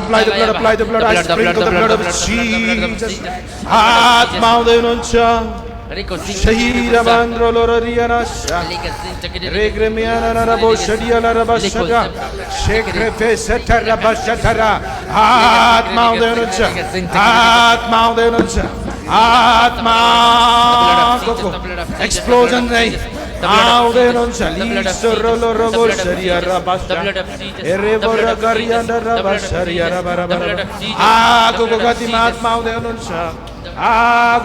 apply the blood, apply the blood. I sprinkle the blood of Jesus. Atma denuncia. Shahira mandro lorariana sha. Regremiana rabo shadia la rabashaka. Shekre feseta rabashatara. Atma denuncia. Atma denuncia. Atma. Explosion name. Now they don't chali sorolo robo sharia rabasha erevora karianda rabasharia rabara gogati mat mau de nuncha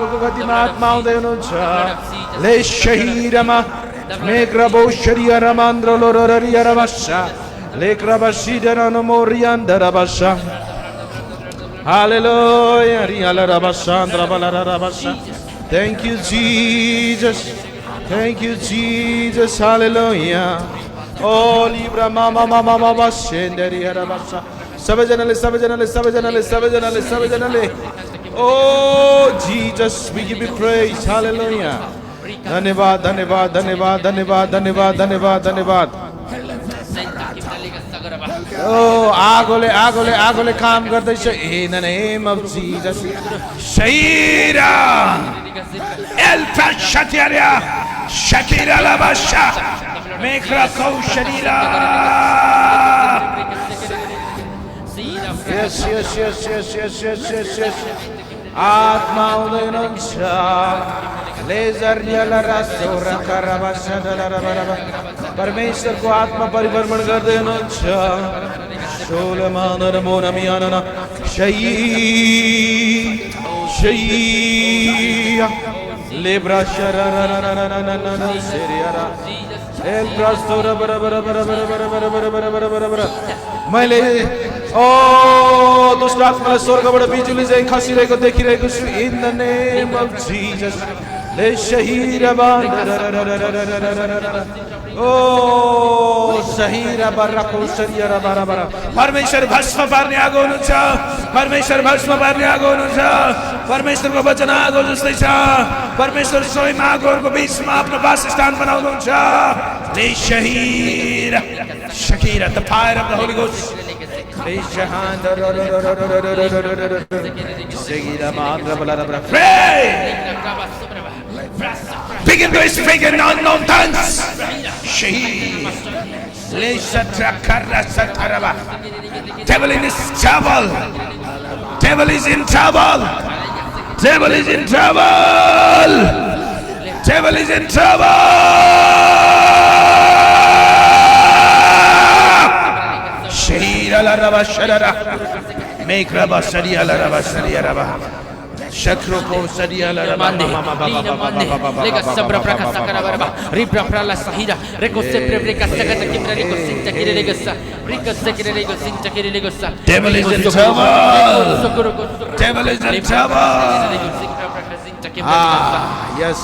gogati mat mau de nuncha le shahirama me grabo sharia ramandro lororia rabasha le grabashida no morianda rabasha hallelujah riala rabashandra balara rabasha. Thank you Jesus. Thank you, Jesus. Hallelujah. Oh, Libra Mama Mama Mama Shenderi Arabasha. Sabajanale. Oh, Jesus, we give you praise. Hallelujah. Dhanyavad. Oh, agole काम करते in the name of Jesus. Shaira El Shatiria Shakira Labasha Mekra Ko Shadira. Yes. Atma Udayancha Laser Yala Rasura Karabasha Darabara Parmeshwar को आत्मा परिवर्तन कर देना चाह शोलमान Ramona मियाना शयी Lebra शरा सेरियारा L प्रास्तोरा बरा मैले ओ दुष्ट आत्मा स्वर्ग बड़ा बिजुली से खासी रहेगा देखी रहेगा in the name of Jesus ले Shaheera Oh, Sahira Barako Shariara Barabara. Parmeshwar Bhasma Parne Agonucha. Parmeshwar Bhasma Parne Agonucha. Parmeshwar को बचना आगो जुस्ते चा. Parmeshwar सोई मागोर को बीच में अपना वासस्थान बनाओ दुचा. ले Shaheera Shakira, the fire of the Holy Ghost. ले शहान Shakira Mandra Balara. Pray. Begin to speak in unknown tongues. Devil in trouble. Devil is in trouble. Devil is in trouble. Devil is in trouble. Shahira la raba sharara. Make raba sharia la raba sharia raba. Shakro ko sadia la mande lega sabra praka sakara barba ribra prala sahida reko sempre preka sakata kimra reko sinta kire lega sa rika sekire lega sinta kire lega sa. Devil is in trouble. Devil is in trouble. Yes.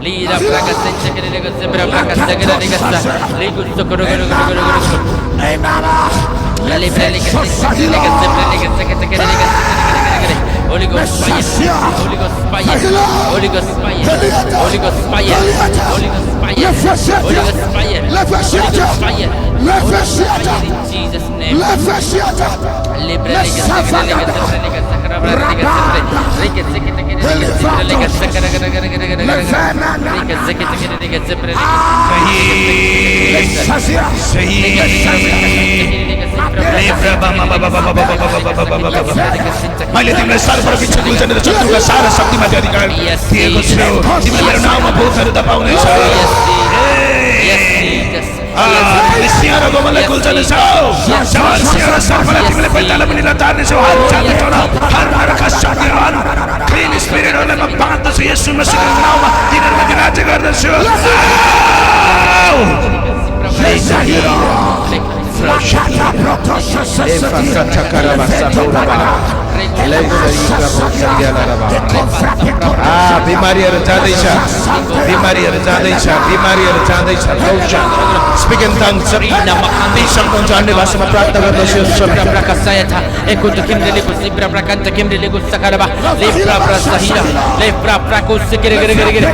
Lira praga senza che le cose per praga sagara di cassa le gusto coro ai mama le prele che senza che le cose per le cose che le cose Holy Ghost fire Holy Ghost fire Holy Ghost fire Holy Ghost fire Holy Ghost fire Holy Ghost fire Holy Ghost fire in Jesus name le prele che senza che le cose मैले तिमीलाई सर्वप्रति गुल्छन् र शत्रुका सारा शक्तिमाथि अधिकार दिएको छु तिमीले मेरो नाउँमा भूतहरू दबाउनेछ सिंहर गोमलाई गुल्छनेछौ सिंहर सर्पलाई तिमीले पैताला पनि लतार्नेछौ हर नरका शक्तिहरू क्लीन स्पिरिटहरूलाई म बाँध्दछु येशू मसीहको नाउँमा तिनीहरूमाथि राज्य गर्दछु The बिमारीहरु जाँदैछ बिमारीहरु जाँदैछ बिमारीहरु जाँदैछ स्पिक इन टंग्स ती सक्नुहुन्छ अन्य भाषामा प्रार्थना गर्नुहोस् यो समय Prakasayata, ekutu kimrele kusibra prakanta kimrele kusakaraba, lepra prasahira, lepra prakusikere gere gere gere.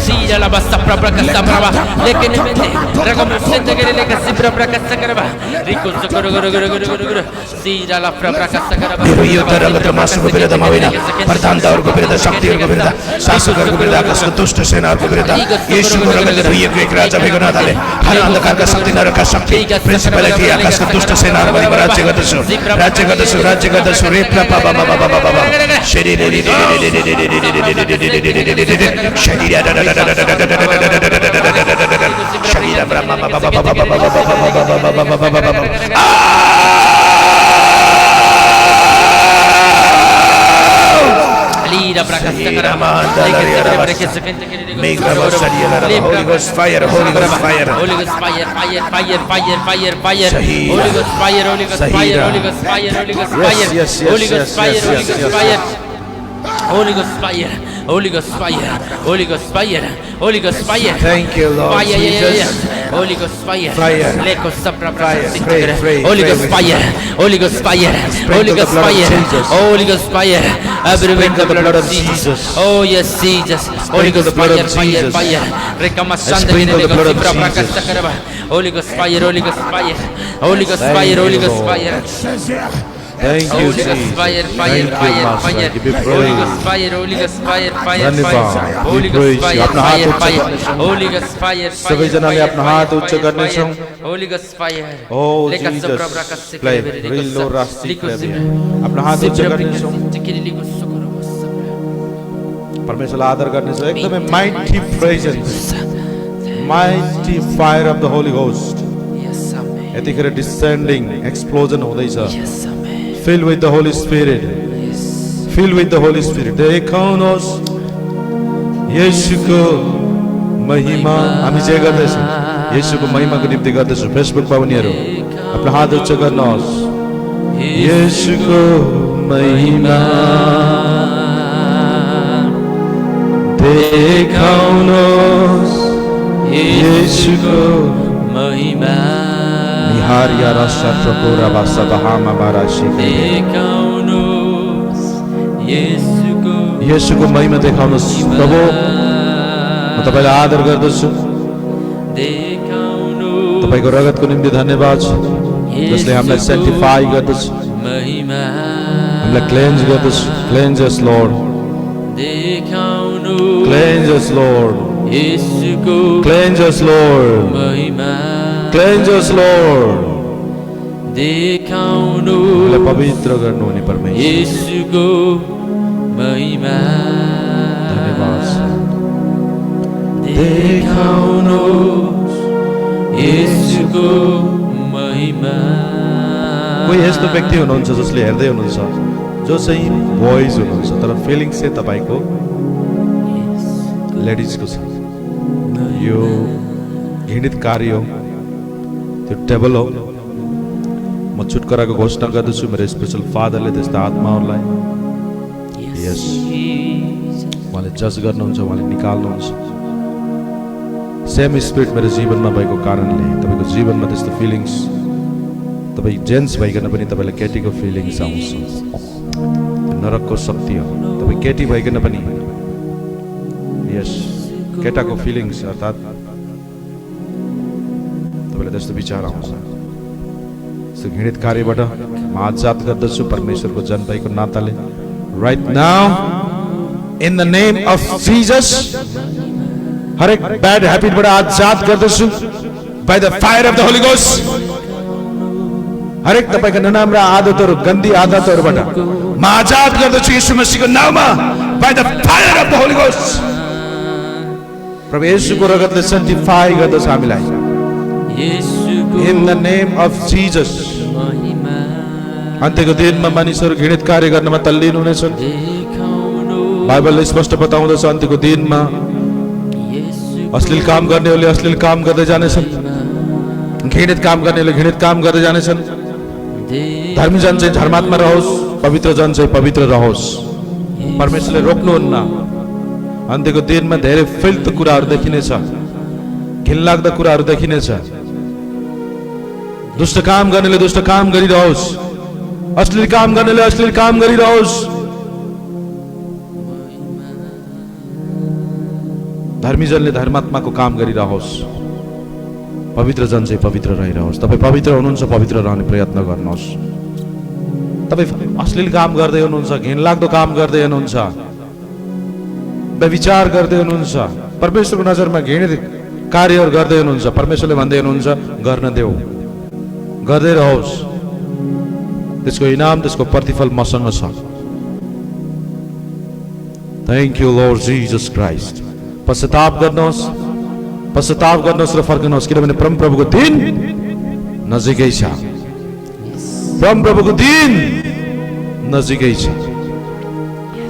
Sira la basta prakasabraba, lekene mende, ragamusente gere le kasibra prakasakaraba, rikusukuru guru guru guru guru guru. Sira la prakasakaraba. यो तरगत मासुको विरुद्धमा होइन प्रधानताहरूको विरुद्ध शक्तिहरूको विरुद्ध शासकहरूको विरुद्ध आकाशको दुष्ट सेनाहरूको विरुद्ध येशूको रगतले धोइएको एक राजा भएको नाताले हर अन्धकारका शक्ति नरकका शक्ति प्रिन्सिपलिटी आकाशको दुष्ट सेनाहरूमा राज्य गर्दछु राज्य गर्दछु राज्य गर्दछु रे प्रपा बाबा बाबा बाबा बाबा शरीर शरीर ब्रह्मा बाबा बाबा बाबा बाबा बाबा Lira prakasakara, Holy Ghost fire, Holy Ghost fire, Holy Ghost fire, fire, fire, fire, fire, fire, Holy Ghost fire, Holy Ghost fire, Holy Ghost fire, Holy Ghost fire, Holy Ghost fire, Holy Ghost fire, Holy Ghost fire, Holy Ghost fire, Holy Ghost fire, Holy Ghost fire. Thank you, Lord Fire, Jesus. Holy Ghost fire, Fire. Leko sapra Fire. Holy Ghost fire, Holy Ghost fire, Holy Ghost fire, Holy Ghost fire. Everywhere the blood of Jesus. Oh yes, Jesus. Holy Ghost fire, fire, fire. Rekamasanda Leko sapra prakasakaraba. Holy Ghost fire, Holy Ghost fire, Holy Ghost fire, Holy Ghost fire. Thank you, Holy Ghost Jesus. fire, Thank fire, you, fire, Master. fire. Give you Holy praise. Ghost fire, Holy Ghost fire, fire, धन्यवाद. fire. We Holy praise Ghost you. fire, अपना हात fire, उच्च fire. गर्नेछौँ. Holy Ghost fire, fire, सबैजनाले fire, अपना हात fire, उच्च fire, गर्नेछौँ. fire. Holy Ghost fire. Oh Leka Jesus, sopra braka sekere play bere real leko low sa- rusty leko play. sipra. अपना हात उच्च Sipra braka गर्नेछौँ. sekere leko sokoro wasapra. परमेश्वरलाई आदर गर्नेछौँ. एकदमै mighty presence, mighty fire of the Holy Ghost. Yes, amen. यतिखेर descending explosion हुँदैछ. Yes, amen. Fill with the Holy Spirit. Yes. Fill with the Holy Spirit. देखाउनुहोस् येशूको महिमा. हामी जे गर्दैछौँ येशूको महिमाको निम्ति गर्दैछौँ. फेसबुक पाउनेहरू आफ्नो हात उच्च गर्नुहोस्. येशूको महिमा देखाउनुहोस् येशूको महिमा निहारिया रसत्रपुरा वासबहामा बाराशी देखाउनुहोस् येशूको येशूको महिमा देखाउनुहोस्. प्रभु म तपाईलाई आदर गर्दछु. देखाउनुहोस् तपाईको रगतको निम्ति धन्यवाद छ जसले हामीलाई सेन्टिफाई गर्दछ, महिमा हामीलाई क्लेन्ज गर्दछ. क्लेन्ज अस लर्ड, देखाउनुहोस् क्लेन्ज अस लर्ड, येशूको क्लेन्ज अस लर्ड, महिमा क्लेन्ज अस लर्ड. देखाउनुहोस् हामीलाई पवित्र गर्नुहुने परमेश्वर येशूको महिमा धन्यवाद छ. देखाउनुहोस् येशूको महिमा. कोही यस्तो व्यक्ति हुनुहुन्छ जसले हेर्दै हुनुहुन्छ जो चाहिँ बोइज हुनुहुन्छ तर फिलिङ्स चाहिँ तपाईँको लेडिजको छ. यो घृणित कार्य हो, त्यो डेभल हो. म छुटकाराको घोषणा गर्दछु मेरो स्पेसल फादरले त्यस्ता आत्माहरूलाई यस उहाँले जज गर्नुहुन्छ, उहाँले निकाल्नुहुन्छ. सेम स्पिरिट मेरो जीवनमा भएको कारणले तपाईँको जीवनमा त्यस्तो फिलिङ्स, तपाईँ जेन्ट्स भइकन पनि तपाईँलाई केटीको फिलिङ्स आउँछ. नरकको शक्ति हो. तपाईँ केटी भइकन पनि यस केटाको फिलिङ्स अर्थात् तपाईँलाई त्यस्तो विचार आउँछ. यस्तो घृणित कार्यबाट म आजाद गर्दछु परमेश्वरको जन भएको नाताले. Right now in the name of Jesus हरेक ब्याड ह्याबिटबाट आजाद गर्दछु by the fire of the holy ghost. हरेक तपाईका नराम्रा आदतहरू, गन्दी आदतहरूबाट म आजाद गर्दछु येशू मसीहको नाममा by the fire of the holy ghost. प्रभु येशूको रगतले सेन्टिफाई गर्दछ हामीलाई. In the name of Jesus. अन्त्यको दिनमा मानिसहरू घृणित कार्य गर्नमा तल्लीन हुनेछन्. बाइबलले स्पष्ट बताउँदछ अन्त्यको दिनमा अश्लील काम गर्नेहरूले अश्लील काम गर्दै जानेछन्, घृणित काम गर्नेहरूले घृणित काम गर्दै जानेछन्. धर्मी जन चाहिँ धर्मात्मा रहोस्, पवित्र जन चाहिँ पवित्र रहोस्. परमेश्वरले रोक्नुहुन्न. अन्त्यको दिनमा धेरै फिल्त कुराहरू देखिनेछ, घिनलाग्दा कुराहरू देखिनेछ। दुष्ट काम गर्नेले दुष्ट काम गरिरहोस्, अश्लील काम गर्नेले अश्लील काम गरिरहोस्, धर्मीजनले धर्मात्माको काम गरिरहोस्, पवित्र जन चाहिँ पवित्र रहिरहोस्। तपाईँ पवित्र हुनुहुन्छ, पवित्र रहने प्रयत्न गर्नुहोस्। तपाईँ अश्लील काम गर्दै हुनुहुन्छ, घिनलाग्दो काम गर्दै हुनुहुन्छ, व्यभिचार गर्दै हुनुहुन्छ, परमेश्वरको नजरमा घृणित कार्यहरू गर्दै हुनुहुन्छ, परमेश्वरले भन्दै हुनुहुन्छ गर्न देऊ, गर्दै रहोस्, त्यसको इनाम, त्यसको प्रतिफल मसँग छ। Thank you lord Jesus Christ. पश्चाताप गर्नुहोस्, पश्चाताप गर्नुहोस् र फर्कनुहोस्, किनभने परमप्रभुको दिन नजिकै छ। परमप्रभुको दिन नजिकै छ।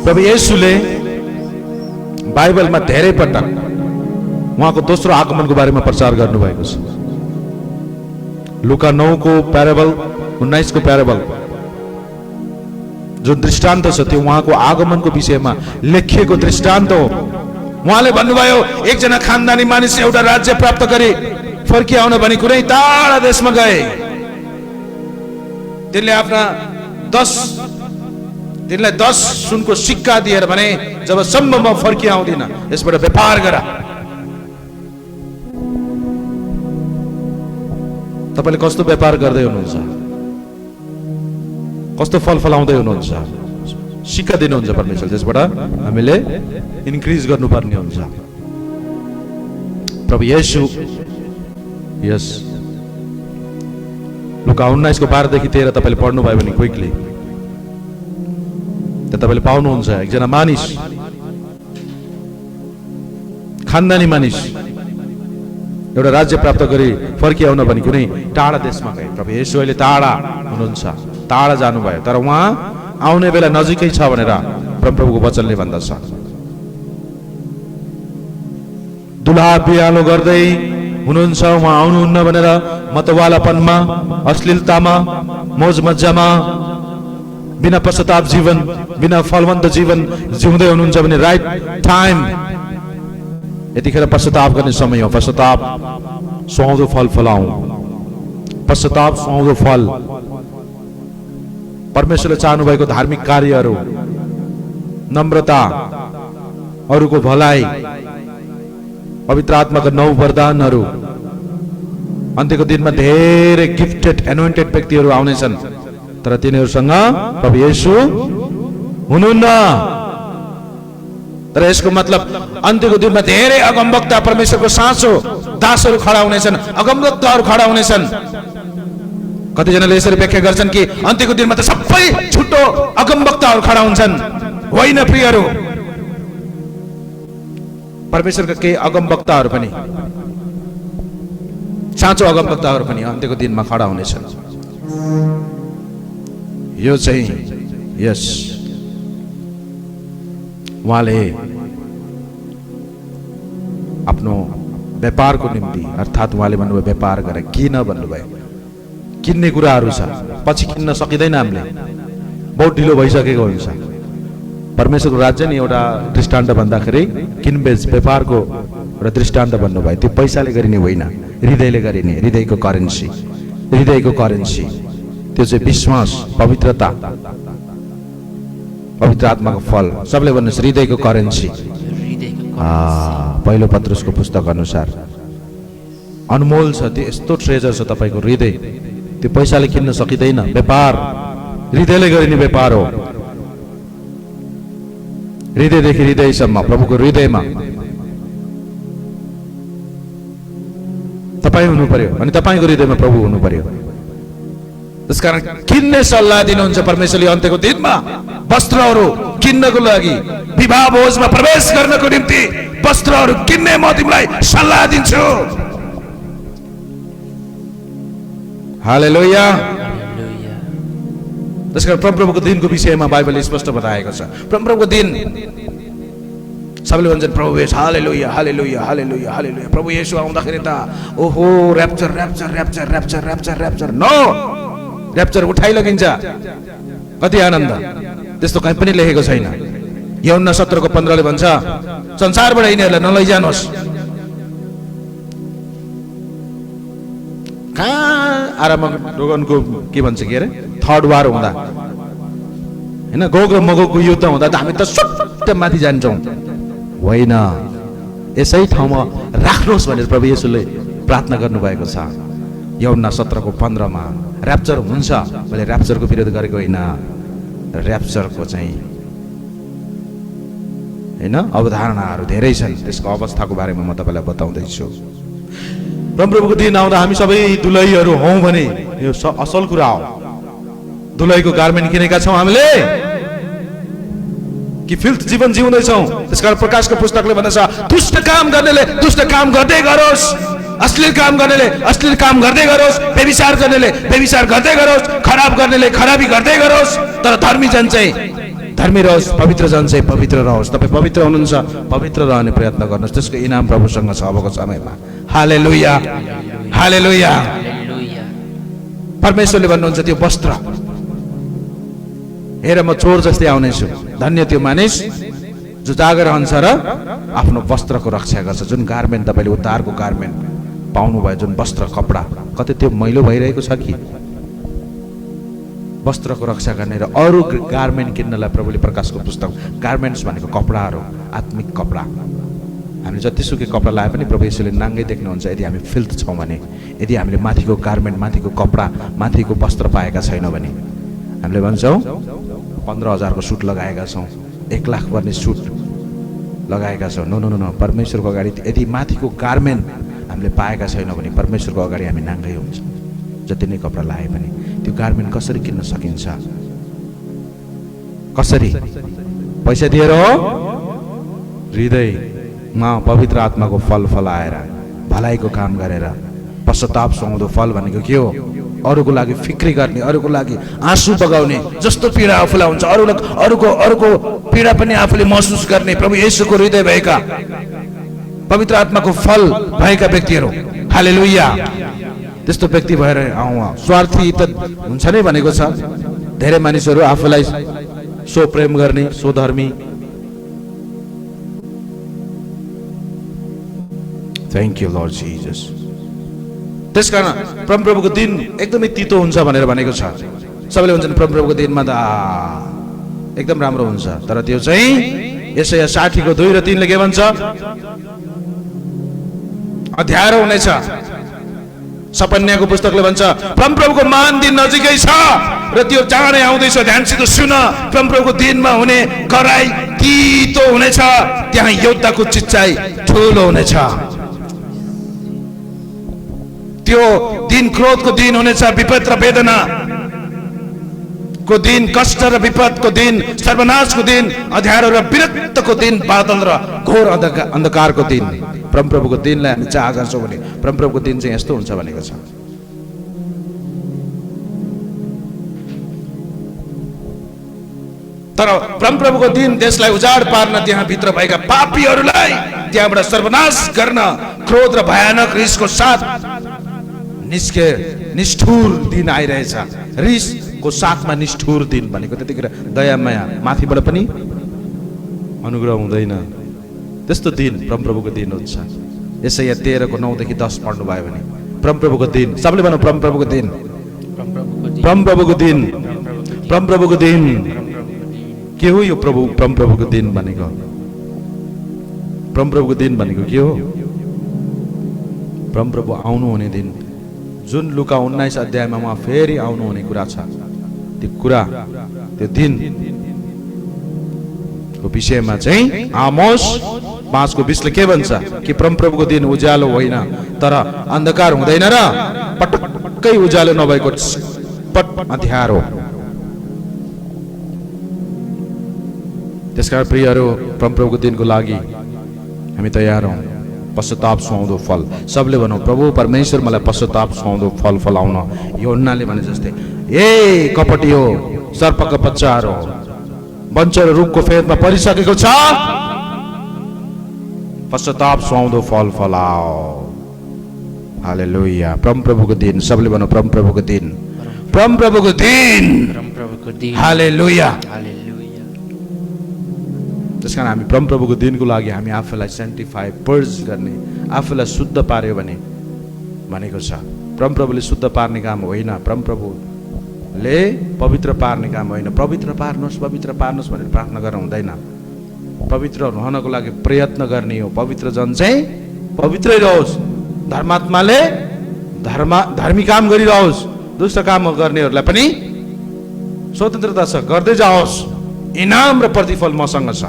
प्रभु येशूले बाइबलमा धेरै पटक उहाँको दोस्रो आगमनको बारेमा प्रचार गर्नुभएको छ। लुका 9 को प्याराबल, 19 को प्याराबल जुन दृष्टान्त छ त्यो उहाँको आगमनको विषयमा लेखिएको दृष्टान्त हो। उहाँले भन्नुभयो एकजना खानदानी मानिस एउटा राज्य प्राप्त गरी फर्किआउन भनी कुनै टाढा देशमा गए। तिनलाई 10 सुनको सिक्का दिएर भने जबसम्म म फर्किआउँदिन यसबाट व्यापार गर। तपाईले कस्तो व्यापार गर्दै हुनुहुन्छ? कस्तो फल फलाउँदै हुनुहुन्छ? सिक्का दिनुहुन्छ परमेश्वर, त्यसबाट हामीले इन्क्रिज गर्नुपर्ने हुन्छ। प्रभु येशू यस लुका 19 को 12 देखि 13 तपाईले पढ्नु भयो भने क्विकली त तपाईले पाउनुहुन्छ। एकजना मानिस, खानदानी मानिस एउटा राज्य प्राप्त गरी फर्किआउन भनी कुनै टाढा देशमा गए। प्रभु येशू अहिले टाढा हुनुहुन्छ, टाढा जानुभयो, तर उहाँ आउने बेला नजिकै छ भनेर परमप्रभुको वचनले भन्दछ। दुलहा बिरालो गर्दै हुनुहुन्छ, उहाँ आउनुहुन्न भनेर मतवालापनमा, अश्लीलतामा, मोज मज्जामा, बिना पश्चाताप जीवन, बिना फलवन्त जीवन जिउँदै हुनुहुन्छ भने राइट टाइम यतिखेर पश्चाताप गर्ने समय हो। पश्चाताप सुहाउँदो फल फलाऊ, पश्चाताप सुहाउँदो फल। परमेश्वरले चाहनु भएको धार्मिक कार्यहरू, नम्रता, अरूको भलाइ, पवित्र आत्माका 9 वरदानहरू। अन्त्यको दिनमा धेरै गिफ्टेड एनोइन्टेड व्यक्तिहरू आउनेछन्, तर तिनीहरूसँग प्रभु येशू हुनुहुन्न। तर यसको मतलब अन्त्यको दिनमा धेरै अगमवक्ता, परमेश्वरको साँचो दासहरू खडा हुनेछन्, अगमवक्ताहरू खडा हुनेछन्। कतिजनाले यसरी व्याख्या गर्छन् कि अन्त्यको दिनमा त सबै छुट्टो अगमवक्ताहरू खडा हुन्छन्। होइन प्रियहरू, परमेश्वरका केही अगमवक्ताहरू पनि, साँचो अगमवक्ताहरू पनि अन्त्यको दिनमा खडा हुनेछन्। यो चाहिँ यस उहाँले आफ्नो व्यापारको निम्ति, अर्थात् उहाँले भन्नुभयो व्यापार गरे। किन भन्नुभयो? किन्ने कुराहरू छ, पछि किन्न सकिँदैन, हामीले बहुत ढिलो भइसकेको हुन्छ। परमेश्वरको राज्य नि एउटा दृष्टान्त भन्दाखेरि किनबेच व्यापारको एउटा दृष्टान्त भन्नुभयो। त्यो पैसाले गरिने होइन, हृदयले गरिने, हृदयको करेन्सी, हृदयको करेन्सी। त्यो चाहिँ विश्वास, पवित्रता, पवित्र आत्माको फल। सबले भन्नुहोस् हृदयको करेन्सी। पहिलो पत्रुसको पुस्तक अनुसार अनमोल छ, त्यो यस्तो ट्रेजर छ तपाईको हृदय। त्यो पैसाले किन्न सकिँदैन। व्यापार हृदयले गरिने व्यापार हो। हृदयदेखि हृदयसम्म, प्रभुको हृदयमा तपाईँ हुनु पर्यो अनि तपाईँको हृदयमा प्रभु हुनु पर्यो। त्यसकारण किन्ने सल्लाह दिनुहुन्छ परमेश्वरले अन्त्यको दिनमा। वस्त्रहरू किन्नको लागि, विवाह भोजमा प्रवेश गर्नको निम्ति वस्त्रहरू किन्ने म तिमीलाई सल्लाह दिन्छु। हालेलुया। त्यसकारण परमप्रभुको दिनको विषयमा बाइबलले स्पष्ट बताएको छ। परमप्रभुको दिन सबले भन्छन् प्रभु येशू, हालेलुया हालेलुया हालेलुया हालेलुया। प्रभु येशू आउँदाखेरि त ओहो र्याप्चर र्याप्चर र्याप्चर र्याप्चर र्याप्चर र्याप्चर। नो, र्याप्चर उठाइ लगिन्छ। कति आनन्द! त्यस्तो कहीँ पनि लेखेको छैन। यूहन्ना 17:15 भन्छ संसारबाट यिनीहरूलाई नलैजानुहोस्। कहाँ आरामगोगनको के भन्छ के अरे थर्ड वार हुँदा हैन गोग र मगोगको युद्ध हुँदा त हामी त सुट्ट माथि जान्छौँ। होइन, यसै ठाउँमा राख्नुहोस् भनेर प्रभु येशूले प्रार्थना गर्नुभएको छ। यूहन्ना 17:15 मा र्याप्चर हुन्छ मैले र्याप्चरको विरोध गरेको होइन, र्याप्चरको चाहिँ हैन अवधारणाहरू धेरै छन्, त्यसको अवस्थाको बारेमा म तपाईलाई बताउँदैछु। परमप्रभुको दिन आउँदा हामी सबै दुलहीहरू हौं भने यो असल कुरा हो। दुलहीको गार्मेन्ट किनेका छौं हामीले कि फिल्थ जीवन जिउँदैछौँ। त्यसकारण प्रकाशको पुस्तकले भन्दछ दुष्ट काम गर्नेले दुष्ट काम गर्दै गरोस्, अश्लील काम गर्नेले अश्लील काम गर्दै गरोस्, व्यभिचार गर्नेले व्यभिचार गर्दै गरोस्, खराब गर्नेले खराबी गर्दै गरोस्, तर धर्मी जन चाहिँ धर्मी रहोस्, पवित्र जन चाहिँ पवित्र रहोस्। तपाईँ पवित्र हुनुहुन्छ, पवित्र रहने प्रयत्न गर्नुहोस्, त्यसको इनाम प्रभुसँग छ अबको समयमा। हालेलुया हालेलुया। परमेश्वरले भन्नुहुन्छ त्यो वस्त्र हेर म चोर जस्तै आउनेछु, धन्य त्यो मानिस जो जागर रहन्छ र आफ्नो वस्त्रको रक्षा गर्छ। जुन गार्मेन्ट तपाईँले उद्धारको गार्मेन्ट पाउनुभयो, जुन वस्त्र कपडा कतै त्यो मैलो भइरहेको छ कि वस्त्रको रक्षा गर्ने र अरू गार्मेन्ट किन्नलाई प्रभुले प्रकाशको पुस्तक गार्मेन्ट्स भनेको कपडाहरू, आत्मिक कपडा। हामीले जतिसुकै कपडा लाए पनि प्रभु येशूले नाङ्गै देख्नुहुन्छ यदि हामी फिल्थ छौँ भने, यदि हामीले माथिको गार्मेन्ट माथिको कपडा माथिको वस्त्र पाएका छैनौँ भने। हामीले भन्छौँ 15,000 को सुट लगाएका छौँ, 1 लाख पर्ने सुट लगाएका छौँ। नो नो नो, परमेश्वरको अगाडि यदि माथिको गार्मेन्ट हामीले पाएका छैनौँ भने परमेश्वरको अगाडि हामी नाङ्गै हुन्छ। जति नै कपडा लाए पनि त्यो गार्मेन्ट कसरी किन्न सकिन्छ? कसरी? पैसा दिएर हो? हृदयमा पवित्र आत्माको फल फलाएर, भलाइको काम गरेर। पश्चाताप सुहाउँदो फल भनेको के हो? अरूको लागि फिक्री गर्ने, अरूको लागि आँसु बगाउने, जस्तो पीडा आफूलाई हुन्छ अरूको पीडा पनि आफूले महसुस गर्ने, प्रभु येशूको हृदय भएका पवित्र आत्माको फल भएका व्यक्तिहरू। हालेलुया। त्यस्तो व्यक्ति भएर आउँ। स्वार्थी त हुन्छ नै भनेको छ। धेरै मानिसहरू आफूलाई सो प्रेम गर्ने, सो धर्मी। Thank you lord Jesus. त्यसकारण परमप्रभुको दिन एकदमै तितो हुन्छ भनेर भनेको छ। सबैले भन्छन् परमप्रभुको दिनमा त एकदम राम्रो हुन्छ, तर त्यो चाहिँ यशाया 60:2 र 3 के भन्छ? अध्यारो हुनेछ। सपन्याको पुस्तकले भन्छ परमप्रभुको महान दिन नजिकै छ र त्यो चाँडै आउँदैछ। ध्यानसित सुन, परमप्रभुको दिनमा हुने कराई तितो हुनेछ, त्यहाँ योद्धाको चिच्चाइ ठुलो हुनेछ। त्यो दिन क्रोधको दिन हुनेछ, विपद र वेदना को दिन, कष्ट र विपदको दिन, सर्वनाशको दिन, अँध्यारो र विरक्तको दिन, बादल र घोर अन्धकारको दिन। परमप्रभुको दिनलाई हामी चाह गर्छौँ भने परमप्रभुको दिन चाहिँ यस्तो हुन्छ भनेको छ। तर परमप्रभुको दिन देशलाई उजाड पार्न, त्यहाँ भित्र भएका पापीहरूलाई त्यहाँबाट सर्वनाश गर्न क्रोध र भयानक रिसको साथ निष्ठुर दिन आइरहेछ। रिसको साथमा निष्ठुर दिन भनेको त्यतिखेर दया माया माथिबाट पनि अनुग्रह हुँदैन। त्यस्तो दिन परमप्रभुको दिन हुन्छ। यशाया 13:9-10 पढ्नु भयो भने परमप्रभुको दिन, सबले भनौँ परमप्रभुको दिन, परमप्रभुको दिन, परमप्रभुको दिन। के हो यो परमप्रभुको दिन भनेको? परमप्रभुको दिन भनेको के हो? परमप्रभु आउनु हुने दिन, जुन लुका 19 अध्यायमा उहाँ फेरि आउनु हुने कुरा छ। त्यो कुरा, त्यो दिन को विषयमा चाहिँ आमोस 5:20 के भन्छ कि परमप्रभुको दिन उज्यालो होइन तर अन्धकार हुँदैन र पटक्कै उज्यालो नभएको पट अँध्यारो। त्यसकारण प्रियहरू, परमप्रभुको दिनको लागि हामी तयार हौँ। पश्चाताप सुहाउँदो फल, सबले भनौँ प्रभु परमेश्वर मलाई पश्चाताप सुहाउँदो फल फलाउन। यूहन्नाले भने जस्तै ए कपटी हो, सर्पका बच्चाहरू, बन्चर रुखको फेदमा परिसकेको छ, पश्चाताप सुहाउँदो फल फलाओ। हालेलुया। परमप्रभुको दिन, सबले भनौँ परमप्रभुको दिन, परमप्रभुको दिन। हालेलुया। त्यस कारण हामी परमप्रभुको दिनको लागि हामी आफूलाई सेन्टिफाई पर्ज गर्ने, आफूलाई शुद्ध पार्यो भने भनेको छ। परमप्रभुले शुद्ध पार्ने काम होइन, परमप्रभुले पवित्र पार्ने काम होइन। पवित्र पार्नुहोस् भनेर प्रार्थना गर्न हुँदैन। पवित्र रहनको लागि प्रयत्न गर्ने हो। पवित्र जन चाहिँ पवित्रै रहोस्, धर्मात्माले धार्मिक काम गरिरहोस्, दुष्ट काम गर्नेहरूलाई पनि स्वतन्त्रता छ, गर्दै जाओस्, इनाम र प्रतिफल मसँग छ।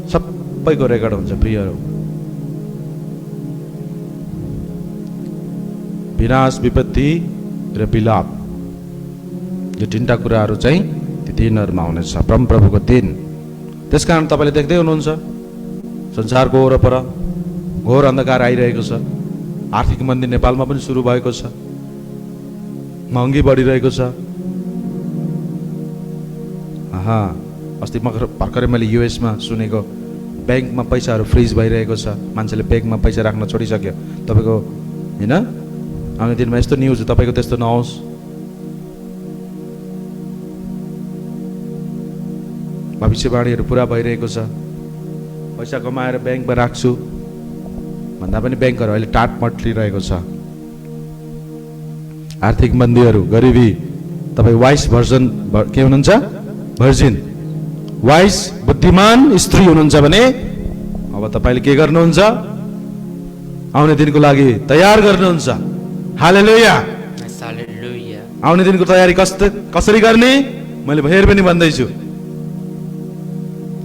सबैको रेकर्ड हुन्छ प्रियहरू। विनाश, विपत्ति र विलाप, यो तीनटा कुराहरू चाहिँ ती दिनहरूमा हुनेछ, परमप्रभुको दिन। त्यसकारण तपाईँले देख्दै हुनुहुन्छ संसारको वरपर घोर अन्धकार आइरहेको छ। आर्थिक मन्दी नेपालमा पनि सुरु भएको छ, महँगी बढिरहेको छ। अस्ति भर्खरै मैले युएसमा सुनेको, ब्याङ्कमा पैसाहरू फ्रिज भइरहेको छ, मान्छेले ब्याङ्कमा पैसा राख्न छोडिसक्यो। तपाईँको होइन, आउने दिनमा यस्तो न्युज तपाईँको त्यस्तो नहोस्। भविष्यवाणीहरू पुरा भइरहेको छ। पैसा कमाएर ब्याङ्कमा राख्छु भन्दा पनि ब्याङ्कहरू अहिले टाट मट्लिरहेको छ। आर्थिक मन्दीहरू, गरिबी। तपाईँ वाइस भर्जन के हुनुहुन्छ? भर्जिन, वाइस बुद्धिमान स्त्री हुनुहुन्छ भने अब तपाईँले के गर्नुहुन्छ? आउने दिनको लागि तयार गर्नुहुन्छ। हालेलुया। आउने दिनको तयारी कसरी गर्ने? मैले फेरि पनि भन्दैछु,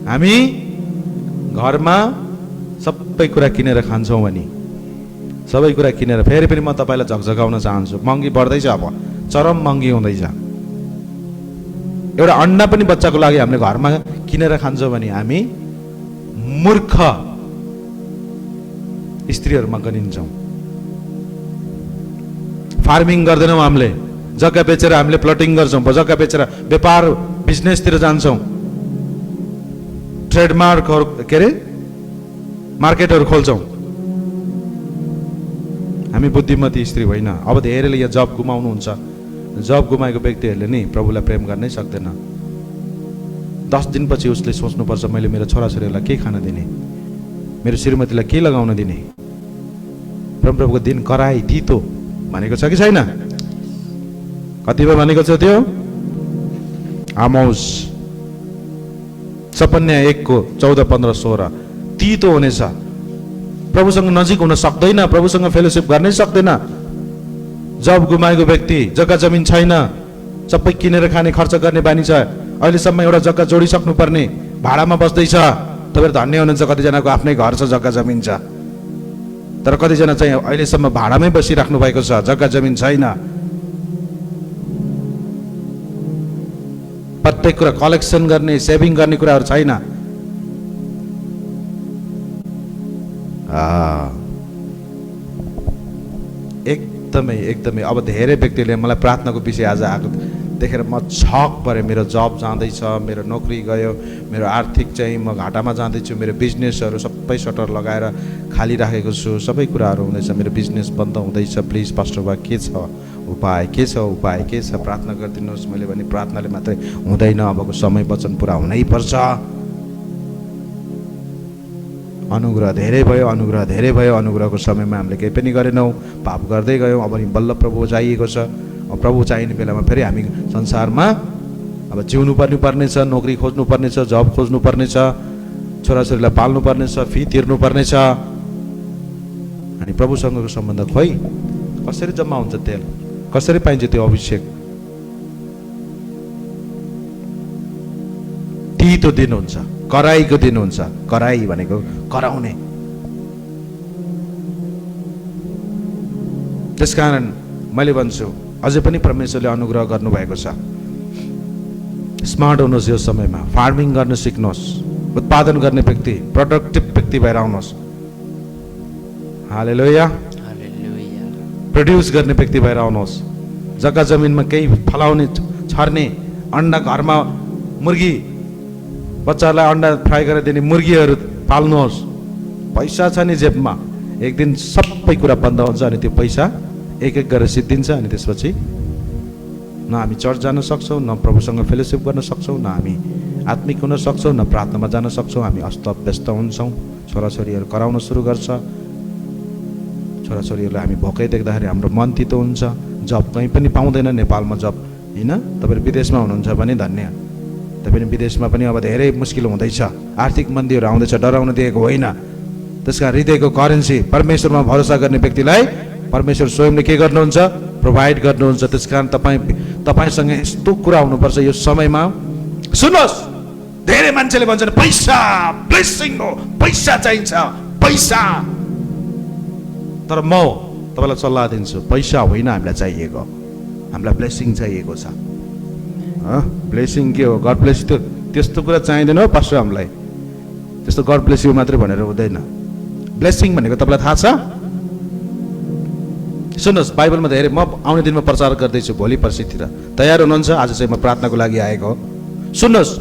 हामी घरमा सबै कुरा किनेर खान्छौँ भने, सबै कुरा किनेर, फेरि पनि म तपाईँलाई झकझकाउन चाहन्छु, महँगी बढ्दैछ, अब चरम महँगी हुँदैछ। एउटा अन्डा पनि बच्चाको लागि हामीले घरमा किनेर खान्छौँ भने हामी मूर्ख स्त्रीहरूमा गनिन्छौँ। फार्मिङ गर्दैनौँ, हामीले जग्गा बेचेर हामीले प्लटिङ गर्छौँ, जग्गा बेचेर व्यापार बिजनेसतिर जान्छौँ, ट्रेडमार्कहरू के अरे मार्केटहरू खोल्छौँ। हामी बुद्धिमती स्त्री होइन। अब धेरैले यहाँ जब गुमाउनुहुन्छ। जब गुमाएको व्यक्तिहरूले नि प्रभुलाई प्रेम गर्नै सक्दैन। 10 दिनपछि उसले सोच्नुपर्छ, मैले मेरो छोराछोरीहरूलाई के खान दिने, मेरो श्रीमतीलाई के लगाउन दिने। परमप्रभुको दिन कराई, तितो भनेको छ कि छैन? कतिपय भनेको छ त्यो? आमोस सपन्या 1:14-15-16 तितो हुनेछ। प्रभुसँग नजिक हुन सक्दैन, प्रभुसँग फेलोसिप गर्नै सक्दैन। जब गुमाएको व्यक्ति, जग्गा जमिन छैन, सबै किनेर खाने, खर्च गर्ने बानी छ। अहिलेसम्म एउटा जग्गा जोडिसक्नु पर्ने, भाडामा बस्दैछ। तपाईँहरू धन्य हुनुहुन्छ, कतिजनाको आफ्नै घर छ, जग्गा जमिन छ। तर कतिजना चाहिँ अहिलेसम्म भाडामै बसिराख्नु भएको छ, जग्गा जमिन छैन। प्रत्येक कुरा कलेक्सन गर्ने, सेभिङ गर्ने कुराहरू छैन। एकदमै अब धेरै व्यक्तिले मलाई प्रार्थनाको विषय आज आएको देखेर म छक परेँ। मेरो जब जाँदैछ, मेरो नोकरी गयो, मेरो आर्थिक चाहिँ म घाटामा जाँदैछु, मेरो बिजनेसहरू सबै सटर लगाएर खाली राखेको छु, सबै कुराहरू हुँदैछ, मेरो बिजनेस बन्द हुँदैछ। प्लिज पास्टर बा के छ उपाय, के छ उपाय, के छ? प्रार्थना गरिदिनुहोस्। मैले भने प्रार्थनाले मात्रै हुँदैन, अबको समय वचन पुरा हुनै पर्छ। अनुग्रह धेरै भयो, अनुग्रह धेरै भयो। अनुग्रहको समयमा हामीले केही पनि गरेनौँ, पाप गर्दै गयौँ। अब नि बल्ल प्रभु चाहिएको छ। अब प्रभु चाहिने बेलामा फेरि हामी संसारमा अब जिउनु पर्नेछ, नोकरी खोज्नु पर्नेछ, जब खोज्नु पर्नेछ, छोराछोरीलाई पाल्नु पर्नेछ, फी तिर्नु पर्नेछ। अनि प्रभुसँगको सम्बन्ध खोइ कसरी जम्मा हुन्छ तेल, कसरी पाइन्छ त्यो अभिषेक? तितो दिन हुन्छ, कराईको दिन हुन्छ। कराई भनेको कराउने। त्यसकारण मैले भन्छु, अझै पनि परमेश्वरले अनुग्रह गर्नुभएको छ। स्मार्ट हुनुहोस्, यो समयमा फार्मिङ गर्न सिक्नुहोस्, उत्पादन गर्ने व्यक्ति, प्रोडक्टिभ व्यक्ति भएर आउनुहोस्। हालेलुया। प्रोड्युस गर्ने व्यक्ति भएर आउनुहोस्। जग्गा जमिनमा केही फलाउने, छर्ने, अन्डा घरमा मुर्गी बच्चाहरूलाई अन्डा फ्राई गरेर दिने मुर्गीहरू पाल्नुहोस्। पैसा छ नि जेबमा, एक दिन सबै कुरा बन्द हुन्छ अनि त्यो पैसा एक एक गरेर सिद्धिन्छ। अनि त्यसपछि न हामी चर्च जान सक्छौँ, न प्रभुसँग फेलोसिप गर्न सक्छौँ, न हामी आत्मिक हुन सक्छौँ न प्रार्थनामा जान सक्छौँ। हामी अस्तव्यस्त हुन्छौँ। छोराछोरीहरू कराउन सुरु गर्छ। छोराछोरीहरूलाई हामी भोकै देख्दाखेरि हाम्रो मन तितो हुन्छ। जब कहीँ पनि पाउँदैन नेपालमा जब, होइन? तपाईँहरू विदेशमा हुनुहुन्छ भने धन्य। तपाईँ विदेशमा पनि अब धेरै मुस्किल हुँदैछ। आर्थिक मन्दीहरू आउँदैछ, डराउन दिएको होइन। त्यसका हृदयको करेन्सी परमेश्वरमा भरोसा गर्ने व्यक्तिलाई परमेश्वर स्वयंले के गर्नुहुन्छ? प्रोभाइड गर्नुहुन्छ। त्यसकारण तपाईँसँग यस्तो कुरा हुनुपर्छ यो समयमा। सुन्नुहोस्, धेरै मान्छेले भन्छन् पैसा ब्लेसिङ हो, पैसा चाहिन्छ, पैसा। तर म तपाईँलाई सल्लाह दिन्छु, पैसा होइन हामीलाई चाहिएको, हामीलाई ब्लेसिङ चाहिएको छ। ब्लेसिङ के हो? गड ब्लेस यू त्यस्तो कुरा चाहिँदैन हो पास्टर। हामीलाई त्यस्तो गड ब्लेस यू मात्रै भनेर हुँदैन। ब्लेसिङ भनेको तपाईँलाई थाहा छ? सुन्नुहोस्, बाइबलमा धेरै, म आउने दिनमा प्रचार गर्दैछु भोलि पर्सितिर। तयार हुनुहुन्छ? आज चाहिँ म प्रार्थनाको लागि आएको हो। सुन्नुहोस्,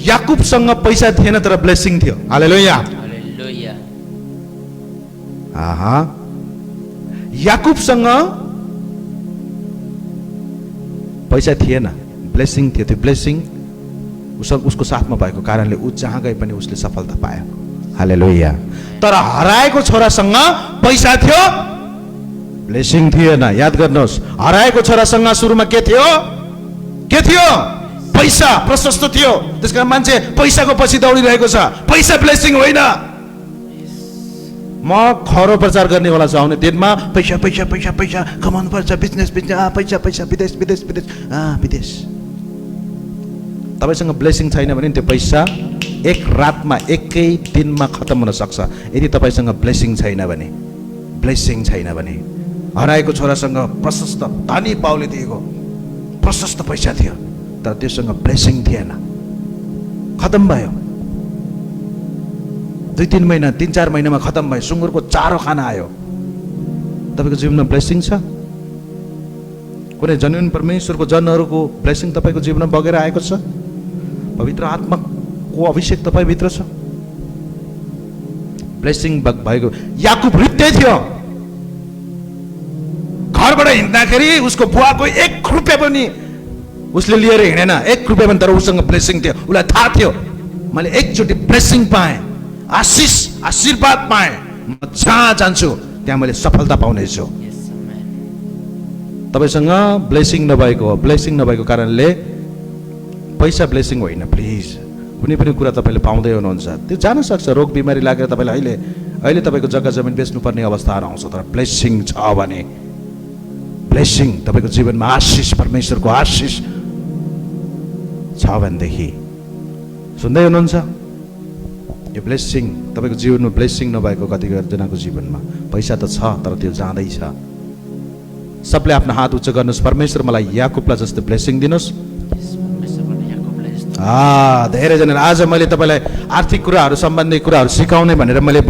याकुबसँग पैसा थिएन तर ब्लेसिङ थियो। हालेलुया, हालेलुया। आहा, याकुबसँग पैसा थिएन, ब्लेसिङ थियो। त्यो ब्लेसिङ उसको साथमा भएको कारणले ऊ जहाँ गए पनि उसले सफलता पायो। हालेलुया। तर हराएको छोरासँग पैसा थियो, ब्लेसिङ थिएन। याद गर्नुहोस्, हराएको छोरासँग सुरुमा के थियो? के थियो? पैसा, प्रशस्त थियो। त्यसकारण मान्छे पैसाको पछि दौडिरहेको छ। पैसा ब्लेसिङ होइन। म खरो प्रचार गर्नेवाला छु आउने दिनमा। पैसा पैसा पैसा पैसा कमाउनु पर्छ, बिजनेस बिजनेस, पैसा पैसा, विदेश विदेश विदेश, विदेश। तपाईँसँग ब्लेसिङ छैन भने त्यो पैसा एक रातमा, एकै दिनमा खत्म हुन सक्छ। यदि तपाईँसँग ब्लेसिङ छैन भने, ब्लेसिङ छैन भने। हराएको छोरासँग प्रशस्त धनी पाउले दिएको प्रशस्त पैसा थियो, तर त्योसँग ब्लेसिङ थिएन, खत्म भयो। 2-3 महिना, 3-4 महिनामा खत्म भयो। सुँगुरको चारो खाना आयो। तपाईँको जीवनमा ब्लेसिङ छ? कुनै जन्मिन परमेश्वरको जनहरूको ब्लेसिङ तपाईँको जीवनमा बगेर आएको छ? पवित्र आत्माको अभिषेक तपाईँभित्र छ? ब्लेसिङ भएको याकुब हृदय थियो। घरबाट हिँड्दाखेरि उसको बुवाको 1 रुपियाँ पनि उसले लिएर हिँडेन, 1 रुपियाँ पनि। तर उसँग ब्लेसिङ थियो। उसलाई थाहा थियो, मैले एकचोटि ब्लेसिङ पाएँ, आशिष, आशीर्वाद पाएँ, म जहाँ जान्छु त्यहाँ मैले सफलता पाउनेछु। तपाईँसँग ब्लेसिङ नभएको हो। ब्लेसिङ नभएको कारणले, पैसा ब्लेसिङ होइन। प्लिज, कुनै पनि कुरा तपाईँले पाउँदै हुनुहुन्छ, त्यो जान सक्छ। रोग बिमारी लागेर तपाईँले अहिले तपाईँको जग्गा जमिन बेच्नुपर्ने अवस्थाहरू आउँछ। तर ब्लेसिङ छ भने, ब्लेसिङ तपाईँको जीवनमा आशिष, परमेश्वरको आशिष छ भनेदेखि, सुन्दै हुनुहुन्छ? यो ब्लेसिङ तपाईँको जीवनमा ब्लेसिङ नभएको कतिजनाको जीवनमा पैसा त छ तर त्यो जाँदैछ। सबले आफ्नो हात उच्च गर्नुहोस्, परमेश्वर मलाई याकुबलाई जस्तो ब्लेसिङ दिनुहोस्। धेरैजनाले आज मैले तपाईँलाई आर्थिक कुराहरू सम्बन्धी कुराहरू सिकाउने भनेर मैले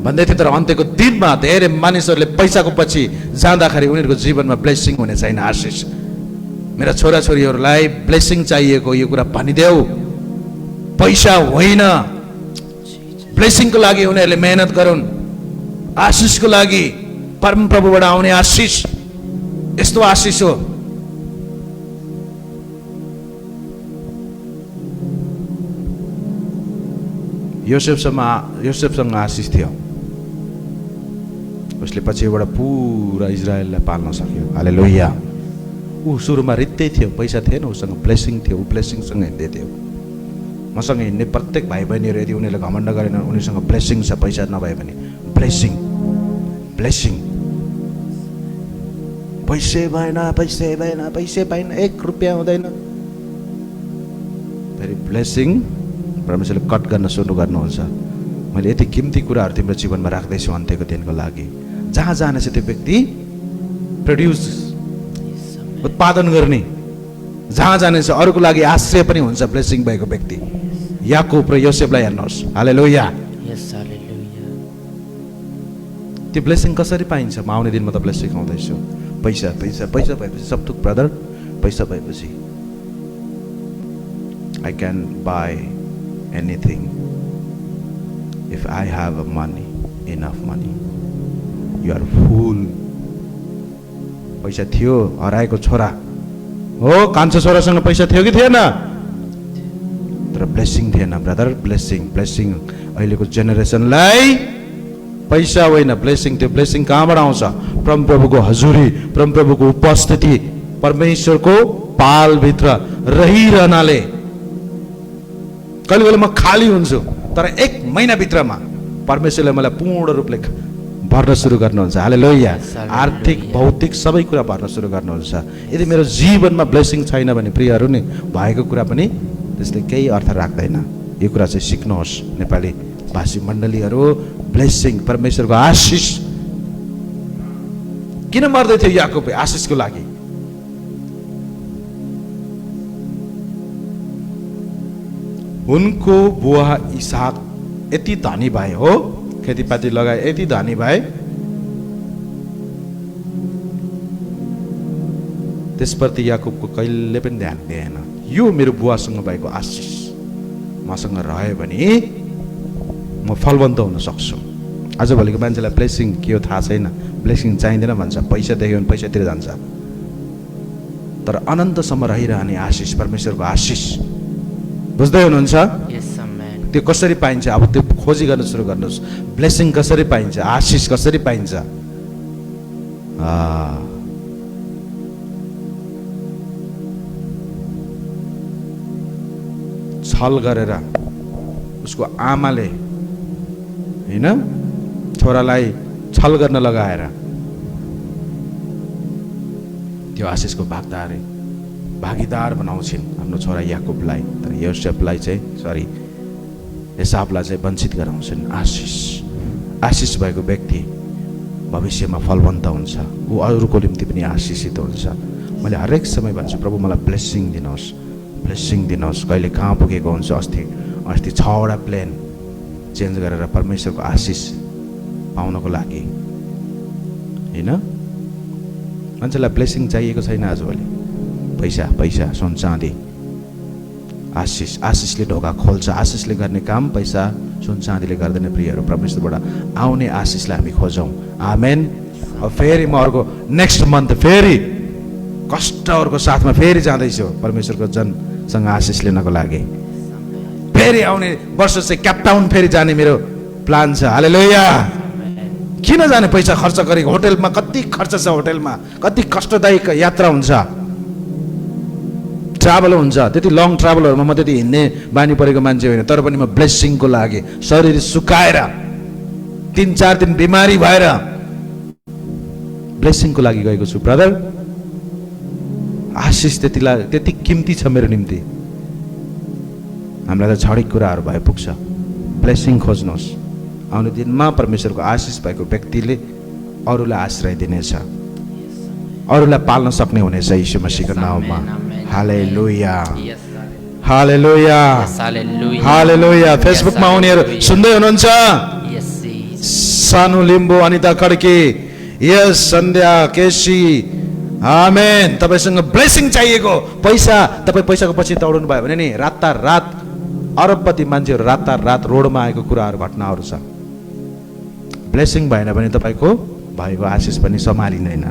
भन्दै थिएँ, तर अन्त्यको दिनमा धेरै मानिसहरूले पैसाको पछि जाँदाखेरि उनीहरूको जीवनमा ब्लेसिङ हुने छैन, आशिष। मेरा छोराछोरीहरूलाई ब्लेसिङ चाहिएको, यो कुरा भनिदेऊ। पैसा होइन, ब्लेसिङको लागि उनीहरूले मेहनत गरून्। आशिषको लागि, परमप्रभुबाट आउने आशिष यस्तो आशिष हो। योसेफसँग आशिष थियो। उसले पछिबाट पुरा इजरायललाई पाल्न सक्यो। हालेलुया। ऊ सुरुमा रित्तै थियो, पैसा थिएन, उसँग ब्लेसिङ थियो। ऊ ब्लेसिङसँग हिँड्दै थियो। मसँग हिँड्ने प्रत्येक भाइ बहिनीहरू यदि उनीहरूले घमण्ड गरेन, उनीसँग ब्लेसिङ छ, पैसा नभए पनि ब्लेसिङ, ब्लेसिङ। पैसै भएन, पैसै भएन, पैसै पाइन, 1 रुपियाँ हुँदैन। फेरि ब्लेसिङ परमेश्वरले कट गर्न सुरु गर्नुहुन्छ। मैले यति किम्ती कुराहरू तिम्रो जीवनमा राख्दैछु अन्त्यको दिनको लागि। जहाँ जानेछ त्यो व्यक्ति प्रड्युस, उत्पादन गर्ने, जहाँ जानेछ अरूको लागि आश्रय पनि हुन्छ ब्लेसिङ भएको व्यक्ति। याकुब र योसेफलाई हेर्नुहोस्। हालेलुया। त्यो ब्लेसिङ कसरी पाइन्छ? म आउने दिनमा तपाईँलाई सिकाउँदैछु। पैसा पैसा पैसा भएपछि सब थोक ब्रदर, पैसा भएपछि I can buy anything if I have a money, enough money. You are full. पैसा थियो, हराएको छोरा हो कान्छो छोरासँग पैसा थियो कि थिएन? तर ब्लेसिङ थिएन ब्रदर। ब्लेसिङ अहिलेको जेनेरेसनलाई पैसा होइन ब्लेसिङ। त्यो ब्लेसिङ कहाँबाट आउँछ? परमप्रभुको हजुरी, परमप्रभुको उपस्थिति, परमेश्वरको पालभित्र रहिरहनाले। कहिले कहिले म खाली हुन्छु तर 1 महिनाभित्रमा परमेश्वरले मलाई पूर्ण रूपले भर्न सुरु गर्नुहुन्छ। हालेलुया। आर्थिक भौतिक सबै कुरा भर्न सुरु गर्नुहुन्छ। यदि मेरो जीवनमा ब्लेसिङ छैन भने प्रियहरू नि भएको कुरा पनि त्यसले केही अर्थ राख्दैन। यो कुरा चाहिँ सिक्नुहोस् नेपाली भाषी मण्डलीहरू। ब्लेसिङ परमेश्वरको आशिष। किन मर्दै थियो याकुब? आशिषको लागि। उनको बुवा इसाक यति धनी भए, हो खेतीपाती लगाए यति धनी भए, त्यसप्रति याकुबको कहिले पनि ध्यान दिएन। यो मेरो बुवासँग भएको आशिष मसँग रह्यो भने म फलवन्त हुन सक्छु। आजभोलिको मान्छेलाई ब्लेसिङ के हो थाहा छैन। ब्लेसिङ चाहिँदैन भन्छ, पैसा देख्यो भने पैसातिर जान्छ। तर अनन्तसम्म रहिरहने आशिष, परमेश्वरको आशिष, बुझ्दै हुनुहुन्छ? त्यो कसरी पाइन्छ? अब त्यो खोजी गर्न सुरु गर्नुहोस्। ब्लेसिङ कसरी पाइन्छ? आशिष कसरी पाइन्छ? छल गरेर उसको आमाले हैन छोरालाई छल गर्न लगाएर त्यो आशिषको भागीदार बनाउँछिन् आफ्नो छोरा याकुबलाई। तर योसेफलाई चाहिँ एसावलाई चाहिँ वञ्चित गराउँछन्। आशिष भएको व्यक्ति भविष्यमा फलवन्त हुन्छ। ऊ अरूको निम्ति पनि आशिषित हुन्छ। मैले हरेक समय भन्छु प्रभु मलाई ब्लेसिङ दिनुहोस्, ब्लेसिङ दिनुहोस्। कहिले कहाँ पुगेको हुन्छ। अस्ति 6वटा प्लेन चेन्ज गरेर परमेश्वरको आशिष पाउनको लागि हैन। मान्छेलाई ब्लेसिङ चाहिएको छैन आजभोलि। पैसा सुन चाँदी। आशिषले ढोका खोल्छ। आशिषले गर्ने काम पैसा सुन चाँदीले गर्दैन प्रियहरू। परमेश्वरबाट आउने आशिषलाई हामी खोजौँ। आमेन। अब फेरि म अर्को नेक्स्ट मन्थ फेरि कष्टहरूको साथमा फेरि जाँदैछु परमेश्वरको जनसँग आशिष लिनको लागि। फेरि आउने वर्ष चाहिँ क्यापटाउन फेरि जाने मेरो प्लान छ। हालेलुया। किन जाने? पैसा खर्च गरेको होटलमा कति खर्च छ, होटलमा कति कष्टदायक यात्रा हुन्छ, ट्राभल हुन्छ। त्यति लङ ट्राभलहरूमा म त्यति हिँड्ने बानी परेको मान्छे होइन। तर पनि म ब्लेसिङको लागि शरीर सुकाएर 3-4 दिन बिमारी भएर ब्लेसिङको लागि गएको छु ब्रदर। आशिष त्यति किम्ती छ मेरो निम्ति। हामीलाई त छडिक कुराहरू भए पुग्छ। ब्लेसिङ खोज्नुहोस्। आउने दिनमा परमेश्वरको आशिष भएको व्यक्तिले अरूलाई आश्रय दिनेछ, अरूलाई पाल्न सक्ने हुनेछ यीशु मसीहको नाममा। हालेलुया, हालेलुया, हालेलुया। फेसबुकमा आउनेहरू सुन्दै हुनुहुन्छ? सानु लिम्बू, अनिता खड्की, यस सन्ध्या केसी, आमेन। तपाईसँग ब्लेसिङ चाहिएको। तपाईँ पैसाको पछि दौडनु भयो भने नि रातारात अरबपति मान्छेहरू रातारात रोडमा आएको कुराहरू घटनाहरू छ। ब्लेसिङ भएन भने तपाईँको भएको आशिष पनि सम्हालिँदैन।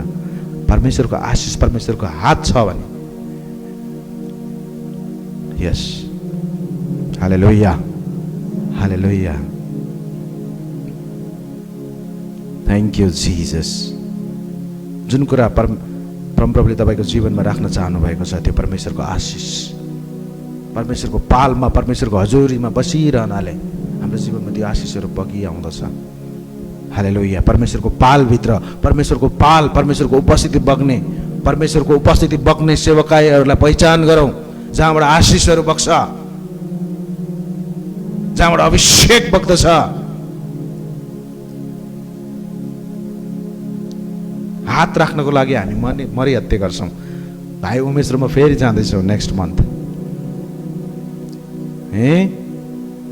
परमेश्वरको आशिष, परमेश्वरको हात छ भने यस। हालेलुया, हालेलुया। Thank you Jesus. जुन कुरा परमप्रभुले तपाईँको जीवनमा राख्न चाहनु भएको छ त्यो परमेश्वरको आशिष, परमेश्वरको पालमा, परमेश्वरको हजुरीमा बसिरहनाले हाम्रो जीवनमा त्यो आशिषहरू बगिआउँदछ। हालेलुया। परमेश्वरको पालभित्र, परमेश्वरको पाल, परमेश्वरको उपस्थिति बग्ने, परमेश्वरको उपस्थिति बग्ने सेवकाईहरूलाई पहिचान गरौँ। जहाँबाट आशिषहरू बग्छ, जहाँबाट अभिषेक बग्दछ। हात राख्नको लागि हामी मरिहत्ते गर्छौँ। भाइ उमेश र म फेरि जाँदैछौँ नेक्स्ट मन्थ।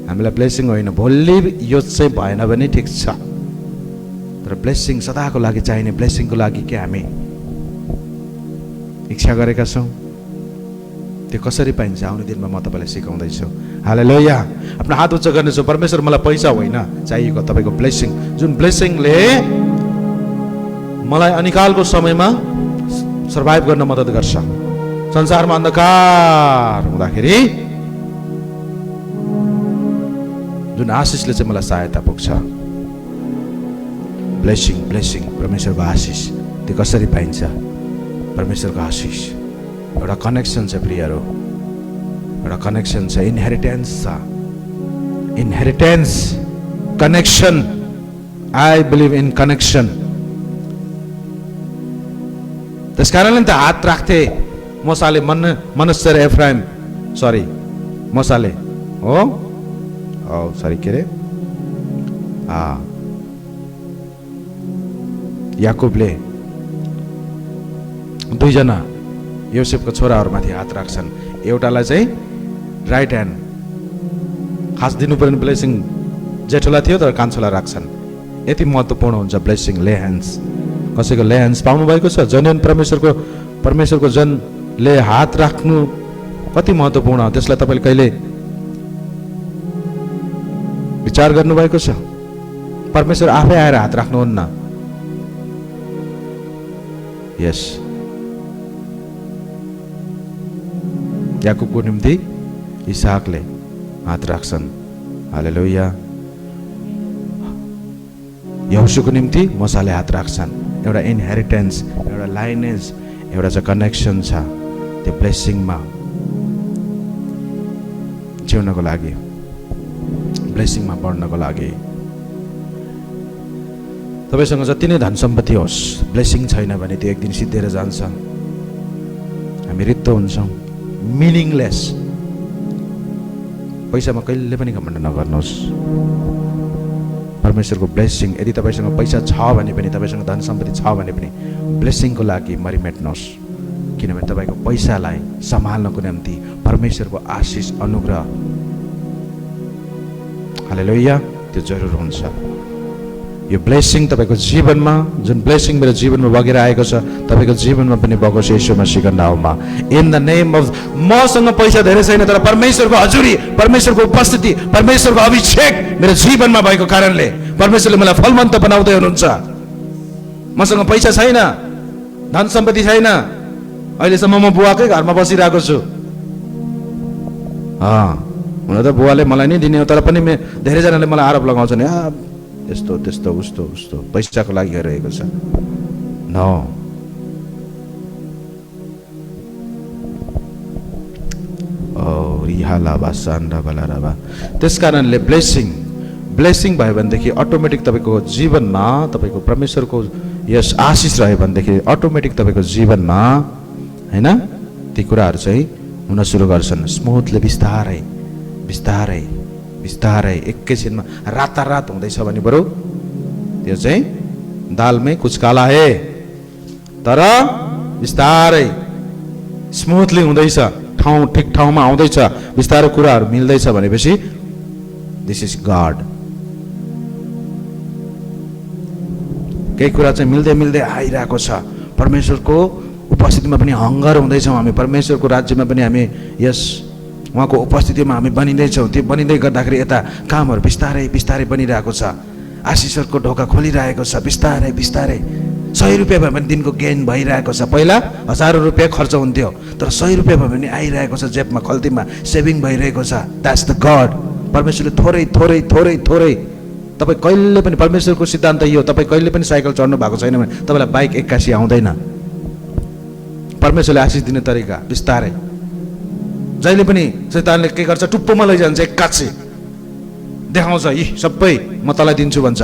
हामीलाई ब्लेसिङ होइन, भोलि यो चाहिँ भएन भने ठिक छ, तर ब्लेसिङ सदाको लागि चाहिने ब्लेसिङको लागि के हामी इच्छा गरेका छौँ? त्यो कसरी पाइन्छ? आउने दिनमा म तपाईँलाई सिकाउँदैछु। हालेलुया। आफ्नो हात उच्च गर्नेछु। परमेश्वर मलाई पैसा होइन चाहिएको, तपाईँको ब्लेसिङ, जुन ब्लेसिङले मलाई अनिकालको समयमा सर्भाइभ गर्न मद्दत गर्छ, संसारमा अन्धकार हुँदाखेरि जुन आशिषले चाहिँ मलाई सहायता पुग्छ, ब्लेसिङ ब्लेसिङ परमेश्वरको आशिष त्यो कसरी पाइन्छ? परमेश्वरको आशिष एउटा कनेक्सन छ प्रियहरू, एउटा कनेक्सन छ, इनहेरिटेन्स छ, inheritance, connection. I believe in connection. त्यस कारणले त हात राख्थे मोसाले, मनश्शे र एफ्राइम, सरी मोसाले हो सरी के अरे याकुबले दुईजना योसेफको छोराहरूमाथि हात राख्छन्। एउटालाई चाहिँ राइट ह्यान्ड, खास दिनुपर्ने ब्लेसिङ जेठोलाई थियो तर कान्छोलाई राख्छन्। यति महत्त्वपूर्ण हुन्छ ब्लेसिङ, ले ह्यान्ड्स। कसैको ले ह्यान्ड्स पाउनु भएको छ? जन परमेश्वरको जनले हात राख्नु कति महत्त्वपूर्ण हो, त्यसलाई तपाईँले कहिले विचार गर्नुभएको छ? परमेश्वर आफै आएर हात राख्नुहुन्न। यस, याकुबको निम्ति इसाकले हात राख्छन्। हालेलुया। यहोशूको निम्ति मोसाले हात राख्छन्। एउटा इनहेरिटेन्स, एउटा लाइनेज, एउटा चाहिँ कनेक्सन छ त्यो ब्लेसिङमा जिउनको लागि, ब्लेसिङमा बढ्नको लागि। तपाईँसँग जति नै धन सम्पत्ति होस्, ब्लेसिङ छैन भने त्यो एक दिन सिद्धिएर जान्छ। हामी रित्तो हुन्छौँ, मिनिङलेस। पैसामा कहिले पनि घमण्ड नगर्नुहोस्। परमेश्वरको ब्लेसिङ, यदि तपाईँसँग पैसा छ भने पनि, तपाईँसँग धन सम्पत्ति छ भने पनि ब्लेसिङको लागि मरिमेट्नुहोस्। किनभने तपाईँको पैसालाई सम्हाल्नको निम्ति परमेश्वरको आशिष, अनुग्रह, हालेलुया, त्यो जरुर हुन्छ। यो ब्लेसिङ तपाईँको जीवनमा, जुन ब्लेसिङ मेरो जीवनमा बगेर आएको छ, तपाईँको जीवनमा पनि बगोस् येशू मसीहको नाउँमा। इन द नेम अफ, मसँग पैसा धेरै छैन तर परमेश्वरको हजुरी, परमेश्वरको उपस्थिति, परमेश्वरको अभिषेक मेरो जीवनमा भएको कारणले परमेश्वरले मलाई फलवन्त बनाउँदै हुनुहुन्छ। मसँग पैसा छैन, धन सम्पत्ति छैन, अहिलेसम्म म बुवाकै घरमा बसिरहेको छु। हुन त बुवाले मलाई नै दिने हो, तर पनि धेरैजनाले मलाई आरोप लगाउँछन्, यस्तो त्यस्तो उस्तो उस्तो पैसाको लागि गरिरहेको छ। त्यस कारणले ब्लेसिङ भयो भनेदेखि अटोमेटिक तपाईँको जीवनमा, तपाईँको परमेश्वरको यस आशिष रह्यो भनेदेखि अटोमेटिक तपाईँको जीवनमा होइन ती कुराहरू चाहिँ हुन सुरु गर्छन्। स्मुथली, बिस्तारै बिस्तारै बिस्तारै, एकैछिनमा रातारात हुँदैछ भने बरु त्यो चाहिँ दालमै कुछ काला है, तर बिस्तारै स्मुथली हुँदैछ, ठिक ठाउँमा आउँदैछ, बिस्तारै कुराहरू मिल्दैछ भनेपछि दिस इज गॉड। केही कुरा चाहिँ मिल्दै मिल्दै आइरहेको छ। परमेश्वरको उपस्थितिमा पनि हङ्गर हुँदैछौँ हामी, परमेश्वरको राज्यमा पनि हामी यस उहाँको उपस्थितिमा हामी बनिँदैछौँ। त्यो बनिँदै गर्दाखेरि यता कामहरू बिस्तारै बिस्तारै बनिरहेको छ, आशिषहरूको ढोका खोलिरहेको छ बिस्तारै बिस्तारै। 100 रुपियाँ भयो भने दिनको गेन भइरहेको छ। पहिला 1000 रुपियाँ खर्च हुन्थ्यो, तर 100 रुपियाँ भयो भने आइरहेको छ जेबमा, खल्तीमा सेभिङ भइरहेको छ। That's the God. परमेश्वरले थोरै थोरै थोरै थोरै, तपाईँ कहिले पनि, परमेश्वरको सिद्धान्त यो, तपाईँ कहिले पनि साइकल चढ्नु भएको छैन भने तपाईँलाई बाइक 81 आउँदैन। परमेश्वरले आशिष दिने तरिका बिस्तारै। जहिले पनि शैतानले के गर्छ, टुप्पोमा लैजान्छ, 81 देखाउँछ, यी सबै म तँलाई दिन्छु भन्छ,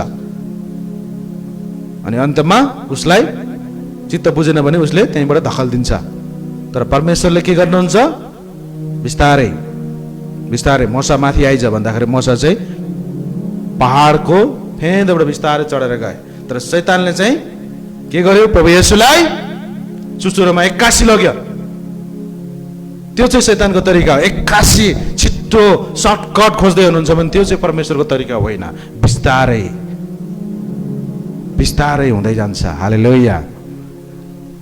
अनि अन्तमा उसलाई चित्त बुझेन भने उसले त्यहीँबाट धकल दिन्छ। तर परमेश्वरले के गर्नुहुन्छ, बिस्तारै बिस्तारै। मोसा माथि आइज भन्दाखेरि मोसा चाहिँ पहाडको फेदबाट बिस्तारै चढेर गए, तर शैतानले चाहिँ के गर्यो, प्रभु येशूलाई चुचुरोमा 81 लग्यो। त्यो चाहिँ शैतानको तरिका हो। 81 छिट्टो सर्टकट खोज्दै हुनुहुन्छ भने त्यो चाहिँ परमेश्वरको तरिका होइन। बिस्तारै बिस्तारै हुँदै जान्छ। हालेलुया।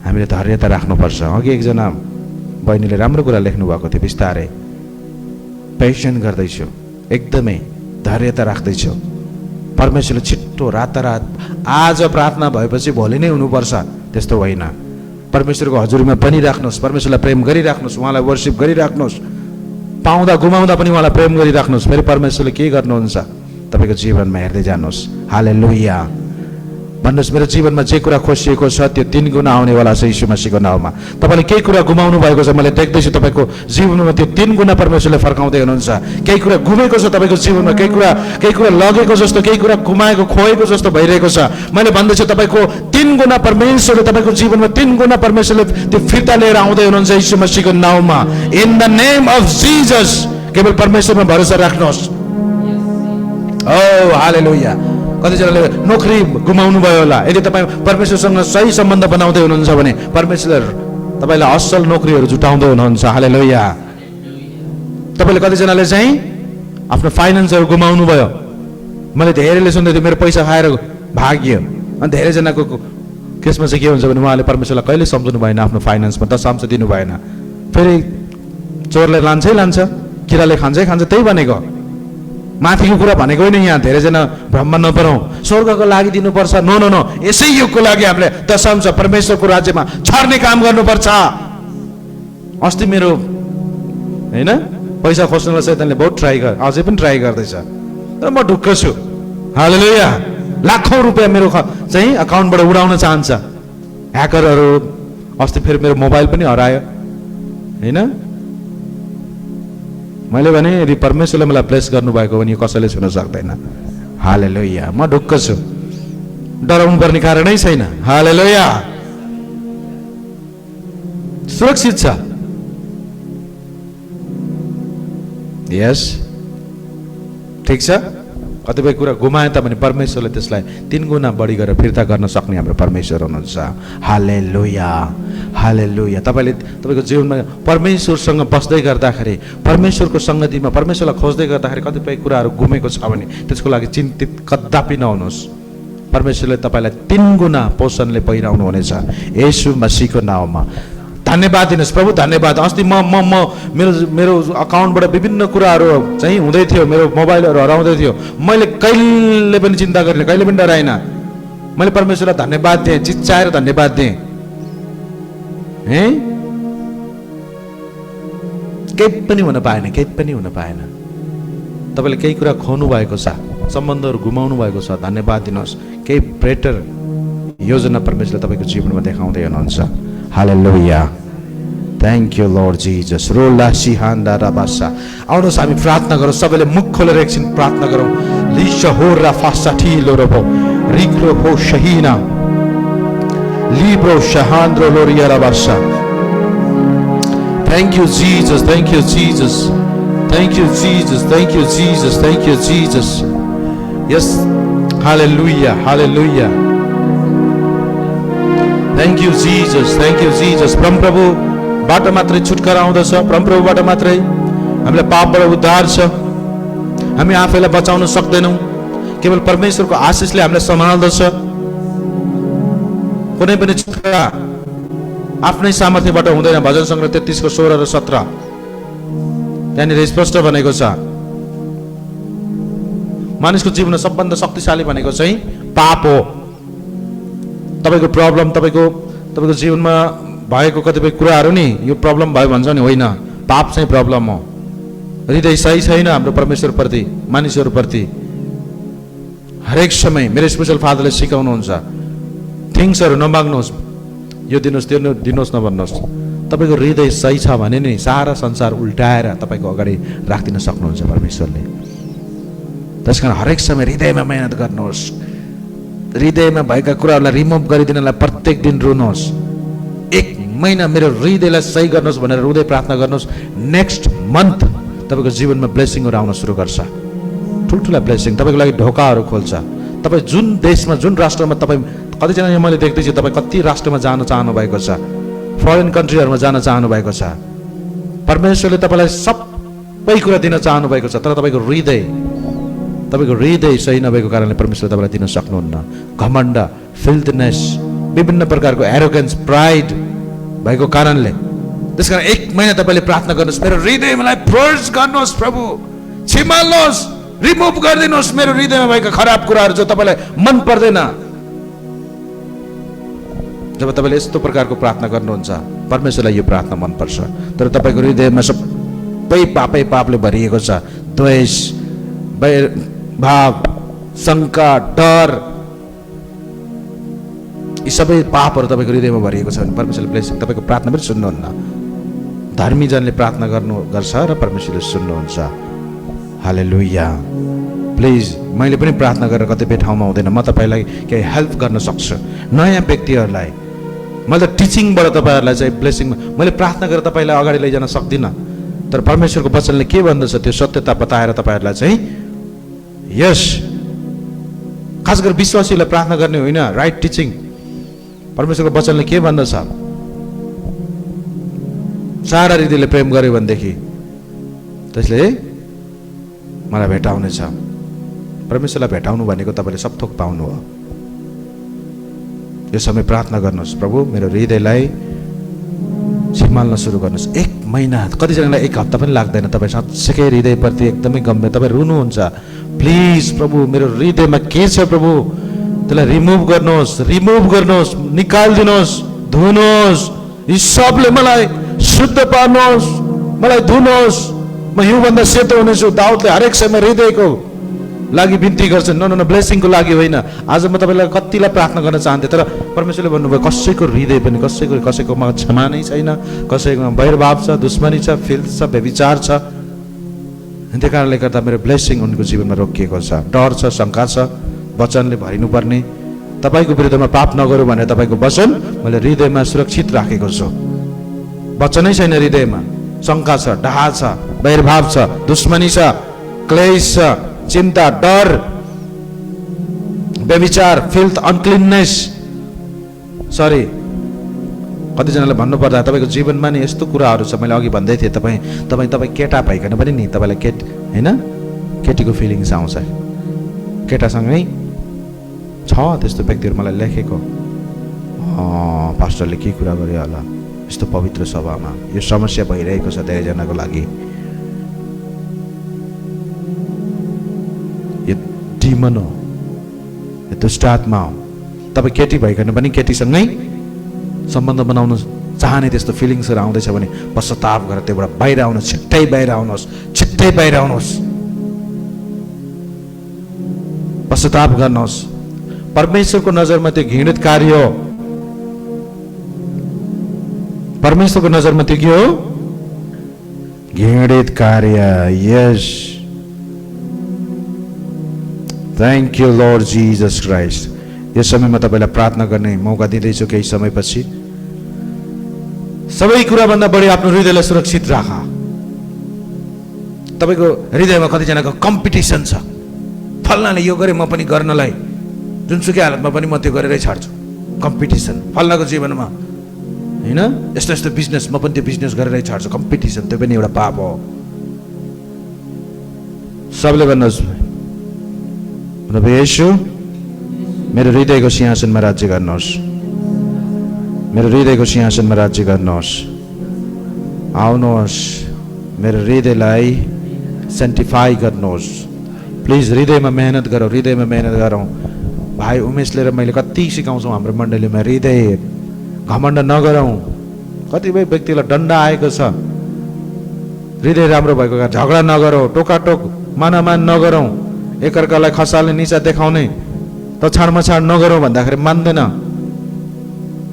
हामीले धैर्यता राख्नुपर्छ। अघि एकजना बहिनीले राम्रो कुरा लेख्नु भएको थियो, बिस्तारै पेसेन्ट गर्दैछु, एकदमै धैर्यता राख्दैछु। परमेश्वरले छिट्टो रातारात आज प्रार्थना भएपछि भोलि नै हुनुपर्छ त्यस्तो होइन। परमेश्वरको हजुरीमा बनिराख्नुहोस्, परमेश्वरलाई प्रेम गरिराख्नुहोस्, उहाँलाई वर्शिप गरिराख्नुहोस्, पाउँदा गुमाउँदा पनि उहाँलाई प्रेम गरिराख्नुहोस्। फेरि परमेश्वरले के गर्नुहुन्छ तपाईँको जीवनमा हेर्दै जानुहोस्। हालेलुया। भन्नुहोस् मेरो जीवनमा जे कुरा खोसिएको छ त्यो 3 गुणा आउनेवाला छ यीशु मसीहको नाउँमा। तपाईँले केही कुरा गुमाउनु भएको छ, मैले देख्दैछु तपाईँको जीवनमा त्यो 3 गुणा परमेश्वरले फर्काउँदै हुनुहुन्छ। केही कुरा गुमेको छ तपाईँको जीवनमा, केही कुरा लगेको जस्तो, केही कुरा गुमाएको खोएको जस्तो भइरहेको छ। मैले भन्दैछु तपाईँको 3 गुणा परमेश्वरले तपाईँको जीवनमा 3 गुणा परमेश्वरले त्यो फिर्ता लिएर आउँदै हुनुहुन्छ यीशु मसीहको नाउँमा। In the name of Jesus केवल परमेश्वरमा भरोसा राख्नुहोस्। ओ हालेलुया। कतिजनाले नोकरी गुमाउनु भयो होला, यदि तपाईँ परमेश्वरसँग सही सम्बन्ध बनाउँदै हुनुहुन्छ भने परमेश्वर तपाईँलाई असल नोकरीहरू जुटाउँदै हुनुहुन्छ। हालेलुया। तपाईँले कतिजनाले चाहिँ आफ्नो फाइनेन्सहरू गुमाउनु भयो। मैले धेरैले सुन्दै थिएँ मेरो पैसा खाएर भाग्यो, अनि धेरैजनाको केसमा चाहिँ के हुन्छ भने उहाँले परमेश्वरलाई कहिले सम्झनु भएन, आफ्नो फाइनेन्समा दशांश दिनु भएन। फेरि चोरले लान्छै लान्छ, किराले खान्छै खान्छ, त्यही भनेको माथिको कुरा भनेको होइन। यहाँ धेरैजना भ्रममा नपरौँ, स्वर्गको लागि दिनुपर्छ, नो नो नो, यसै युगको लागि हामीले दशांश परमेश्वरको राज्यमा छर्ने काम गर्नुपर्छ। अस्ति मेरो होइन पैसा खोज्नुलाई सैतानले बहुत ट्राई गर, अझै पनि ट्राई गर्दैछ, तर म ढुक्क छु। हालेलुया। लाखौँ रुपियाँ मेरो चाहिँ अकाउन्टबाट उडाउन चाहन्छ ह्याकरहरू। अस्ति फेरि मेरो मोबाइल पनि हरायो होइन। मैले भने यदि परमेश्वरले मलाई ब्लेस गर्नुभएको भने यो कसैले छुन सक्दैन। हालेलुया। म ढुक्क छु, डराउनु पर्ने कारणै छैन। हालेलुया। सुरक्षित छ। यस ठिक छ। कतिपय कुरा गुमाए तापनि परमेश्वरले त्यसलाई 3 गुणा बढी गरेर फिर्ता गर्न सक्ने हाम्रो परमेश्वर हुनुहुन्छ। हालेलुया। हालेलुया। तपाईँको जीवनमा परमेश्वरसँग बस्दै गर्दाखेरि, परमेश्वरको सङ्गतिमा परमेश्वरलाई खोज्दै गर्दाखेरि कतिपय कुराहरू गुमेको छ भने त्यसको लागि चिन्तित कदापि नहुनुहोस्। परमेश्वरले तपाईँलाई 3 गुणा पोषणले पहिराउनु हुनेछ येशू मसीहको नाउँमा। धन्यवाद दिनुहोस् प्रभु, धन्यवाद। अस्ति मेरो अकाउन्टबाट विभिन्न कुराहरू चाहिँ हुँदै थियो, मेरो मोबाइलहरू हराउँदै थियो। मैले कहिले पनि चिन्ता गरिनँ, कहिले पनि डराइनँ। मैले परमेश्वरलाई धन्यवाद दिएँ, चिच्चाएर धन्यवाद दिएँ। केही पनि हुन पाएन, केही पनि हुन पाएन। तपाईँले केही कुरा खोनु भएको छ, सम्बन्धहरू गुमाउनु भएको छ, धन्यवाद दिनुहोस्। केही बेटर योजना परमेश्वरले तपाईँको जीवनमा देखाउँदै हुनुहुन्छ। हालेलुया। Thank you lord Jesus. रोला सिहान्दा राबासा। आउनुहोस् हामी प्रार्थना गरौँ, सबैले मुख खोलेर एकछिन प्रार्थना गरौँ। लिशा हो रा फासा ठिलो रोबो रिक्रो हो Shaheena Libre शहान्द्रो Lauriya राबासा। Thank you Jesus, thank you Jesus, thank you Jesus, thank you Jesus, thank you Jesus. Yes hallelujah, hallelujah. Thank you Jesus, thank you Jesus. परमप्रभुबाट मात्रै छुटकारा आउँदछ, परमप्रभुबाट मात्रै हामीलाई पापबाट उद्धार छ। हामी आफैलाई बचाउन सक्दैनौँ, केवल परमेश्वरको आशिषले हामीलाई सम्हाल्दछ। कुनै पनि छुटकारा आफ्नै सामर्थ्यबाट हुँदैन। भजन सङ्ग्रह 33 को 16 र 17 त्यहाँनिर स्पष्ट भनेको छ। मानिसको जीवनमा सबभन्दा शक्तिशाली भनेको चाहिँ पाप हो। तपाईँको प्रब्लम, तपाईँको जीवनमा भएको कतिपय कुराहरू नि यो प्रब्लम भयो भन्छ नि, होइन, पाप चाहिँ प्रब्लम हो। हृदय सही छैन हाम्रो परमेश्वरप्रति, मानिसहरूप्रति। हरेक समय मेरो स्पेशल फादरले सिकाउनुहुन्छ, थिङ्सहरू नमाग्नुहोस्, यो दिनुहोस् त्यो दिनुहोस् नभन्नुहोस्। तपाईँको हृदय सही छ भने नि सारा संसार उल्टाएर तपाईँको अगाडि राखिदिन सक्नुहुन्छ परमेश्वरले। त्यस कारण हरेक समय हृदयमा मेहनत गर्नुहोस्। हृदयमा भएका कुराहरूलाई रिमुभ गरिदिनलाई प्रत्येक दिन रुनुहोस्। 1 महिना मेरो हृदयलाई सही गर्नुहोस् भनेर हृदय प्रार्थना गर्नुहोस्। नेक्स्ट मन्थ तपाईँको जीवनमा ब्लेसिङहरू आउन सुरु गर्छ। ठुल्ठुला ब्लेसिङ तपाईँको लागि ढोकाहरू खोल्छ। तपाईँ जुन देशमा, जुन राष्ट्रमा, तपाईँ कतिजना मैले देख्दैछु तपाईँ कति राष्ट्रमा जान चाहनु भएको छ, फरेन कन्ट्रीहरूमा जान चाहनु भएको छ। परमेश्वरले तपाईँलाई सबै कुरा दिन चाहनु भएको छ, तर तपाईँको हृदय सही नभएको कारणले परमेश्वरले तपाईँलाई दिन सक्नुहुन्न। घमण्ड, फिल्थनेस, विभिन्न प्रकारको एरोगेन्स, प्राइड भएको कारणले। त्यस कारण 1 महिना तपाईँले प्रार्थना गर्नुहोस्, मेरो हृदयलाई पर्ज गर्नुहोस् प्रभु, छिमाल्नुहोस्, रिमुभ गरिदिनुहोस् मेरो हृदयमा भएका खराब कुराहरू जो तपाईँलाई मन पर्दैन। जब तपाईँले यस्तो प्रकारको प्रार्थना गर्नुहुन्छ परमेश्वरलाई यो प्रार्थना मनपर्छ। तर तपाईँको हृदयमा सबै पापले भरिएको छ, द्वेष, भाव, शङ्का, डर, यी सबै पापहरू तपाईँको हृदयमा भरिएको छ भने परमेश्वरले ब्लेसिङ तपाईँको प्रार्थना पनि सुन्नुहुन्न। धर्मीजनले प्रार्थना गर्छ र परमेश्वरले सुन्नुहुन्छ। हालेलुया। प्लिज मैले पनि प्रार्थना गरेर कतिपय ठाउँमा हुँदैन, म तपाईँलाई केही हेल्प गर्न सक्छु। नयाँ व्यक्तिहरूलाई मैले त टिचिङबाट तपाईँहरूलाई चाहिँ ब्लेसिङ, मैले प्रार्थना गरेर तपाईँलाई अगाडि लैजान सक्दिनँ, तर परमेश्वरको वचनले के भन्दछ त्यो सत्यता बताएर तपाईँहरूलाई चाहिँ यस, खास गरी विश्वासीलाई प्रार्थना गर्ने होइन, राइट टिचिङ। परमेश्वरको वचनले के भन्दछ, सारा हृदयले प्रेम गर्यो भनेदेखि त्यसले मलाई भेटाउनेछ। परमेश्वरलाई भेटाउनु भनेको तपाईँले सब थोक पाउनु हो। यो समय प्रार्थना गर्नुहोस्, प्रभु मेरो हृदयलाई सम्हाल्न सुरु गर्नुहोस्। 1 महिना, कतिजनालाई 1 हप्ता पनि लाग्दैन। तपाईँ साँच्चै हृदयप्रति एकदमै गम्भीर, तपाईँ रुनुहुन्छ। प्लिज प्रभु मेरो हृदयमा के छ प्रभु, त्यसलाई रिमुभ गर्नुहोस्, निकालिदिनुहोस्, धुनुहोस्। यी सबले मलाई शुद्ध पार्नुहोस्, मलाई धुनुहोस्, म हिउँभन्दा सेतो हुनेछु। दाउदले हरेक समय हृदयको लागि बिन्ती गर्छ, न ब्लेसिङको लागि होइन। आज म तपाईँलाई कतिलाई प्रार्थना गर्न चाहन्थेँ, तर परमेश्वरले भन्नुभयो कसैको हृदय पनि, कसैकोमा क्षमा नै छैन, कसैकोमा वैरभाव छ, दुश्मनी छ, फिल्थ छ, व्यभिचार छ। त्यही कारणले गर्दा मेरो ब्लेसिङ उनको जीवनमा रोकिएको छ। डर छ, शङ्का छ, वचनले भरिनुपर्ने। तपाईँको विरुद्धमा पाप नगरौँ भनेर तपाईँको वचन मैले हृदयमा सुरक्षित राखेको छु। वचनै छैन हृदयमा, शङ्का छ, डाहा छ, वैरभाव छ, दुश्मनी छ, क्लेश छ, चिन्ता, डर, व्यभिचार, फिल्थ, अनक्लिननेस। सरी, कतिजनाले भन्नुपर्दा तपाईँको जीवनमा नि यस्तो कुराहरू छ। मैले अघि भन्दै थिएँ, तपाईँ केटा भइकन पनि नि तपाईँलाई होइन केटीको फिलिङ्स आउँछ। केटासँगै छ त्यस्तो व्यक्तिहरू मलाई लेखेको, पास्टरले के कुरा गर्यो होला, यस्तो पवित्र सभामा यो समस्या भइरहेको छ धेरैजनाको लागि। यो डिमन हो, यो दुष्टात्मा हो। तपाईँ केटी भइकन पनि केटीसँगै सम्बन्ध बनाउन चाहने त्यस्तो फिलिङ्सहरू आउँदैछ भने पश्चाताप गरेर त्योबाट बाहिर आउनुहोस्, छिट्टै बाहिर आउनुहोस्, पश्चाताप गर्नुहोस्। परमेश्वरको नजरमा त्यो घृणित कार्य हो। परमेश्वरको नजरमा त्यो के हो? घृणित कार्य। यस, thank you lord Jesus Christ. यस समयमा तपाईँलाई प्रार्थना गर्ने मौका दिँदैछु। केही समयपछि सबै कुराभन्दा बढी आफ्नो हृदयलाई सुरक्षित राख। तपाईँको हृदयमा कतिजनाको कम्पिटिसन छ, फल्नाले यो गरे म पनि गर्नलाई, जुनसुकै हालतमा पनि म त्यो गरेरै छाड्छु। कम्पिटिसन फल्नाको जीवनमा होइन, यस्तो यस्तो बिजनेस म पनि त्यो बिजनेस गरेरै छाड्छु। कम्पिटिसन त्यो पनि एउटा पाप हो। सबले भन्नुहोस्, येशू मेरो हृदयको सिंहासनमा राज्य गर्नुहोस्, मेरो हृदयको सिंहासनमा राज्य गर्नुहोस्। आउनुहोस्, मेरो हृदयलाई सेन्टिफाई गर्नुहोस्। प्लिज हृदयमा मेहनत गरौँ। भाइ उमेशले र मैले कति सिकाउँछौँ हाम्रो मण्डलीमा, हृदय घमण्ड नगरौँ। कतिपय व्यक्तिलाई डन्डा आएको छ, हृदय राम्रो भएको कारण झगडा नगरौँ, टोकाटोक मानामान नगरौँ, एकअर्कालाई खसाल्ने निचा देखाउने त छाडमछाड नगरौँ भन्दाखेरि मान्दैन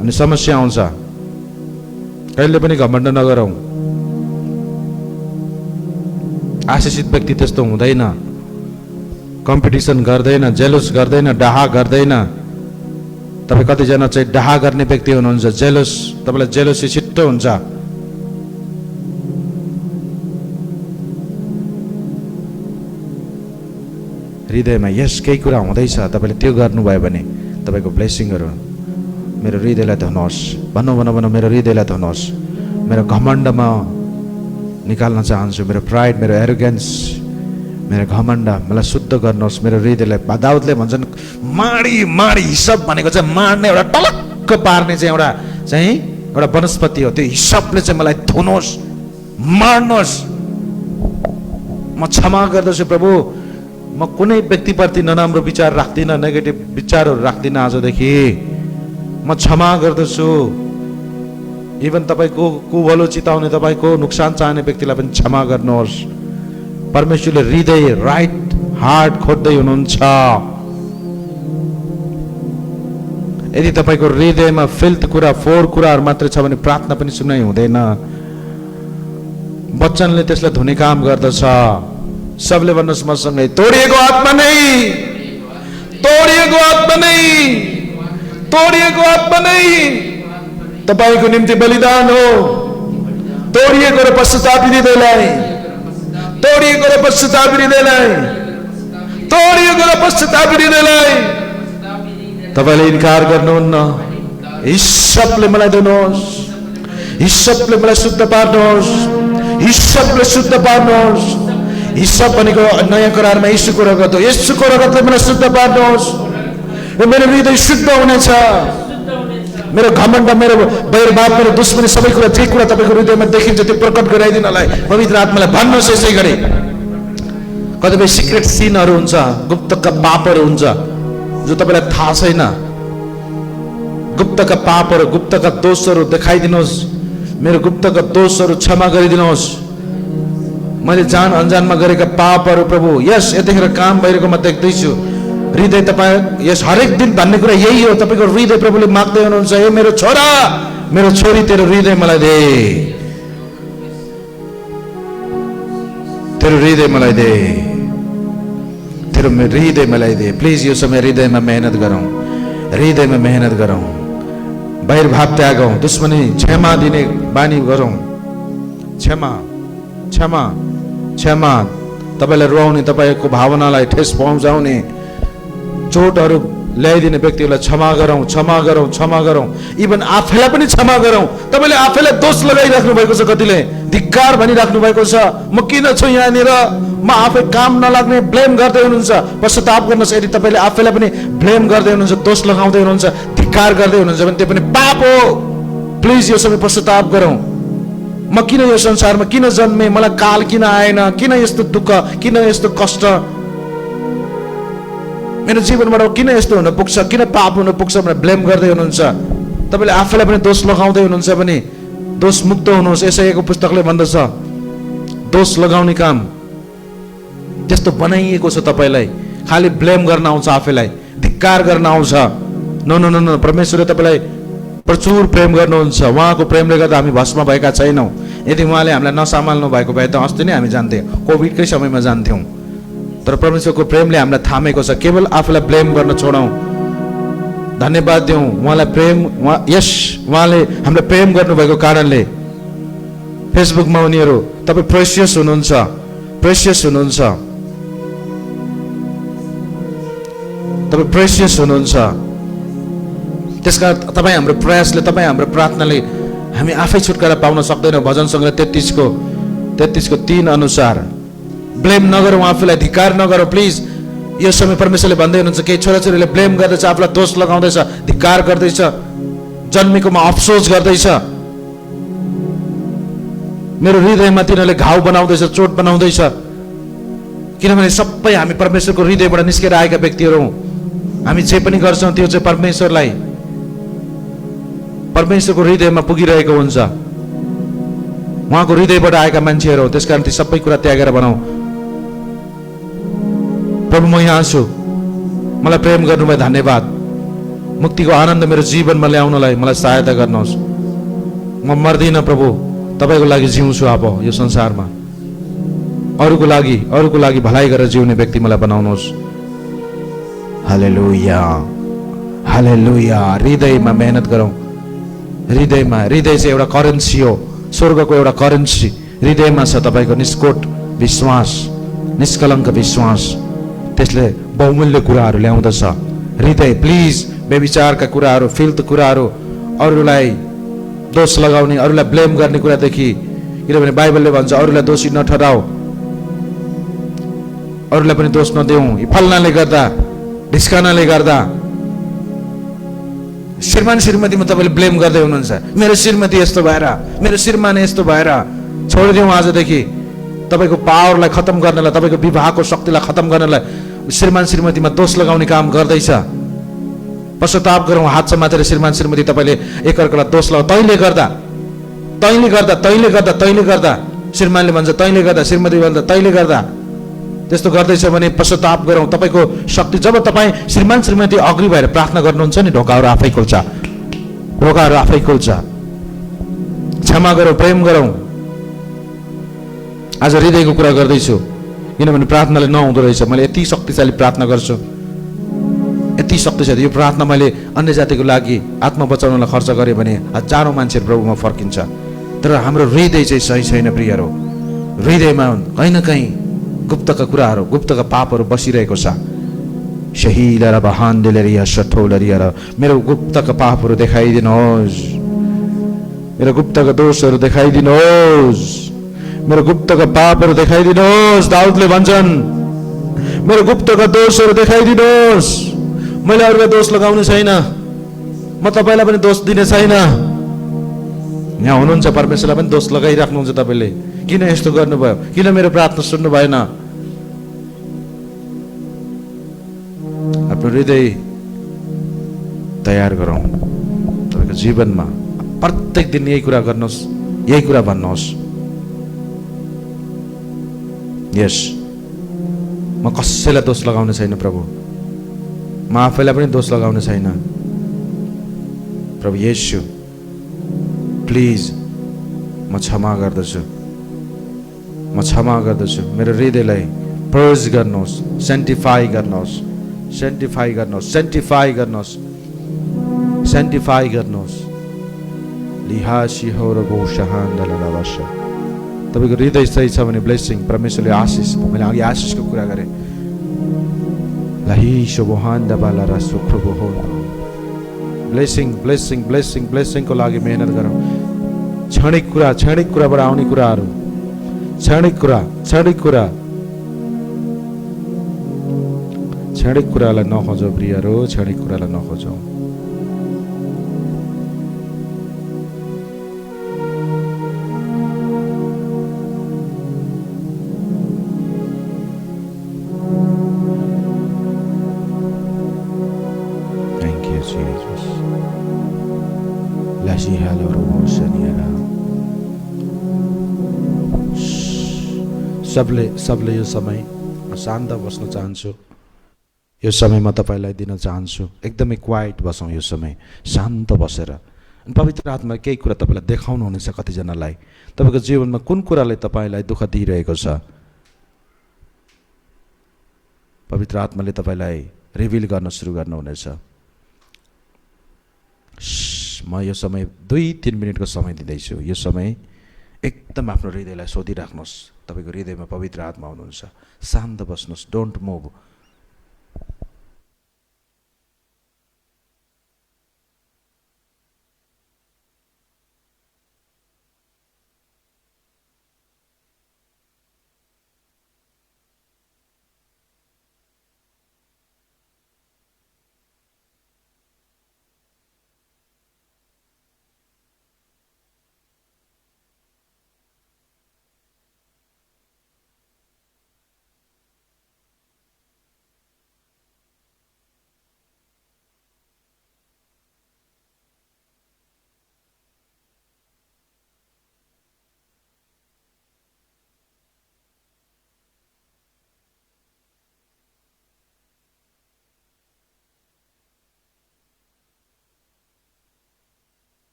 अनि समस्या आउँछ। कहिले पनि घमण्ड नगरौँ। आशिषित व्यक्ति त्यस्तो हुँदैन, कम्पिटिसन गर्दैन, जेलस गर्दैन, डाहा गर्दैन। तपाईँ कतिजना चाहिँ डाहा गर्ने व्यक्ति हुनुहुन्छ, जेलस, तपाईँलाई जेलसी छिट्टो हुन्छ। हृदयमा यस केही कुरा हुँदैछ, तपाईँले त्यो गर्नुभयो भने तपाईँको ब्लेसिङहरू। मेरो हृदयलाई धुनुहोस्, भनौँ मेरो हृदयलाई धुनुहोस्। मेरो घमण्डमा निकाल्न चाहन्छु, मेरो प्राइड, मेरो एरोगेन्स, मेरो घमण्ड मलाई शुद्ध गर्नुहोस्। मेरो हृदयलाई, दाउदले भन्छन् माडी हिसाब भनेको चाहिँ माड्ने, एउटा टलक्क पार्ने चाहिँ एउटा वनस्पति हो। त्यो हिसाबले चाहिँ मलाई धुनुहोस्, मार्नुहोस्। म क्षमा गर्दछु प्रभु, म कुनै व्यक्तिप्रति नराम्रो विचार राख्दिनँ, नेगेटिभ विचारहरू राख्दिनँ। आजदेखि म क्षमा गर्दछु। इभन तपाईको कुभलो चिताउने, तपाईको नुकसान चाहने व्यक्तिलाई पनि क्षमा गर्नुहोस्। परमेश्वरले हृदय, राइट हार्ट खोज्दै हुनुहुन्छ। यदि तपाईको हृदयमा फिल्थ कुरा, फोहोर कुराहरू मात्रै छ भने प्रार्थना पनि सुन्नै हुँदैन। वचनले त्यसलाई धुने काम गर्दछ। सबले भन्नुहोस् मसँगै, तोडिएको आत्मा नै, तोडिएको आत्मा नै, तोडिएको आत्मा नै तपाईको निम्ति बलिदान हो। तोडिएको र पश्चातापी हृदयलाई, तोडिएको र पश्चातापी हृदयलाई, तोडिएको र पश्चातापी हृदयलाई तपाईले इन्कार गर्नुहुन्न। ईश्वरले मलाई दिनुहोस्, ईश्वरले मलाई शुद्ध पार्नुहोस्, ईश्वरले शुद्ध पार्नुहोस्। ईश्वर भनेको नयाँ करारमा यीशुको रगत हो। यीशुको रगतले मलाई शुद्ध पार्नुहोस् र मेरो हृदय शुद्ध हुनेछ। मेरो घमण्ड, मेरो बैरभाव, मेरो दुश्मनी, सबै कुरा जे कुरा तपाईको हृदयमा देखिन्छ त्यो प्रकट गराइदिनलाई पवित्र आत्मालाई भन्नुहोस्। यसै गरी कतिपय सिक्रेट सिनहरू हुन्छ, गुप्तका पापहरू हुन्छ जो तपाईलाई थाहा छैन। गुप्तका पापहरू, गुप्तका दोषहरू देखाइदिनुहोस्। मेरो गुप्तका दोषहरू क्षमा गरिदिनुहोस्। मैले जान अनजानमा गरेका पापहरू प्रभु यस यतिखेर काम भइरहेको म देख्दैछु। हृदय तपाईँ यस हरेक दिन भन्ने कुरा यही हो। तपाईँको हृदय प्रभुले माग्दै हुनुहुन्छ, ए मेरो छोरा, मेरो छोरी, तेरो हृदय मलाई दे, तेरो हृदय मलाई दे, तेरो हृदय मलाई दे। प्लिज यो समय हृदयमा मेहनत गरौँ, हृदयमा मेहनत गरौँ, बैरभाव त्यागौँ, दुश्मनी क्षमा दिने बानी गरौँ। क्षमा, क्षमा, क्षमा। तपाईँलाई रुवाउने, तपाईँको भावनालाई ठेस पहुँचाउने, चोटहरू ल्याइदिने व्यक्तिहरूलाई क्षमा गरौँ, क्षमा गरौँ, क्षमा गरौँ। इभन आफैलाई पनि क्षमा गरौँ। तपाईँले आफैलाई दोष लगाइराख्नु भएको छ, कतिले धिक्कार भनिराख्नु भएको छ, म किन छु यहाँनिर, म आफै काम नलाग्ने ब्लेम गर्दै हुनुहुन्छ। पश्चाताप गर्नुहोस्। यदि तपाईँले आफैलाई पनि ब्लेम गर्दै हुनुहुन्छ, दोष लगाउँदै हुनुहुन्छ, धिक्कार गर्दै हुनुहुन्छ भने त्यो पनि पाप हो। प्लिज यो समय पश्चाताप गरौँ। म किन यो संसारमा किन जन्मे, मलाई काल किन आएन, किन यस्तो दुःख, किन यस्तो कष्ट मेरो जीवनबाट किन यस्तो हुन पुग्छ, किन पाप हुन पुग्छ भनेर ब्लेम गर्दै हुनुहुन्छ। तपाईँले आफैलाई पनि दोष लगाउँदै हुनुहुन्छ भने दोष मुक्त हुनुहोस्। यसैको पुस्तकले भन्दछ दोष लगाउने काम त्यस्तो बनाइएको छ। तपाईँलाई खालि ब्लेम गर्न आउँछ, आफैलाई धिक्कार गर्न आउँछ। नो नो नो नो, परमेश्वरले तपाईँलाई प्रचुर प्रेम गर्नुहुन्छ। उहाँको प्रेमले गर्दा हामी भस्म भएका छैनौँ। यदि उहाँले हामीलाई नसम्हाल्नु भएको भए त अस्ति नै हामी जान्थ्यौँ, कोभिडकै समयमा जान्थ्यौँ। तर परमेश्वरको प्रेमले हामीलाई थामेको छ। केवल आफूलाई ब्लेम गर्न छोडौँ, धन्यवाद दिउँ उहाँलाई। प्रेम उहाँले हामीलाई प्रेम गर्नुभएको कारणले फेसबुकमा उनीहरू तपाईँ प्रेसियस हुनुहुन्छ, प्रेसियस हुनुहुन्छ, तपाईँ प्रेसियस हुनुहुन्छ। त्यसकारण तपाईँ हाम्रो प्रयासले, तपाईँ हाम्रो प्रार्थनाले हामी आफै छुटकारा पाउन सक्दैनौँ। भजन सङ्ग्रह 33:3 अनुसार ब्लेम नगरौँ, आफूलाई धिक्कार नगरौँ। प्लिज यो समय परमेश्वरले भन्दै हुनुहुन्छ, केही छोराछोरीले ब्लेम गर्दैछ, आफूलाई दोष लगाउँदैछ, धिक्कार गर्दैछ, जन्मेकोमा अफसोस गर्दैछ। मेरो हृदयमा तिनीहरूले घाउ बनाउँदैछ, चोट बनाउँदैछ। किनभने सबै हामी परमेश्वरको हृदयबाट निस्केर आएका व्यक्तिहरू हौँ। हामी जे पनि गर्छौँ त्यो चाहिँ परमेश्वरको हृदयमा पुगिरहेको हुन्छ। उहाँको हृदयबाट आएका मान्छेहरू हो। त्यसकारण ती सबै कुरा त्यागेर बनाऊ। प्रभु म यहाँ छु, मलाई प्रेम गर्नुभयो, धन्यवाद। मुक्तिको आनन्द मेरो जीवनमा ल्याउनलाई मलाई सहायता गर्नुहोस्। म मर्दिनँ प्रभु, तपाईँको लागि जिउँछु। अब यो संसारमा अरूको लागि भलाइ गरेर जिउने व्यक्ति मलाई बनाउनुहोस्। हालेलुया, हालेलुया। हृदयमा मेहनत गरौँ। हृदय चाहिँ एउटा करेन्सी हो, स्वर्गको एउटा करेन्सी हृदयमा छ। तपाईँको निष्कोट विश्वास, निष्कलङ्क विश्वास, त्यसले बहुमूल्य कुराहरू ल्याउँदछ। हृदय प्लिज व्यभिचारका कुराहरू, फिल्त कुराहरू, अरूलाई दोष लगाउने, अरूलाई ब्लेम गर्ने कुरादेखि, किनभने बाइबलले भन्छ अरूलाई दोषी नठहराऊ, अरूलाई पनि दोष नदेऊ। फल्नाले गर्दा, ढिस्कानाले गर्दा, श्रीमान श्रीमतीमा तपाईँले ब्लेम गर्दै हुनुहुन्छ, मेरो श्रीमती यस्तो भएर, मेरो श्रीमान यस्तो भएर। छोडिदिउँ आजदेखि। तपाईँको पावरलाई खत्म गर्नलाई, तपाईँको विवाहको शक्तिलाई खत्म गर्नलाई श्रीमान श्रीमतीमा दोष लगाउने काम गर्दैछ। पश्चाताप गरौँ, हात समातेर श्रीमान श्रीमती तपाईँले एकअर्कालाई दोष लगाऊ, तैँले गर्दा तैँले गर्दा तैँले गर्दा तैँले गर्दा, श्रीमानले भन्छ तैँले गर्दा, श्रीमती भन्छ तैँले गर्दा। त्यस्तो गर्दैछ भने पश्चाताप गरौँ। तपाईँको शक्ति, जब तपाईँ श्रीमान श्रीमती अग्री भएर प्रार्थना गर्नुहुन्छ नि, ढोकाहरू आफै खुल्छ, ढोकाहरू आफै खुल्छ। क्षमा गरौँ, प्रेम गरौँ। आज हृदयको कुरा गर्दैछु, किनभने प्रार्थनाले नहुँदो रहेछ। मैले यति शक्तिशाली प्रार्थना गर्छु, यति शक्तिशाली। यो प्रार्थना मैले अन्य जातिको लागि आत्मा बचाउनलाई खर्च गरेँ भने हजारौँ मान्छेहरू प्रभुमा फर्किन्छ। तर हाम्रो हृदय चाहिँ सही छैन प्रियहरू। हृदयमा कहीँ न कहीँ गुप्तका कुराहरू, गुप्तका पापहरू बसिरहेको छ। सही लरा बहान दिलेरिया सठोलरिया, मेरो गुप्तका पापहरू देखाइदिनुहोस्, मेरो गुप्तका दोषहरू देखाइदिनुहोस्, मेरो गुप्तका पापहरू देखाइदिनुहोस्। दाउदले भन्छन् मेरो गुप्तका दोषहरू देखाइदिनुहोस्। मैले अरूलाई दोष लगाउने छैन, म तपाईँलाई पनि दोष दिने छैन। यहाँ हुनुहुन्छ परमेश्वरलाई पनि दोष लगाइराख्नुहुन्छ तपाईँले। किन यस्तो गर्नुभयो, किन मेरो प्रार्थना सुन्नु भएन? आफ्नो हृदय तयार गरौँ। तपाईँको जीवनमा प्रत्येक दिन यही कुरा गर्नुहोस्, यही कुरा भन्नुहोस्, यस म कसैलाई दोष लगाउने छैन प्रभु, म आफैलाई पनि दोष लगाउने छैन। प्रभु येशू प्लिज म क्षमा गर्दछु, म क्षमा गर्दछु। मेरो हृदयलाई पर्ज गर्नुहोस्, सेन्टिफाई गर्नुहोस्, सेन्टिफाई गर्नुहोस्, सेन्टिफाई गर्नुहोस्, सेन्टिफाई गर्नुहोस्। लिहासी हो र गो शहान्दलवास। तपाईँको हृदय सही छ भने ब्लेसिङ, परमेश्वरले आशिष, मैले अघि आशिषको कुरा गरेँ। लही शोभहान दबाला र सुख्रुबो हो। ब्लेसिङ ब्लेसिङ ब्लेसिङ ब्लेसिङको लागि मेहनत गरौँ। क्षणिक कुरा, क्षणिक कुराबाट आउने कुराहरू, क्षणिक कुरा, क्षणिक कुरा, क्षणिक कुरालाई नखोजौँ प्रियहरू, क्षणिक कुरालाई नखोजौँ। सबले यो समय म शान्त बस्न चाहन्छु। यो समय म तपाईँलाई दिन चाहन्छु। एकदमै क्वाइट बसौँ यो समय, शान्त बसेर। पवित्र आत्मा केही कुरा तपाईँलाई देखाउनुहुनेछ। कतिजनालाई तपाईँको जीवनमा कुन कुराले तपाईँलाई दुःख दिइरहेको छ, पवित्र आत्माले तपाईँलाई रिभिल गर्न सुरु गर्नुहुनेछ। म यो समय 2-3 मिनटको समय दिँदैछु। यो समय एकदम आफ्नो हृदयलाई सोधिराख्नुहोस्। तपाईँको हृदयमा पवित्र आत्मा हुनुहुन्छ। शान्त बस्नुहोस्, don't move.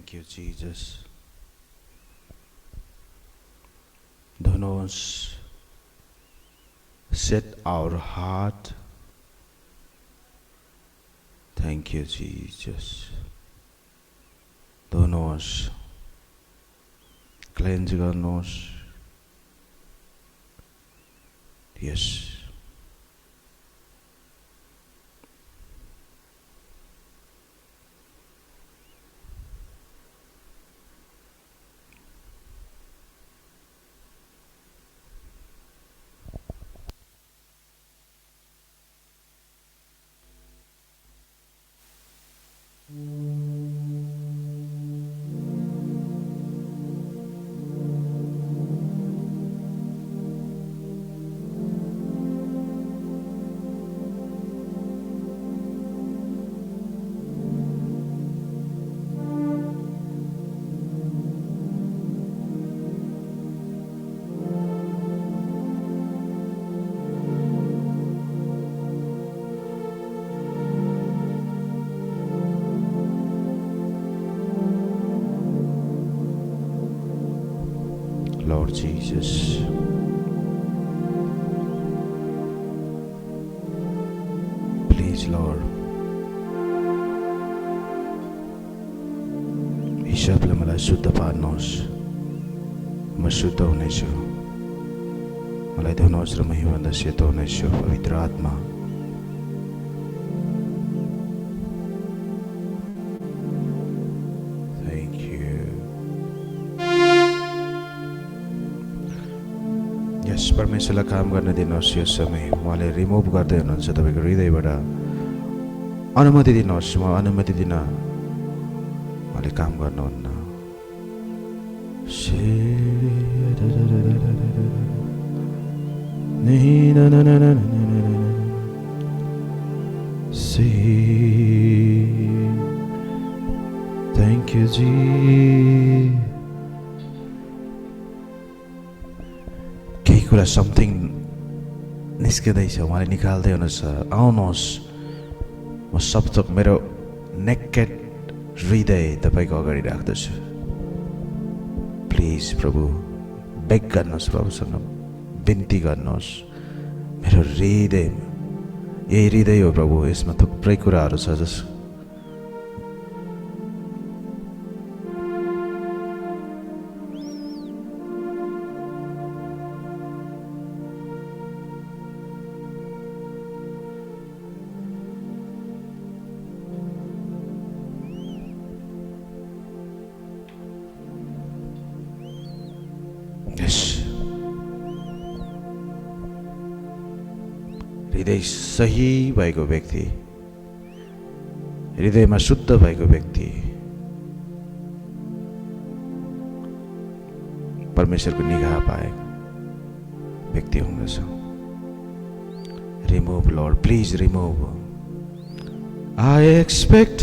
Thank you, Jesus. Donos, set our heart. Thank you, Jesus. Donos, cleanse garnos. Yes. Lord Jesus, please Lord, हिसाबले मलाई शुद्ध पार्नुहोस्, म शुद्ध हुनेछु, मलाई धुनुहोस् र म हिउँभन्दा सेतो हुनेछु, पवित्र आत्मा। परमेश्वरलाई काम गर्न दिनुहोस्। यो समय उहाँले रिमुभ गर्दै हुनुहुन्छ तपाईँको हृदयबाट। अनुमति दिनुहोस्, म अनुमति दिन उहाँले काम गर्नुहुन्न। Thank you, Jesus. कुरा समथिङ निस्किँदैछ, उहाँले निकाल्दै हुनुहुन्छ। आउनुहोस्, म सबथोक मेरो नेकेड हृदय तपाईँको अगाडि राख्दछु। प्लिज प्रभु, बेग गर्नुहोस्, प्रभुसँग बिन्ती गर्नुहोस्। मेरो हृदय, यही हृदय हो प्रभु, यसमा थुप्रै कुराहरू छ जस हृदय सही भएको व्यक्ति, हृदयमा शुद्ध भएको व्यक्ति परमेश्वरको निगाह पाएको व्यक्ति हुँदछ। Remove lord, please remove. I expect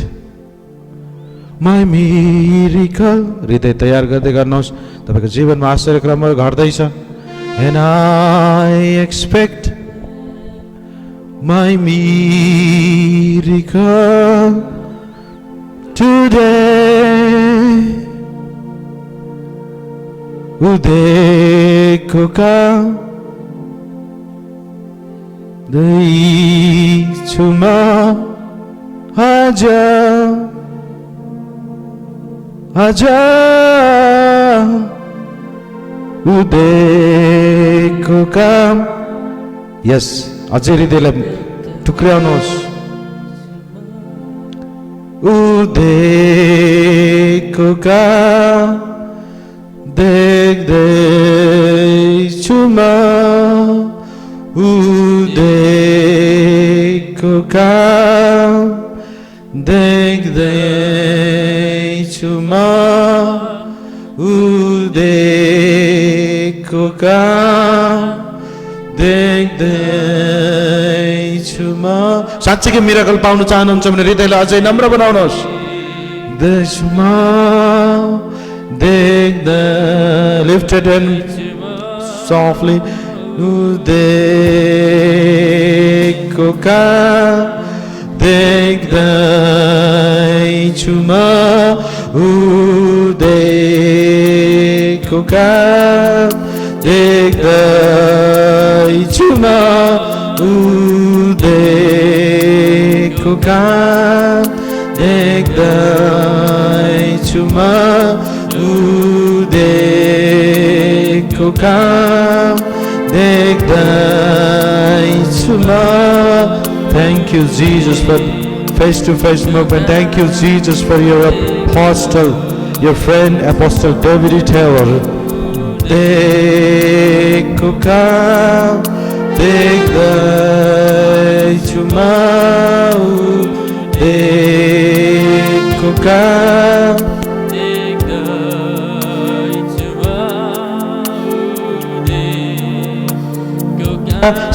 my miracle. हृदय तयार गर्दै गर्नुहोस्, तपाईँको जीवनमा आश्चर्यक्रमहरू घट्दैछ। And I expect my miracle today. Udeko ka dei chuma aja aja udeko ka. Yes, अझै हृदयलाई टुक्र्याउनुहोस्। उदेको का देख्दैछु म, उदेको का देख्दैछु म, उदेको का देख्दैछु म। साँच्चै मिरेकल पाउन चाहनुहुन्छ भने हृदयलाई अझै नम्र बनाउनुहोस्। देख्छु म, देख्दै लिफ्टेड एन्ड सफ्टली, उदेको का देख्दैछु म, उदयको काम देख्दैछु म उदयको काम देख्दैछु म उदयको काम देख्दैछु म Thank you Jesus for face-to-face movement. Thank you Jesus for your apostle, your friend Apostle David Taylor. Dekho kam dekhदैछु म dekho kam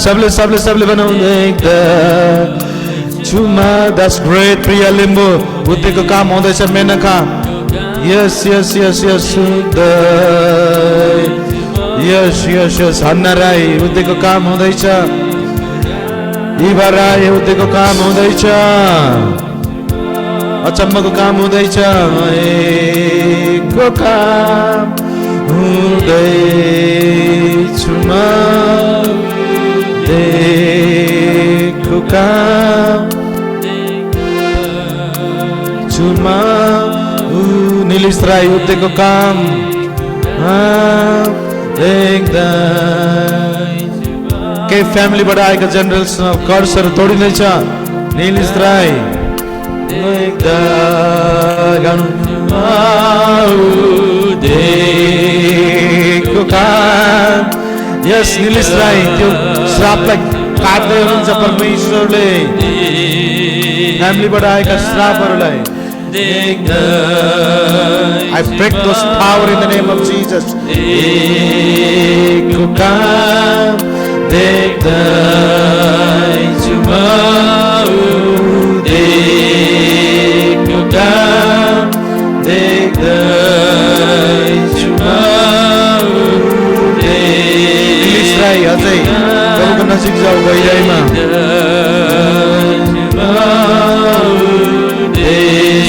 सबले बनाऊ देख्दैछु म That's great प्रिया लिम्बू बुद्धिको काम हुँदैछ मेनका Yes हन्ना राई बुद्धिको काम हुँदैछ इभा राई बुद्धिको काम हुँदैछ अचम्मको काम हुँदैछ को काम हुँदैछु म देखो काम चुमा नीलिस राई उद्देको काम देख्दा के फ्यामिलीबाट आएका जेनरल्स कर्सहरू तोडिँदैछ नीलिस राई देख्दा गाउनु देखो काम यस नीलिस राई त्यो श्रापलाई काट्दै हुनुहुन्छ परमेश्वरले फ्यामिलीबाट आएका श्रापहरूलाई I break those power in the name of Jesus. Dekho kam dekhदैछु म dekho kam dekhदैछु म अझै प्रभुको नजिक जाऊ गइरहेमा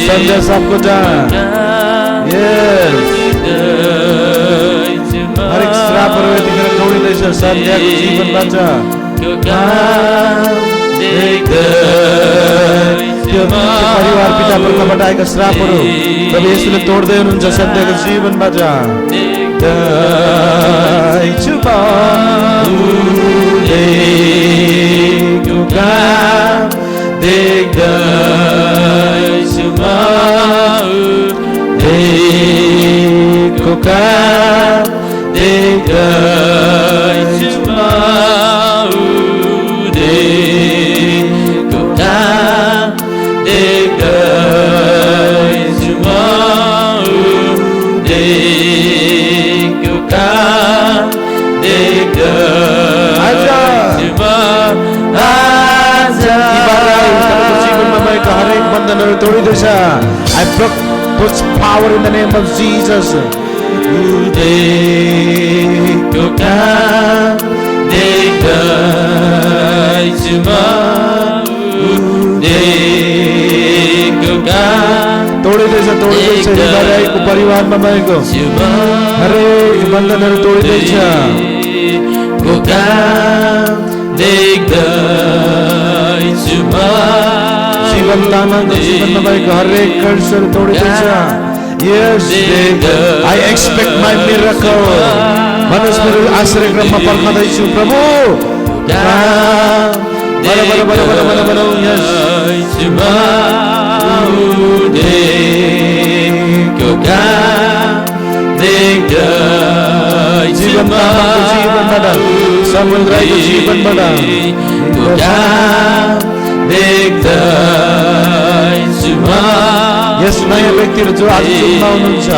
सन्ध्या सापकोटा हरेक श्रापहरू यतिखेर तोडिँदैछ सन्ध्याको जीवनबाट परिवार पिता पुर्खाबाट आएका श्रापहरू प्रभु येशूले तोड्दै हुनुहुन्छ सन्ध्याको जीवनबाट देख्दैछु म उदयको काम देख्दैछु म उदयको काम देख्दैछु म उदयको काम देख्दैछु म हरेक बन्धनहरू तोडिँदैछ I broke those power in the name of Jesus. उदयको काम देख्दैछु म उदयको काम तोडिँदैछ हरेकको परिवारमा भएको हरेक बन्धनहरू तोडिँदैछ को काम देख्दैछु म जीवन तामाङको जीवनमा भएको हरेक कर्सहरू तोडिँदैछ Yes, I expect my miracle. मनुष्य मेरो आश्रयक्रममा पर्खँदैछु प्रभु बडा yes उदयको काम देख्दैछु जीवनबाट समुद्रको जीवनबाट देख्दैछु म यस नयाँ व्यक्तिहरू जो आज जुम्मा हुनुहुन्छ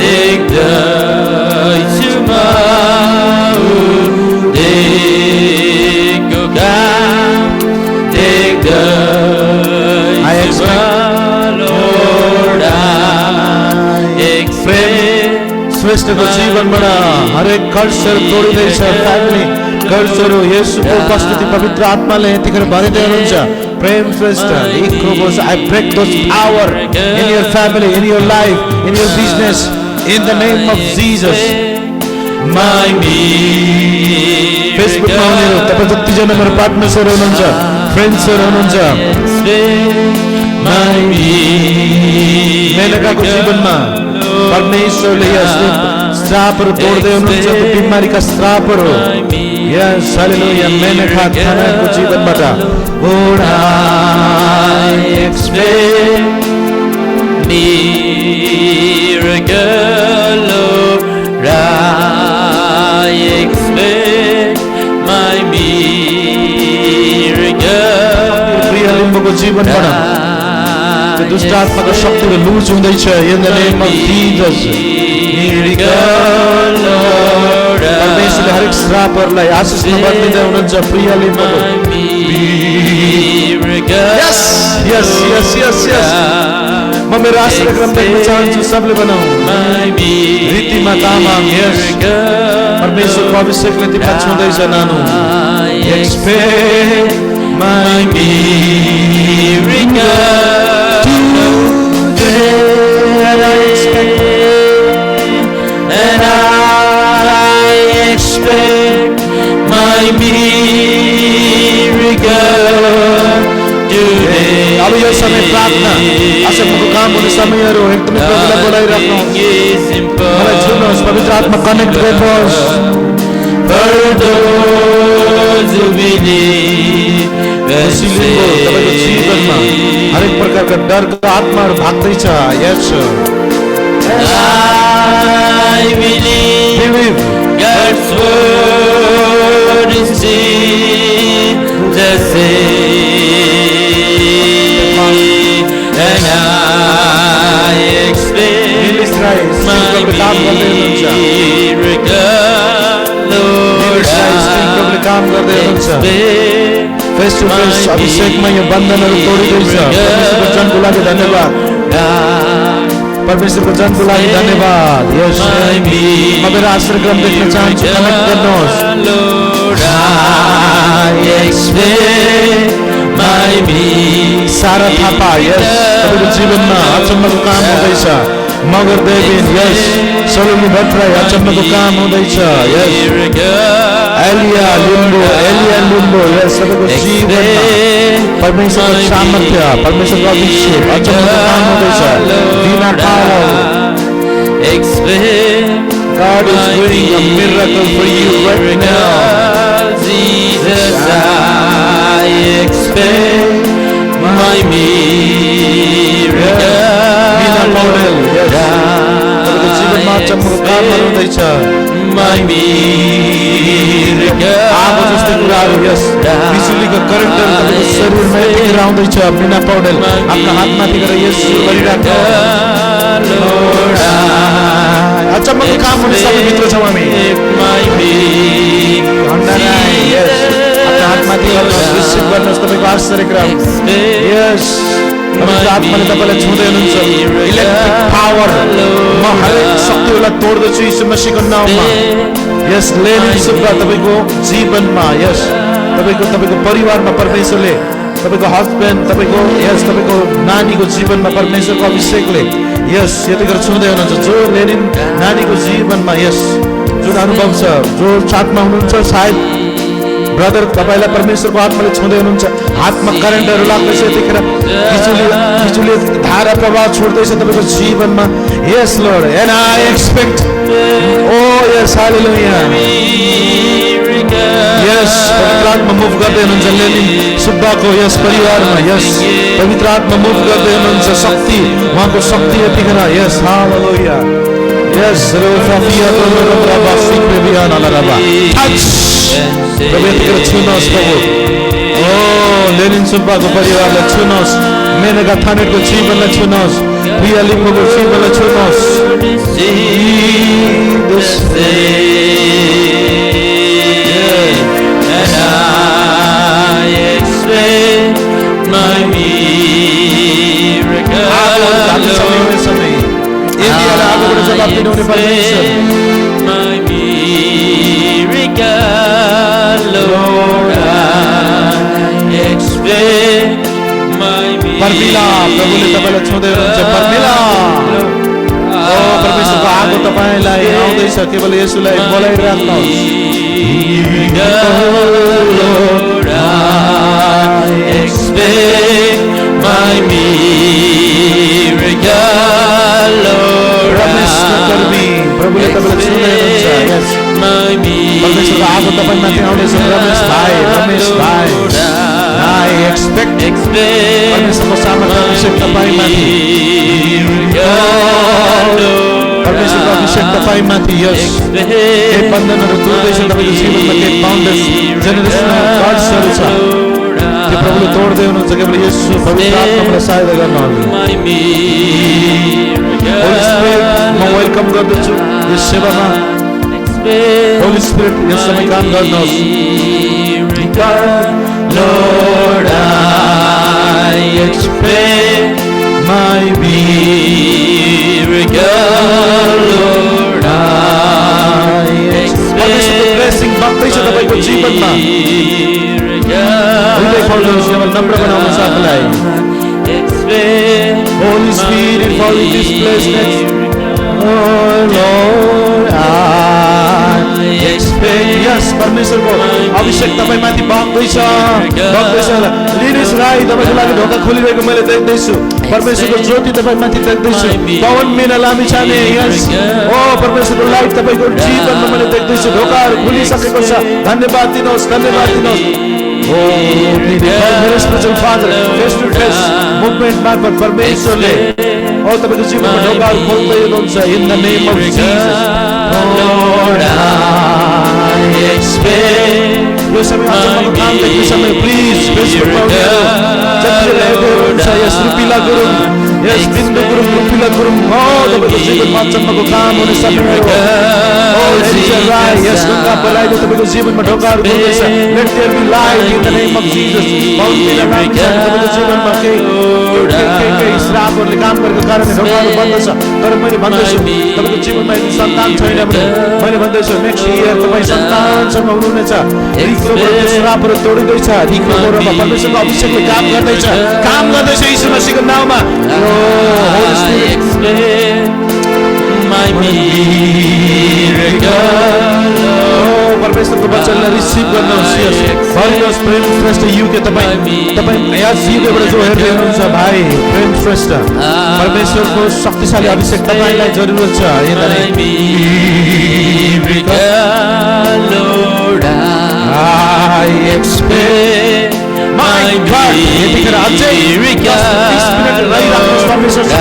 देख्दैछु म उदयको काम देख्दैछु श्रेष्ठको जीवनबाट हरेक कर्सहरू तोडिँदैछ फ्यामिली कर्सहरू येशूको उपस्थिति पवित्र आत्माले यतिखेर भरिँदै हुनुहुन्छ Prem Festa, I break those power in your family, in your life, in your business, in the name of Jesus. My miracle. Facebook मा हुनेहरु तपाई जतिजना मेरो पार्टनर्सहरु हुनुहुन्छ, फ्रेन्ड्सहरु हुनुहुन्छ, My miracle. मेनकाको जीवनमा परमेश्वरले यसले श्रापहरु तोड्दै हुनुहुन्छ, त्यो बिमारीका श्रापहरु यस हालेलुया मेनका थानाको जीवनबाट Lord, I expect miracle, Lord, I expect my miracle. प्रिय लिम्बुको जीवनबाट त्यो दुष्ट आत्माको शक्तिले लुज हुँदैछ in the name of Jesus. Miracle, Lord, परमेश्वरले हरेक श्रापहरुलाई आशिषमा बदलिँदै हुनुहुन्छ प्रिय लिम्बुको Yes, yes, yes, yes, yes. म मेरो आश्रय क्रम देख्न चाहन्छु सबले बनाऊ रीतिमा तामाङ यस परमेश्वरको अभिषेकले तिमीलाई छुँदैछ नानु expect my miracle and I expect and I expect my miracle today. अब यो समय प्रार्थना आशको काम हुने समयहरु एकदमै प्रभुलाई बोलाइराख्नु मलाई छुनुहोस् पवित्र आत्मा कनेक्ट गर्नुहोस् For those who believe and तपाईको जीवनमा हरेक प्रकारका डरको आत्माहरु भाग्दैछ यस I believe God's word is the same, and I expect my miracle, Lord, I expect face two face अभिषेकमा यो बन्धनहरु तोडिदैछ परमेश्वरको जनको लागि धन्यवाद परमेश्वरको जनको लागि धन्यवाद यस म मेरो आश्रय क्रम देख्न चाहन्छु कनेक्ट गर्नुहोस् Lord, I expect my miracle. सारा थापा यस तपाईको जीवनमा अचम्मको काम हुँदैछ मगर देवीन यस सलोमी भट्टराई अचम्मको काम हुँदैछ यस एलिया लिम्बो यस तपाईको जीवनमा परमेश्वरको सामर्थ्य परमेश्वरको अभिषेक अचम्मको काम हुँदैछ दिना पाओ God is doing a miracle for you right now. Jesus, I expect my miracle. जीवनमा अचम्मको कामहरु हुँदैछ My miracle. आगो जस्तो कुराहरु यस बिजुलीको करेन्टहरु तपाईको शरीरमा यतिखेर आउँदैछ बिना पौडेल आफ्नो हातमाथि गरेर यसो गरिराख्नु Lord, अचम्मको काम हुने सबै भित्र छौं हामी my भन्नालाई यस आफ्नो हातमाथि गर्नुहोस् रिसिभ गर्नुहोस् तपाईको आश्चर्य क्रम यस पवित्र आत्माले तपाईलाई छुँदै हुनुहुन्छ इलेक्ट्रिक पावर म हरेक शक्तिहरूलाई तोड्दछु यीशु मसीहको नाममा यस लेनिन सुब्बा तपाईको जीवनमा यस तपाईको परिवारमा परमेश्वरले तपाईको हस्बेन्ड तपाईको यस तपाईको नानीको जीवनमा परमेश्वरको अभिषेकले यस यतिखेर छुँदै हुनुहुन्छ जो लेनिन नानीको जीवनमा यस जुन अनुभव छ जो साथमा हुनुहुन्छ सायद ब्रदर तपाईलाई परमेश्वरको आत्माले छुँदै हुनुहुन्छ हातमा करेन्टहरु लाग्दैछ यतिखेर बिजुली धारा प्रवाह छोड्दैछ तपाईको जीवनमा यस लर्ड एन्ड आई एक्सपेक्ट ओ यस हालेलुया यस पवित्र आत्मा मुभ गर्दै हुनुहुन्छ लेनिन सुब्बाको यस परिवारमा यस पवित्र आत्मा मुभ गर्दै हुनुहुन्छ शक्ति उहाँको शक्ति यतिखेर यस हालेलुया यस रोफाफिया तोरो प्रभा सिक्रे बिहान अलरबा टच प्रभु यतिखेर छुनुहोस् प्रभु ओ लेनिन सुब्बाको परिवारलाई छुनुहोस् मेनका थानेको जीवनलाई छुनुहोस् प्रिय लिम्बुको जीवनलाई छुनुहोस् and I expect my miracle. My miracle, Lord, I expect Parmila प्रभुले तपाईँलाई छुँदै हुनुहुन्छ पर्मिला ओ परमेश्वरको आगो तपाईँलाई आउँदैछ केवल यसुलाई बोलाइराख्नुहोस् My miracle, Lord, प्रभुले तपाईँलाई छुँदै हुनुहुन्छ my परमेश्वरको आगो तपाईँमाथि आउँदैछ रमेश भाइ I expect परमेश्वरको सामर्थ्य अभिषेक तपाईँमाथि परमेश्वरको अभिषेक तपाईँमाथि यस केही बन्धनहरू तुर्दैछ तपाईँको जीवनमा केही बाउन्डेज जेनेरेसनल कर्सहरू छ त्यो प्रभुले तोड्दै हुनुहुन्छ केवल यसो पवित्र आत्मालाई सहायता गर्नुहोस् होली स्पिरिट म वेलकम गर्दछु यस सेवामा होली स्पिरिट यस समय काम गर्नुहोस् Lord, I expect my miracle, Lord, I परमेश्वरको ब्लेसिङ बग्दैछ तपाईँको जीवनमा हृदय खोल्नुहोस् केवल नम्र बनाउनुहोस् आफूलाई Holy Spirit fall in this place next Oh Lord I expect Yes परमेश्वरको अभिषेक तपाईँमाथि बग्दैछ लिनिस राई तपाईँको लागि ढोका खोलिरहेको मैले देख्दैछु परमेश्वरको ज्योति तपाईँमाथि देख्दैछु पवन मिना लामिछाने यस ओ परमेश्वरको लाइट तपाईँको जीवनमा मैले देख्दैछु ढोकाहरू खुलिसकेको छ धन्यवाद दिनुहोस् Oh, मेरो spiritual father face to face movement मार्फत परमेश्वरले ओ तपाईँको जीवनमा ढोकाहरू खोल्दै हुनुहुन्छ in the name of Jesus Lord I expect यो समय अचम्मको काम देख्ने समय प्लिज फेसबुकमा जतिले हेर्नुहुन्छ यस रुपिला गुरुङ यस बिन्दु गुरुङ रुपिला गुरुङ हो तपाईँको जीवनमा अचम्मको काम हुने समय हो ओ राई यस गङ्गा बलाइले तपाईँको जीवनमा ढोकाहरू खोल्दैछ late there be light in the name of Jesus बाउन्डीलाई माग्छ तपाईँको जीवनमा केही श्रापहरूले काम गरेको कारणले ढोकाहरू बन्द छ तर मैले भन्दैछु तपाईँको जीवनमा यदि सन्तान छैन भने मैले भन्दैछु नेक्स्ट इयर तपाईँ सन्तानसँग हुनुहुनेछ श्रापहरू तोडिँदैछ रिकोमा परमेश्वरको अभिषेकले काम गर्दैछ यीशु मसीहको नाममा परमेश्वरको वचनलाई रिसिभ गर्नुहोस् भन्नुहोस् प्रेम श्रेष्ठ युके तपाईँ यस युगबाट जो हेर्दै हुनुहुन्छ भाइ प्रेम श्रेष्ठ परमेश्वरको शक्तिशाली अभिषेक तपाईँलाई जरुरत छ I expect my यतिखेर अझै रहिराख्नुहोस् परमेश्वरको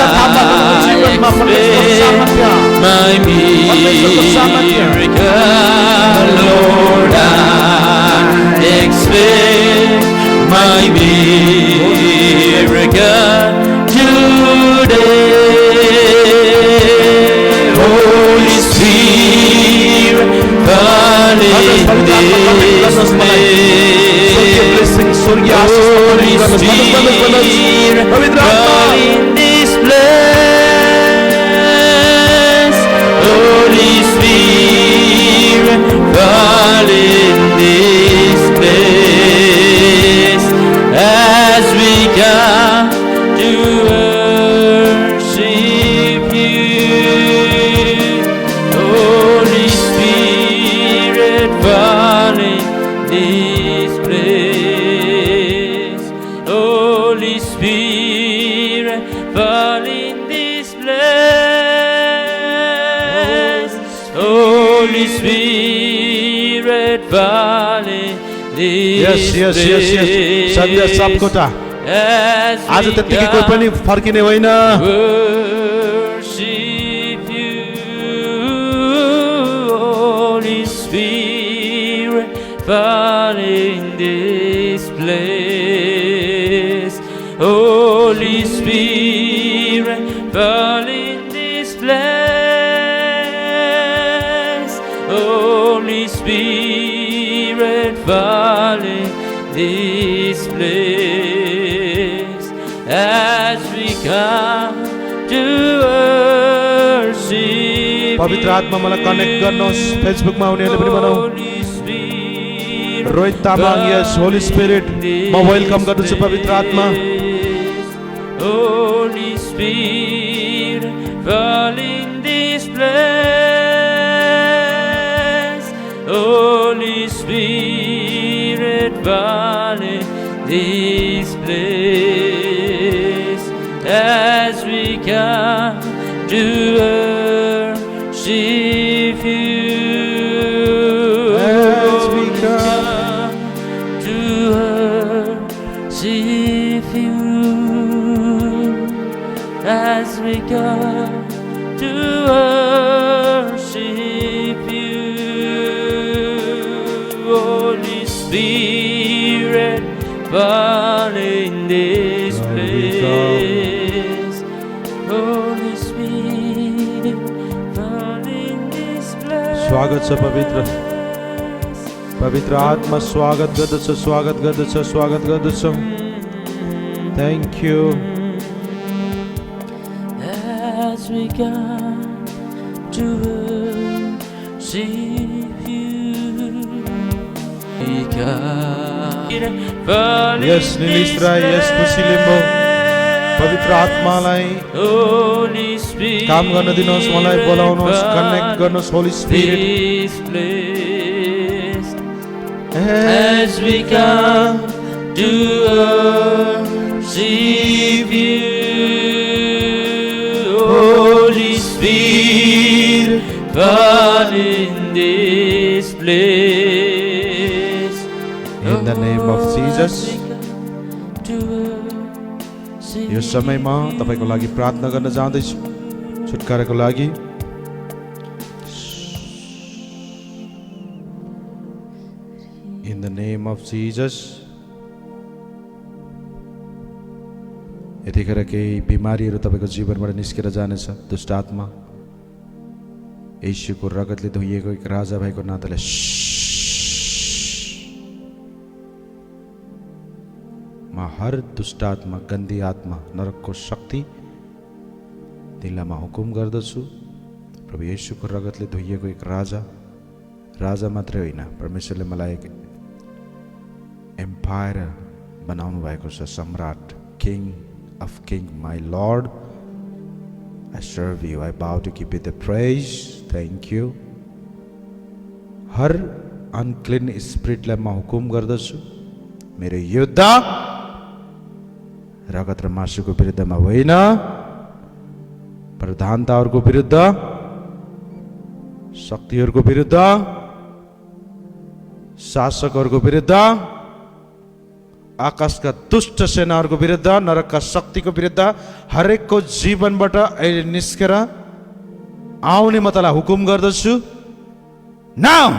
सामर्थ्य Lord, I expect my miracle today. Holy Spirit, come in this place. Holy Spirit, come in this place. Holy Spirit, fall in this place as we come to worship you. Holy Spirit, fall in this place. Holy Spirit, fall in this place. Holy Spirit, fall in this place. सन्ध्या सबकोटा आज त्यतिकै कोही पनि फर्किने होइन worship you. Holy Spirit, fall in this place. Holy Spirit, fall in this place. Holy Spirit, fall in this place as we come to worship. पवित्र आत्मा मलाई connect गर्नुहोस् फेसबुकमा उनीहरूले पनि बनाऊ रोहित तामाङ यस होली स्पिरिट म वेलकम गर्दछु पवित्र आत्मा Holy Spirit, fall in this place. Holy Spirit, fall in this place. As we come to worship you. As we come to worship you. As we come to worship you. Holy Spirit, fall in this place. Holy Spirit, fall in this place. स्वागत छ पवित्र पवित्र आत्मा स्वागत गर्दछ स्वागत गर्दछ स्वागत गर्दछ thank you As we come to worship you. We come. यस निलिस्रा यस खुसी लिम्बो पवित्र आत्मालाई Holy Spirit, काम गर्न दिनुहोस् मलाई बोलाउनुहोस् कनेक्ट गर्नुहोस् Holi spirit this place. As we come to worship you, Holy Spirit, fall in this place. In the name of Jesus. To worship यो समयमा तपाईको लागि प्रार्थना गर्न जाँदैछु छुटकाराको लागि In the name of Jesus. यतिखेर केही बिमारीहरू तपाईको जीवनबाट निस्केर जानेछ दुष्ट आत्मा येशूको रगतले धोइएको एक राजा भएको नाताले म हर दुष्ट आत्मा गन्दी आत्मा नरकको शक्ति तिमीलाई हुकुम गर्दछु प्रभु येशूको रगतले धोइएको एक राजा मात्रै होइन परमेश्वरले मलाई एक एम्पायर बनाउनु भएको छ सम्राट king of King, my Lord, I serve you. I bow to give you the praise. Thank you. Her unclean spirit लाई म हुकुम गर्दछु मेरो युद्ध रगत र मासुको विरुद्धमा होइन प्रधानताहरूको विरुद्ध शक्तिहरूको विरुद्ध शासकहरूको विरुद्ध आकाशका दुष्ट सेनाहरूको विरुद्ध नरकका शक्तिको विरुद्ध हरेकको जीवनबाट अहिले निस्केर आउने म तँलाई हुकुम गर्दछु नाउ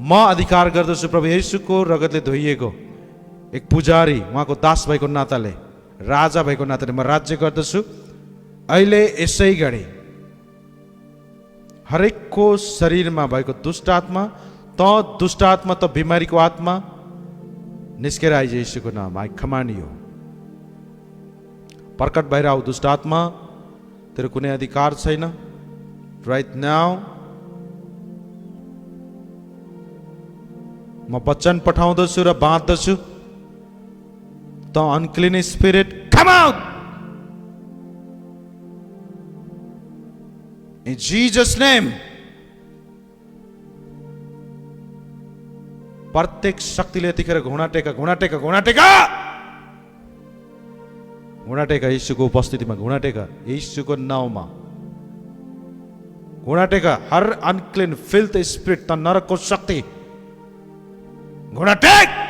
म अधिकार गर्दछु प्रभु येशूको रगतले धोइएको एक पुजारी उहाँको दास भएको नाताले राजा भएको नाताले म राज्य गर्दछु अहिले यसै गरी हरेकको शरीरमा भएको दुष्ट आत्मा त दुष्ट आत्मा त बिमारीको आत्मा निस्केर आइज येशूको नाम आई कमान्ड यू प्रकट भएर आऊ दुष्ट आत्मा तेरो कुनै अधिकार छैन राइट नाउ म वचन पठाउँदछु र बाँध्दछु त unclean spirit come out In Jesus' name. प्रत्येक शक्तिले यतिखेर घुँडा टेका घुँडा टेका घुँडा टेका घुँडा टेका येशूको उपस्थितिमा घुँडा टेका येशूको नाउँमा घुँडा टेका हर अनक्लीन फिल्थ स्पिरिट त नरकको शक्ति घुँडा टेक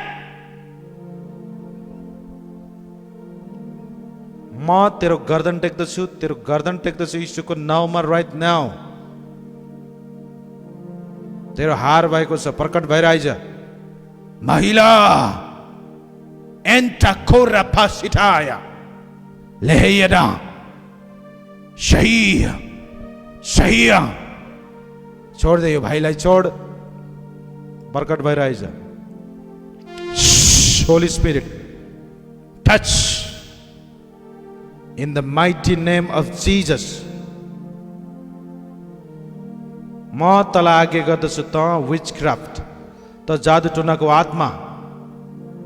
म तेरो गर्दन टेक्दछु यीशुको नाउँमा राइट नाउ तेरो हार भएको छ प्रकट भएर आइज महिला एन्टा कोरा फासिटाया लेहेयदा सही छोड दे यो भाइलाई छोड प्रकट भएर आइज Holi spirit touch In the mighty name of Jesus. म तँलाई आज्ञा गर्दछु त विचक्राफ्ट त जादु टोनाको आत्मा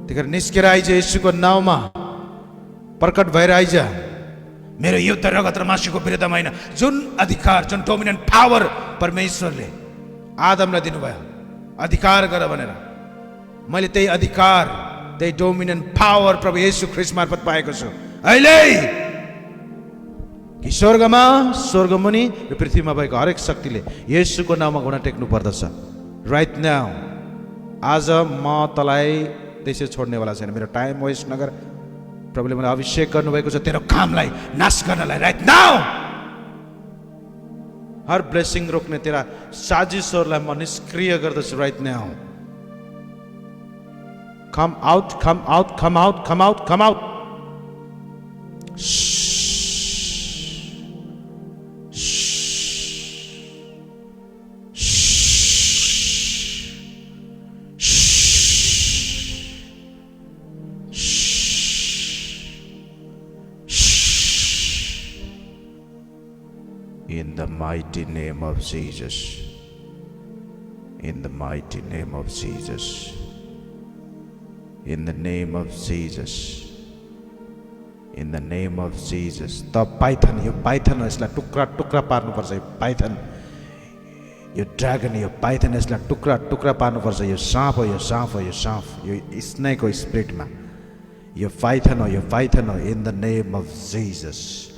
त्यतिखेर निस्केर आइज येशूको नाउँमा प्रकट भएर आइज मेरो युद्ध रगत र मासुको विरुद्धमा होइन जुन अधिकार जुन डोमिनेन्ट पावर परमेश्वरले आदमलाई दिनुभयो अधिकार गर भनेर मैले त्यही अधिकार त्यही डोमिनेन्ट पावर प्रभु येशू ख्रीष्ट मार्फत पाएको छु अहिले कि स्वर्गमा स्वर्गमुनि र पृथ्वीमा भएको हरेक शक्तिले येशूको नाउँमा घुँडा टेक्नु पर्दछ राइट नाउ आज म तँलाई त्यसै छोड्नेवाला छैन मेरो टाइम वेस्ट नगर प्रभुले मलाई अभिषेक गर्नुभएको छ तेरो कामलाई नाश गर्नलाई राइट नाउ हर ब्लेसिङ रोक्ने तेरा साजिसहरूलाई म निष्क्रिय गर्दछु right now come out come out come out come out come out In the mighty name of Jesus. In the mighty name of Jesus. In the name of Jesus. In the name of Jesus. The python, यो python यसलाई टुक्रा टुक्रा पार्नुपर्छ यो python. यो dragon, यो python यसलाई टुक्रा टुक्रा पार्नुपर्छ यो साँप हो यो साँप हो यो साँप यो स्नेक हो स्पिरिटमा यो python हो in the name of Jesus.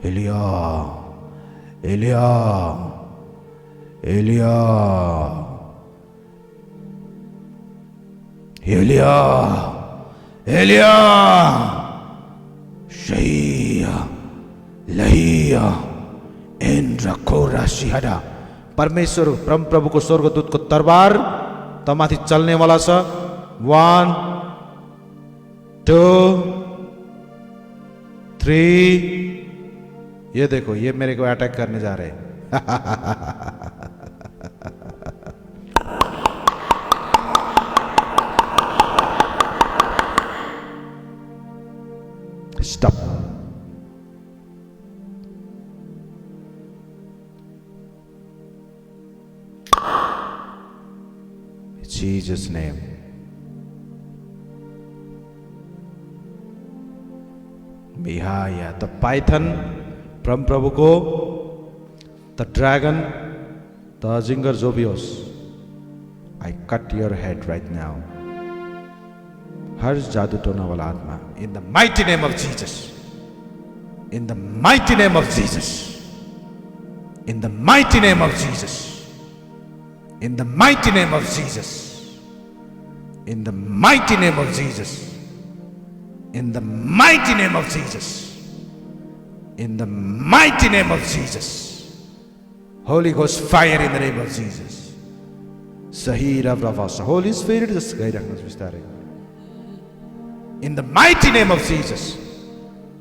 Elia. Elia, Elia, Elia, Elia, Shaya, Lahia, Indra Kora Shihada. परमेश्वर परम प्रभु को स्वर्गदूत को तरबार तमाथि चलने वाला छ 1 2 3 ये देखो ये मेरे को अटैक करने जा रहे हैं stop Jesus name Mihaya the python परम प्रभु को द ड्रैगन द जिंगर जो भी होस् I cut your head right now हर जादू टोना वाला आत्मा in the mighty name of Jesus in the mighty name of Jesus in the mighty name of Jesus in the mighty name of Jesus in the mighty name of Jesus in the mighty name of Jesus In the mighty name of Jesus. Holy Ghost fire in the name of Jesus. Sahira Bravasa. Holy Spirit just guide us. In the mighty name of Jesus.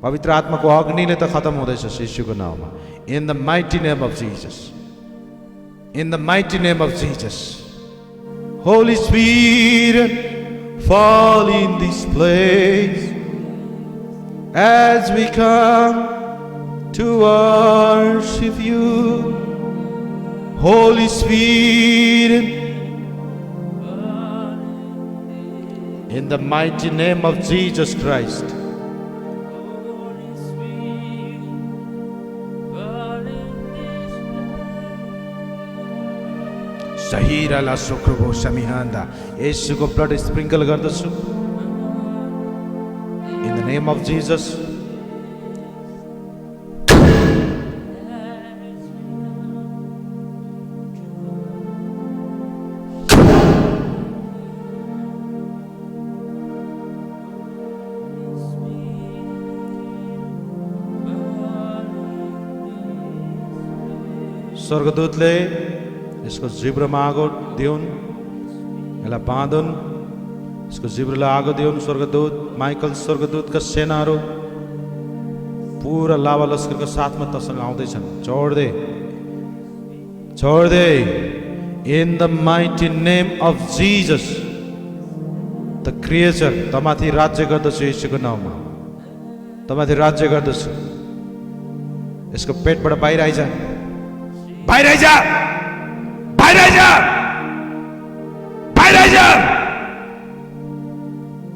पवित्र आत्मा को अग्निले त खत्म हुँदैछ यीशुको नाममा. In the mighty name of Jesus. In the mighty name of Jesus. Holy Spirit fall in this place as we come to worship you, Holy Spirit, in the mighty name of Jesus Christ. Sahira la sokrobo samihanda. Yesuko blood sprinkle गर्दछु. In the name of Jesus. स्वर्गदूतले यसको जिब्रोमा आगो दिउन् यसलाई बाँधुन् यसको जिब्रोलाई आगो दिउन् स्वर्गदूत Michael स्वर्गदूतका सेनाहरू पुरा लावा लस्करको साथमा तसँग आउँदैछन् छोड they in the mighty name of Jesus the creature तमाथि राज्य गर्दछु येशूको नाममा तमाथि राज्य गर्दछु यसको पेटबाट बाहिर आइज बाहिर आइज बाहिर आइज बाहिर आइज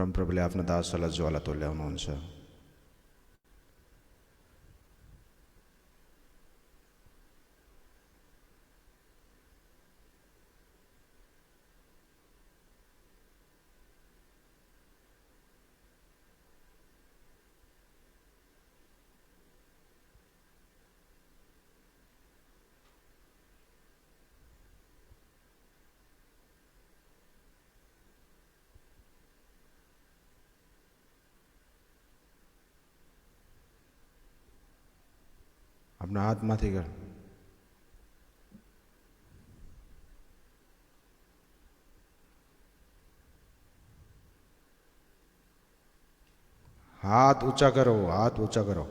परमप्रभुले आफ्नो दासहरूलाई ज्वाला तुल्याउनुहुन्छ। आफ्नो हात माथि गर। हाथ ऊंचा करो, हाथ ऊंचा करो।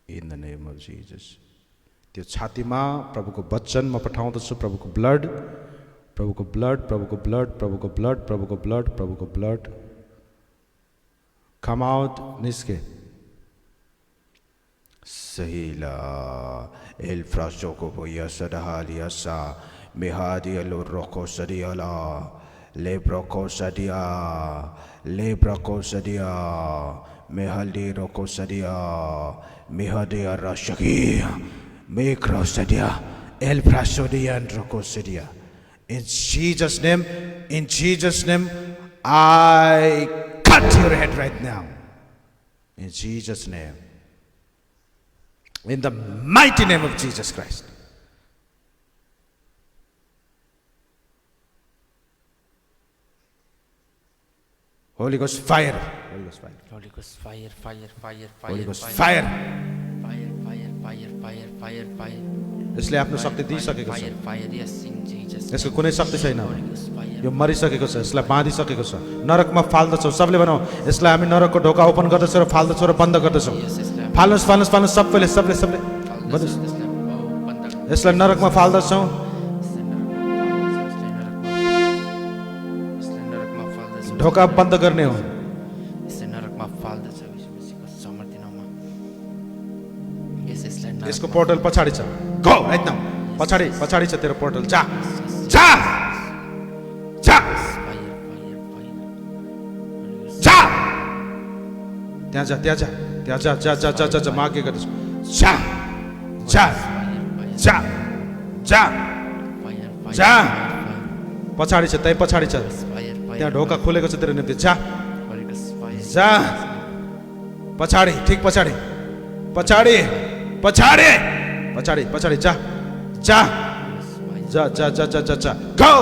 In the name of Jesus. त्यो छातीमा प्रभुको वचन म पठाउँदछु, प्रभुको ब्लड, प्रभुको ब्लड, प्रभुको ब्लड, प्रभुको ब्लड, प्रभुको ब्लड, प्रभुको ब्लड। Come out, निस्के। Sehila el frasco poyasa dahaliasa mehadi el roko sadiala lebroko sadia lebroko sadia mehaldi roko sadia mehadi rashaki mekro sadia el frasodia and roko sadia. In Jesus' name, in Jesus' name, I cut your head right now. In Jesus' name. In the mighty name of Jesus Christ. Holy Ghost fire. Holy Ghost fire. Holy Ghost fire, fire, fire, fire. Holy Ghost fire. fire. Fire, fire, fire, fire, fire, fire. यसले आफ्नो शक्ति दिइसकेको छ। Fire, fire, yes, in Jesus' यसको name. कुनै शक्ति छैन। Holy Ghost fire. यो मरिसकेको छ, यसलाई बाँधिसकेको छ। नरकमा फाल्दछौँ। सबले भनौँ, यसलाई हामी नरकको ढोका ओपन गर्दछौँ र फाल्दछौँ र बन्द गर्दछौँ। Yes, Islam. फाल्नुहोस्, फाल्नुहोस्, फाल्नुहोस्, सबैले, सबले, सबले। Faldas, Islam. Oh, banda. यसलाई नरकमा फाल्दछौँ। ढोका बन्द गर्ने हो। यसको पोर्टल पछाडि छ। Go right now. पछाडि पछाडि छ तेरो पोर्टल। जा जा जा जा त्यहाँ जा, त्यहाँ जा, त्यहाँ जा, जा जा जा जा जा मागे गर्दैछु। जा जा जा जा जा पछाडि छ, त्यही पछाडि छ। त्यहाँ ढोका खुलेको छ तेरो निम्ति। जा जा पछाडि, ठिक पछाडि, पछाडि पछाडि पछाडि पछाडि जा जा जा जा जा जा जा जा गो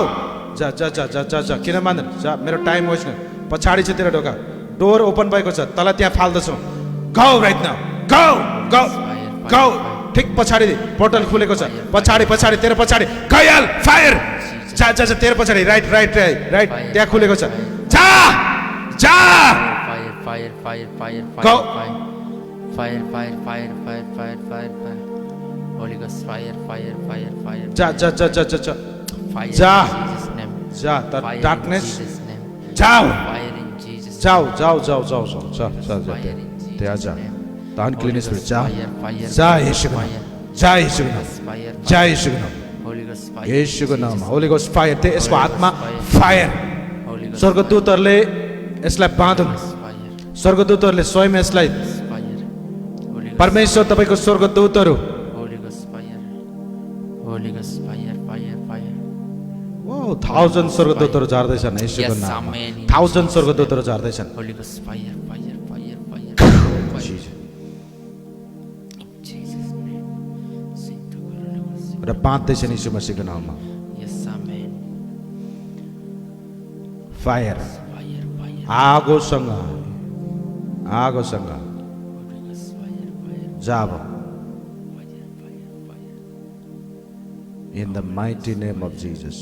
जा जा जा जा जा जा किन मान्दैन? जा मेरो टाइम वेस्ट न। पछाडि छ तेरो ढोका, डोर ओपन भएको छ, तल त्यहाँ फाल्दछौ। Go right now, go go go ठिक पछाडि पोर्टल खुलेको छ। पछाडि पछाडि तेरो पछाडि गयल फायर। जा जा जा तेरो पछाडि राइट राइट राइट राइट त्यहाँ खुलेको छ। जा जा Fire, fire, fire, fire, Go. fire, fire, fire, fire, fire, fire, fire, fire. Holy Ghost fire, fire, fire, fire. जा जा जा जा जा जा Fire जा in Jesus' name. जा the Fire in darkness Jesus' name. जाओ Fire in Jesus' जाओ name. जाओ जाओ जाओ जाओ जा जा जा Fire in Jesus' त्यहाँ जा name. The unclean Holy spirit Ghost जा fire, fire, जा fire, यीशुको नाम fire. जा यीशुको नाम Fire, जा fire. यीशुको नाम Holy Ghost fire. यीशुको in नाम Jesus' होली गोस्ट फायर त्यो यसको Holy हातमा Ghost फायर Holy Ghost स्वर्गदूतहरूले यसलाई बाँधुन् fire. स्वर्गदूतहरूले स्वयं यसलाई Fire. Holy Ghost परमेश्वर तपाईँको स्वर्गदूतहरू Holy Ghost fire. Holy Ghost fire, fire, fire. ओ 1000 स्वर्गदूतहरू झार्दैछन् यीशुको Yes, नाममा amen. 1000 स्वर्गदूतहरू झार्दैछन् Holy Ghost fire, fire, fire, fire. Jesus। In Jesus' name. Sing to God, Holy Ghost. र बाँध्दैछन् यीशु मसीहको नाममा Yes, amen. Fire Fire, fire. आगोसँग आगोसँग Holy Ghost fire, fire, जाब fire, fire, fire. In the mighty name of Jesus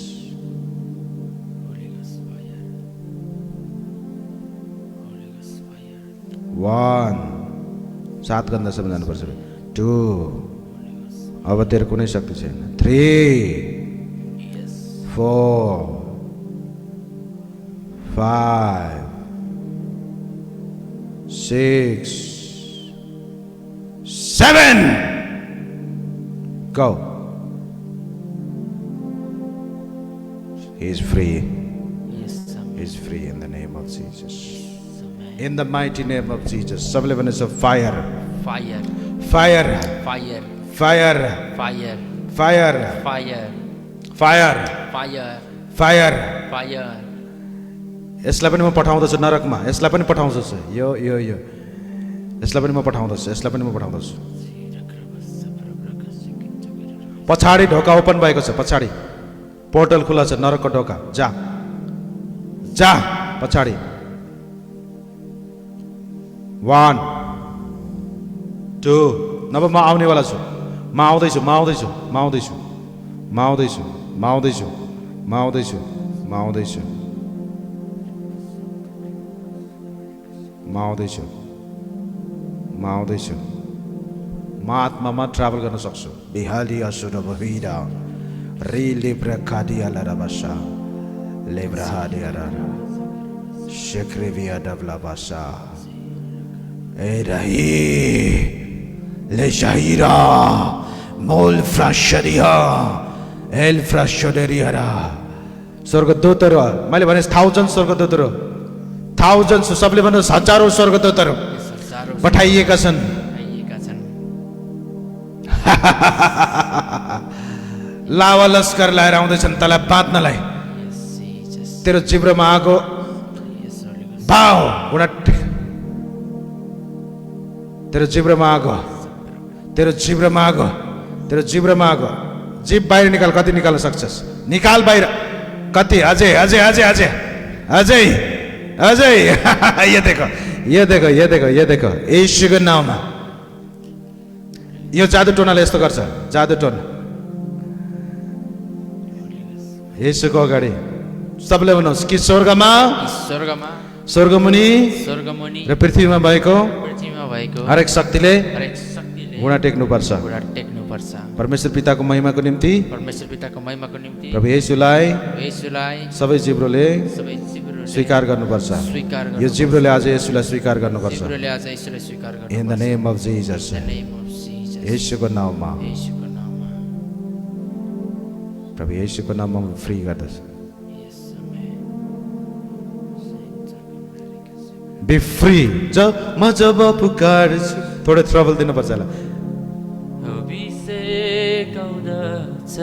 Holy Ghost fire. Holy Ghost fire. 1 7 गन्दासम्म जानुपर्छ 2 अब तेरो कुनै शक्ति छैन 3 Yes. 4 5 6 7 Go He is free. Yes, amen. He is free in the name of Jesus. Amen. In the mighty name of Jesus. सबले भने छ fire, Fire, fire, fire, fire, fire, fire, fire, fire, fire, fire. fire. यसलाई पनि म पठाउँदछु नरकमा. यसलाई पनि पठाउँदछु. यो यसलाई पनि म पठाउँदछु. यसलाई पनि म पठाउँदछु. पछाडि ढोका ओपन भएको छ. पछाडि पोर्टल खुला छ. नरकको ढोका. जा जा पछाडि. 1 2 नभए म आउनेवाला छु. म आउँदैछु. म आउँदैछु. म आउँदैछु. म आउँदैछु. म आउँदैछु. म आउँदैछु. म आउँदैछु. म आउँदैछु. म आउँदैछु. म आत्मामा ट्राभल गर्न सक्छु. बिहाली असुर बहिरा रिले प्रखादी अलरबसा लेब्रहादी अलर शेक्रेविया डबला बसा ए रही ले शाहिरा मोल फ्राशरिया एल फ्राशरिया स्वर्गदूतहरू मैले भने 1000 स्वर्गदूतहरू 1000 सबले भन्नु हजारौं स्वर्गदूतहरू पठाइएका छन्. लावा लस्कर लाएर आउँदैछन् तँलाई बाँध्नलाई. तेरो जिब्रोमा आगो भाव उडट. तेरो जिब्रोमा आगो. तेरो जिब्रोमा आगो. तेरो जिब्रोमा आगो. जिभ बाहिर निकाल. कति निकाल्न सक्छस्? निकाल बाहिर. कति? अझै अझै अझै अझै अझै अझै. यो देखो यो देखो यो देखो यो देखो. येशूको नाममा यो जादु टोनाले यस्तो गर्छ. जादु टोना येशूको अगाडि सबले भन्नुहोस् कि स्वर्गमा स्वर्गमुनि र पृथ्वीमा भएको हरेक शक्तिले घुँडा टेक्नुपर्छ. परमेश्वर पिताको महिमाको निम्ति प्रभु येशूलाई सबै जिब्रोले स्वीकार गर्नुपर्छ. यो जिब्रोले आज येशूलाई स्वीकार गर्नुपर्छ. In the name of Jesus. येशूको नाममा प्रभु येशूको नाममा फ्री गर्दछ. Be free. म जब पुकार्छु. थोरै ट्रबल दिनुपर्छ होला. अभिषेक आउँदछ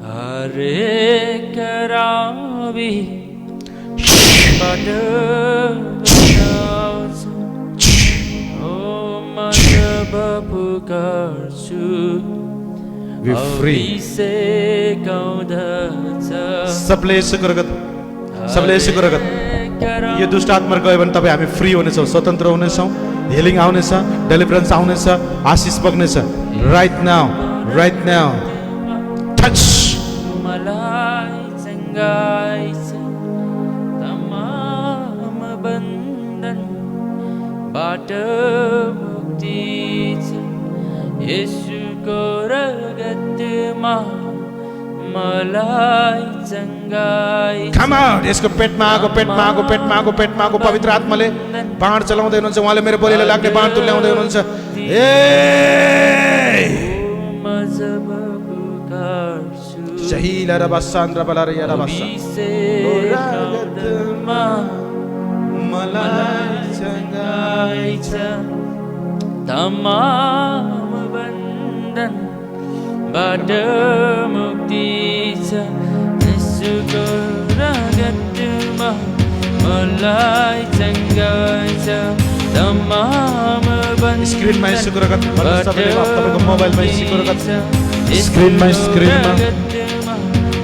हरेक रावीबाट आउँछ. ओ म जब पुकार्छु बी फ्री. अभिषेक आउँदछ. सबले येशूको रगत. सबले येशूको रगत. यो दुष्ट आत्मा गयो भने तपाईँ हामी फ्री हुनेछौँ. स्वतन्त्र हुनेछौँ. हिलिङ आउनेछ. डेलिभरेन्स आउनेछ. आशिष बग्नेछ. Right now. Right now. Touch. मलाई चङ्गाइ छ. तमाम बन्धनबाट मुक्ति छ. येशूको रगतमा मलाई चङ्गाइ छ. Come out. यसको पेटमा आगो. पेटमा आगो. पेटमा आगो. पेटमा आगो. पवित्र आत्माले बाण चलाउँदै हुनुहुन्छ. उहाँले मेरो बोलीलाई लाग्ने बाण तुल्याउँदै हुनुहुन्छ. शहीला र बसान्द्र बला र यारा बसा. मलाई चङ्गाइ छ. तमाम बन्धनबाट मुक्ति छ. येशूको रगतमा मलाई चङ्गाइ छ. तमाम स्क्रिनमा येशूको रगत. सबैले तपाईँको मोबाइलमा येशूको रगत. स्क्रिनमा स्क्रिनमा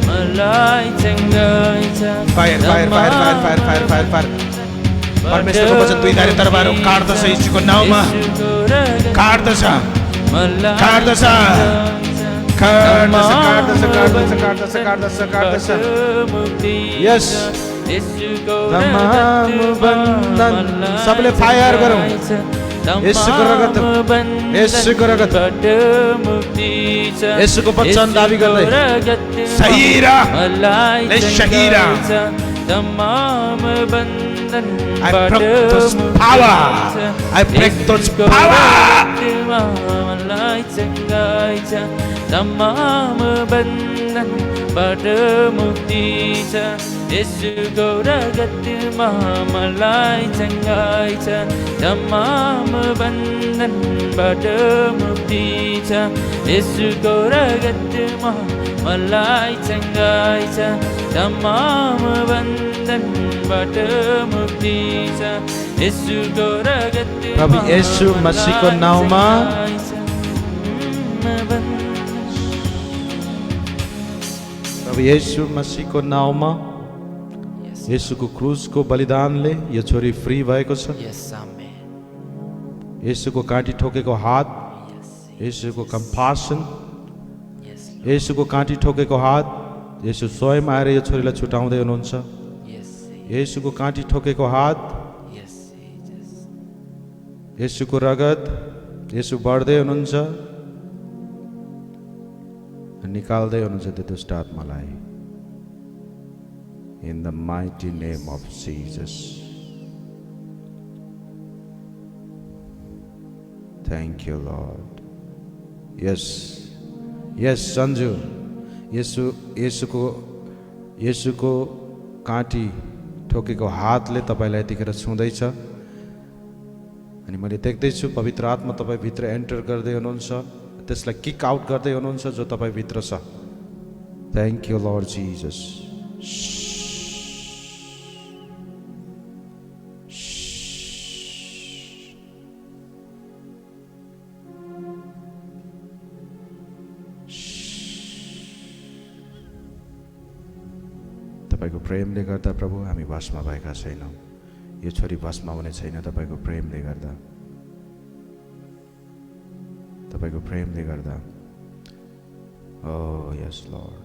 मलाई चङ्गाइ छ. Fire fire fire fire fire fire fire fire. परमेश्वरको वचन दुई धारे तरबारहरू काट्दछ. येशूको नाउँमा काट्दछ. काट्दछ. काट्दछ. काट्दछ. काट्दछ. काट्दछ. काट्दछ. काट्दछ. यस. तमाम बन्धन सबले फायर गरौँ. येशूको रगत. येशूको रगत. येशूको वचन दाबी गर्दै शहीरा ले Shaheera. I break those power. I break those power. तमाम बन्धनबाट मुक्ति छ येशूको रगतमा मलाई चङ्गाइ छ तमाम बन्धनबाट मुक्ति छ येशूको रगतमा मलाई चङ्गाइ छ तमाम बन्धनबाट मुक्ति छ येशूको रगतमा प्रभु येशू मसीहको नाउँमा प्रभु येशू मसीहको नाउँमा येशूको क्रुसको बलिदानले यो छोरी फ्री भएको छ येशूको काँटी ठोकेको हात येशूको कम्पासन येशूको काँटी ठोकेको हात येशू स्वयं आएर यो छोरीलाई छुटाउँदै हुनुहुन्छ येशूको काँटी ठोकेको हात येशूको रगत येशू बढ्दै हुनुहुन्छ निकाल्दै हुनुहुन्छ त्यो दुष्ट आत्मालाई in the mighty name of Jesus. Thank you, Lord. Yes, Sanju. येशूको काँटी ठोकेको हातले तपाईँलाई यतिखेर छुँदैछ अनि मैले देख्दैछु पवित्र आत्मा तपाईँ भित्र एन्टर गर्दै हुनुहुन्छ त्यसलाई किक आउट गर्दै हुनुहुन्छ जो तपाईँ भित्र छ थ्याङ्क यू लर्ड जिजस तपाईको प्रेमले गर्दा प्रभु हामी भस्म भएका छैनौँ यो छोरी भस्म हुने छैन तपाईको प्रेमले गर्दा तपाईको प्रेमले गर्दा ओ यस लर्ड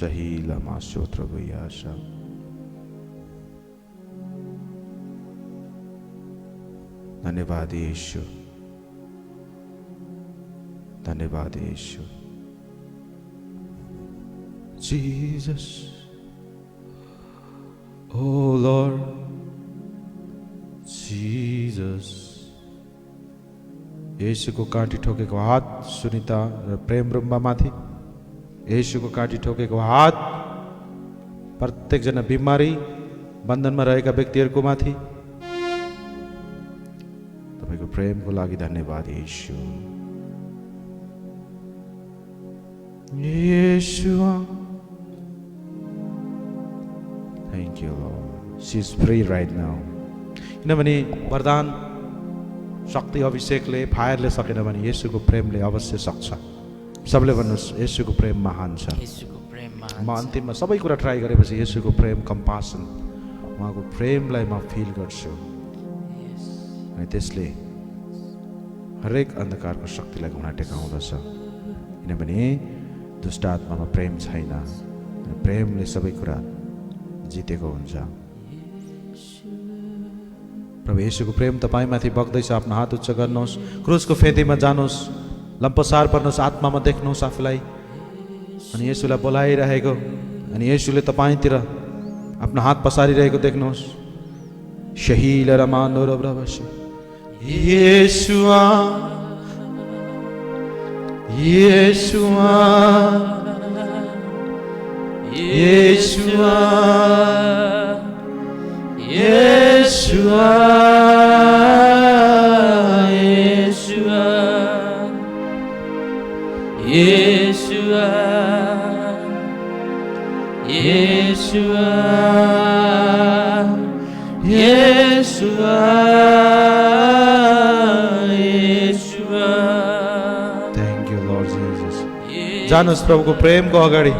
सही लमा स्तोत्र भइयाशा धन्यवाद यीशु धन्यवाद यीशु Jesus oh Lord Jesus येशूको काँटी ठोकेको हात सुनिता र प्रेम रुम्बा माथि येशूको काँटी ठोकेको हात प्रत्येक जना बिमारी बन्धनमा रहेका व्यक्तिहरुको माथि तपाईको प्रेमको लागि धन्यवाद येशू येशूआ Thank you, Lord. She is free right now. किनभने वरदान शक्ति अभिषेकले फायरले सकेन भने येशूको प्रेमले अवश्य सक्छ सबले भन्नुस् येशूको प्रेम महान छ येशूको प्रेम महान म अन्तिममा सबै कुरा ट्राई गरेपछि येशूको प्रेम कम्पासन उहाँको प्रेमलाई म फिल गर्छु अनि त्यसले हरेक अन्धकारको शक्तिलाई घुँडा टेकाउँदछ किनभने दुष्ट आत्मामा प्रेम छैन प्रेमले सबै कुरा जितेको हुन्छ प्रभु येशूको प्रेम तपाईमाथि बग्दैछ आफ्नो हात उच्च गर्नुहोस् क्रुसको फेदीमा जानुहोस् लम्पसार पर्नुहोस् आत्मामा देख्नुहोस् आफूलाई अनि येशूलाई बोलाइरहेको अनि येशूले तपाईतिर आफ्नो हात पसारिरहेको देख्नुहोस् शहील रमानो र ब्रवश येशूआ येशूआ Yeshua, Yeshua, Yeshua, Yeshua, Yeshua, Yeshua, Yeshua. Thank you, Lord Jesus. जानुस् प्रभुको प्रेमको अगाडि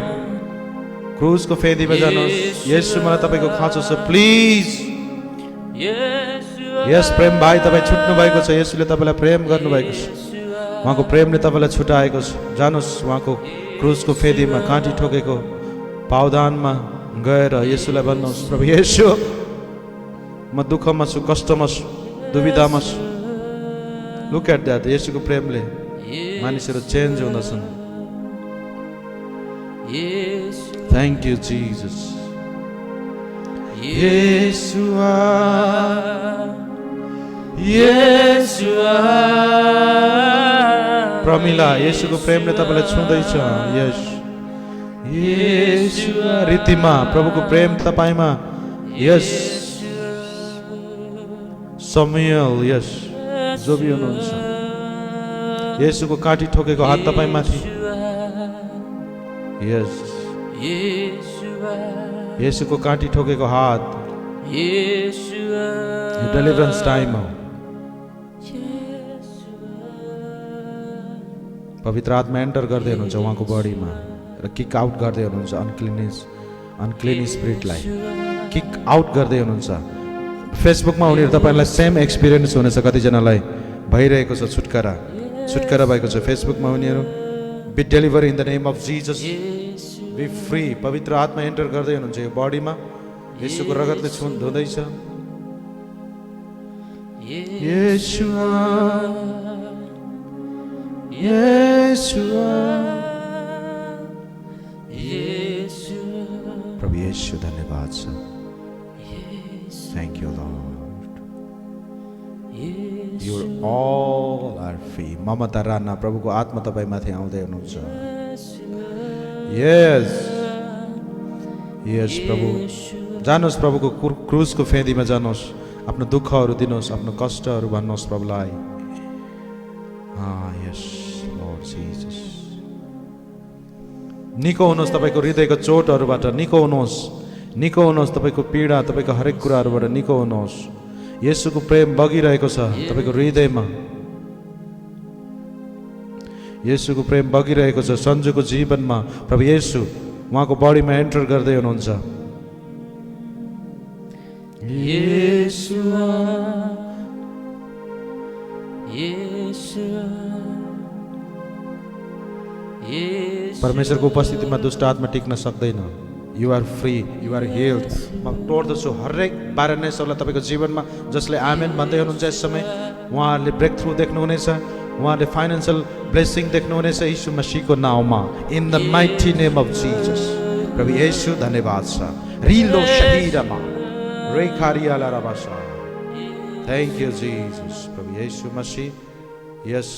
क्रुसको फेदीमा जानुहोस् येशू मलाई तपाईको खाँचो छ प्लिज यस प्रेम भाइ तपाईँ छुट्नु भएको छ येशूले तपाईलाई प्रेम गर्नु भएको छ उहाँको प्रेमले तपाईलाई छुटाएको छ जानुहोस् उहाँको क्रुसको फेदीमा काँटी ठोकेको पावदानमा गएर येशूलाई भन्नुहोस् प्रभु येशू म दुःखमा छु कष्टमा छु दुविधामा छु लुक एट दैट येशूको प्रेमले मानिसहरू चेन्ज हुँदछन् Thank you, Jesus. Yeshua, Yeshua. कमिला येशूको प्रेमले तपाईँलाई छुँदैछ यस येशुवा रीतिमा प्रभुको प्रेम तपाईँमा यस समुएल यस जो भी हुनुहुन्छ येशूको काँटी ठोकेको हात तपाईँमाथि यस येशूको काँटी ठोकेको हात यो डेलिभरेन्स टाइम हो पवित्र आत्मा एन्टर गर्दै हुनुहुन्छ उहाँको बडीमा र किक आउट गर्दै हुनुहुन्छ अनक्लिन स्पिरिटलाई किक आउट गर्दै हुनुहुन्छ फेसबुकमा उनीहरू तपाईँलाई सेम एक्सपिरियन्स हुनेछ कतिजनालाई भइरहेको छ छुटकारा भएको छ फेसबुकमा उनीहरू be deliver in the name of Jesus be free पवित्र आत्मा एन्टर गर्दै हुनुहुन्छ यो बडीमा येशूको रगतले धुँदैछ प्रभु येशू धन्यवाद छ thank you Lord you all are free Mamata Rana प्रभुको आत्मा तपाईँमाथि आउँदै हुनुहुन्छ यस यस प्रभु जानुहोस् प्रभुको क्रुसको फेदीमा जानुहोस् आफ्नो दुःखहरू दिनुहोस् आफ्नो कष्टहरू भन्नुहोस् प्रभुलाई यस लर्ड जिजस निको हुनुहोस् तपाईँको हृदयको चोटहरूबाट निको हुनुहोस् तपाईँको पीडा तपाईँको हरेक कुराहरूबाट निको हुनुहोस् येशूको प्रेम बगिरहेको छ तपाईँको हृदयमा येशूको प्रेम बगिरहेको छ सन्जुको जीवनमा प्रभु येशू उहाँको बडीमा एन्टर गर्दै हुनुहुन्छ परमेश्वरको उपस्थितिमा दुष्ट आत्मा टिक्न सक्दैन you are free you are healed म तोड्दछु हरेक बारेनेसहरूलाई तपाईँको जीवनमा जसले आमेन भन्दै हुनुहुन्छ यस समय उहाँहरूले ब्रेक थ्रु देख्नुहुनेछ उहाँहरूले फाइनेन्सियल ब्लेसिङ देख्नुहुनेछ यीशु मसीहको नाउँमा in the mighty name of Jesus प्रभु येशू धन्यवाद छ रिलो शहीरमा रेखारियाला रबासा थ्याङ्क यू जिजस प्रभु येशू मसीह यस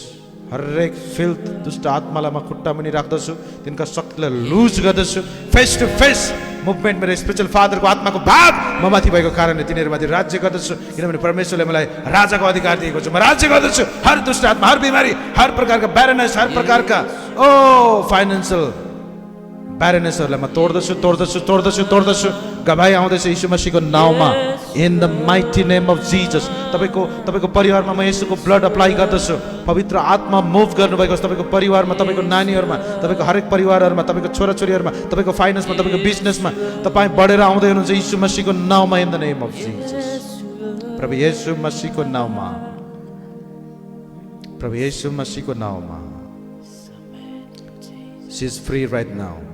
हरेक फिल्थ दुष्ट आत्मालाई म खुट्टा मुनि राख्दछु तिनका शक्तिलाई लुज गर्दछु फेस टु फेस मुभमेन्ट मेरो स्पिरिचुअल फादरको आत्माको भाग म माथि भएको कारणले तिनीहरूमाथि राज्य गर्दछु किनभने परमेश्वरले मलाई राजाको अधिकार दिएको छ म राज्य गर्दछु हर दुष्ट आत्मा हर बिमारी हर प्रकारका ब्यारेनेस हर प्रकारका फाइनेन्सियल ब्यारेनेसहरूलाई म तोड्दछु गवाई आउँदैछ यीशु मसीहको नाउँमा in the mighty name of Jesus तपाईँको परिवारमा म येशूको ब्लड अप्लाई गर्दछु पवित्र आत्मा मुभ गर्नुभएको छ तपाईँको परिवारमा तपाईँको नानीहरूमा तपाईँको हरेक परिवारहरूमा तपाईँको छोराछोरीहरूमा तपाईँको फाइनेन्समा तपाईँको बिजनेसमा तपाईँ बढेर आउँदै हुनुहुन्छ यीशु मसीहको नाउँमा in the name of Jesus प्रभु येशू मसीहको नाउँमा प्रभु येशू मसीहको नाउँमा she is free right now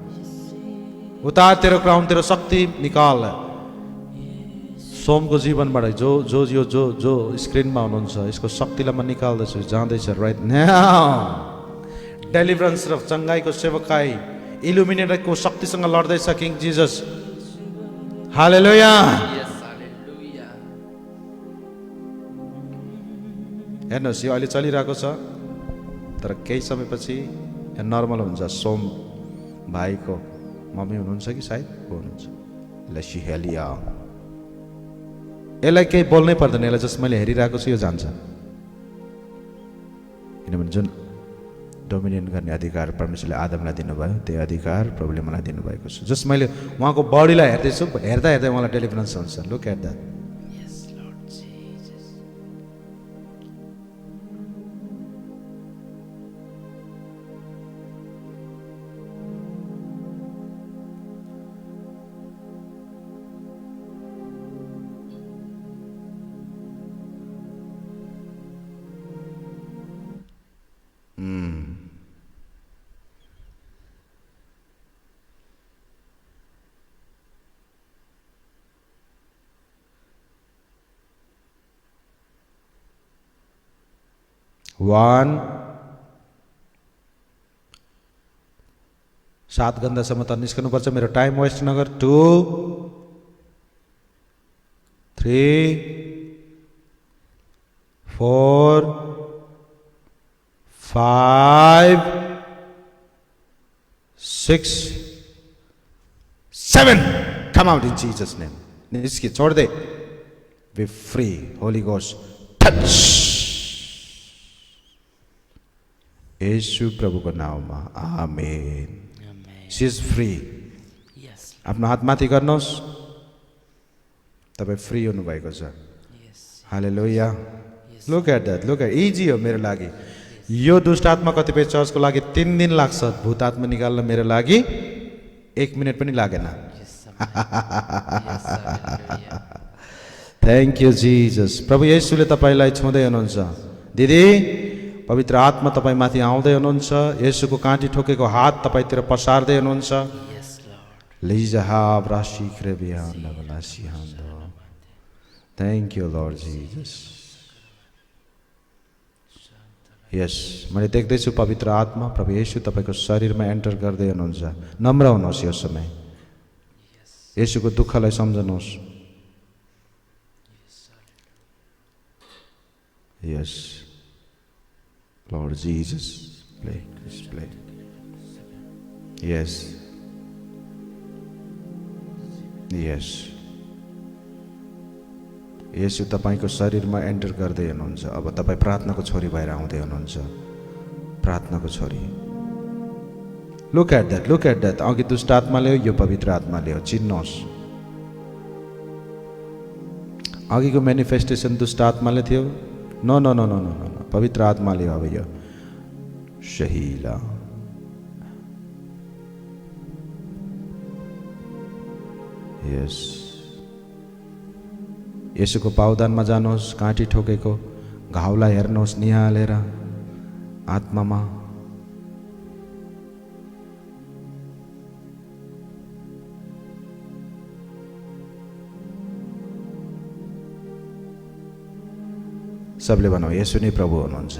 उतार तेरो क्राउन तेरो शक्ति निकाल सोमको जीवनबाट जो जो जो जो जो स्क्रिनमा हुनुहुन्छ यसको शक्तिलाई म निकाल्दछु जाँदैछ राइट नाउ डेलिभरेन्स र चङ्गाईको सेवकाई इल्युमिनेटको शक्तिसँग लड्दैछ किङ जिजस हालेलुया हेर्नुहोस् यो अहिले चलिरहेको छ तर केही समयपछि नर्मल हुन्छ सोम भाइको मम्मी हुनुहुन्छ कि सायद हुनुहुन्छ लसिहेलिया यसलाई केही बोल्नै पर्दैन यसलाई जस्ट मैले हेरिरहेको छु यो जान्छ किनभने जुन डोमिनियन गर्ने अधिकार परमेश्वरले आदमलाई दिनुभयो त्यो अधिकार प्रभुले मलाई दिनुभएको छ जस्ट मैले उहाँको बडीलाई हेर्दैछु हेर्दा हेर्दै उहाँलाई डेलिभरेन्स हुन्छ लुक एट द्याट One, 7 गन्दासम्म त निस्कनु पर्छ मेरो टाइम वेस्ट नगर 2 3 4 5 6 7 come out in Jesus name निस्किए छोड़ they be free Holy Ghost touch यीशु प्रभुको नाममा आमेन she is free Yes. आफ्नो हात माथि गर्नुहोस् तपाई फ्री हुनु भएको छ Yes. Hallelujah look at that look at easy हो मेरो लागि यो दुष्ट आत्मा कतिपय चर्चको लागि 3 दिन लाग्छ भूत आत्मा निकाल्न मेरो लागि 1 मिनेट पनि लागेन Yes. Yes. Hallelujah. Thank you Jesus प्रभु येशूले तपाईलाई छुँदै हुनुहुन्छ दिदी पवित्र आत्मा तपाई माथि आउँदै हुनुहुन्छ येशूको काँटी ठोकेको हात तपाईतिर पसार्दै हुनुहुन्छ Yes, Lord. लिजहा ब्राशी क्रेबिया नगलासी हान्दो thank you Lord Jesus यस मैले देख्दैछु पवित्र आत्मा प्रभु येशू तपाईको शरीरमा एन्टर गर्दै हुनुहुन्छ नम्र हुनुहोस् यो समय येशूको दुःखलाई सम्झनुहोस् यस लॉर्ड जीसस प्ले यस यस येशू तपाईको शरीरमा एन्टर गर्दै हुनुहुन्छ अब तपाई प्रार्थनाको छोरी भएर आउँदै हुनुहुन्छ प्रार्थनाको छोरी लुक एट दैट अघि दुष्ट आत्माले हो यो पवित्र आत्माले हो चिन्नुहोस् अघिको मैनिफेस्टेसन दुष्ट आत्माले थियो no no no no no no पवित्र आत्माले हो अब यो शहीला यस येशूको पावदानमा जानुहोस् काँटी ठोकेको घाउलाई हेर्नुहोस् निहालेर आत्मामा सबले भनौँ येशू नै प्रभु हुनुहुन्छ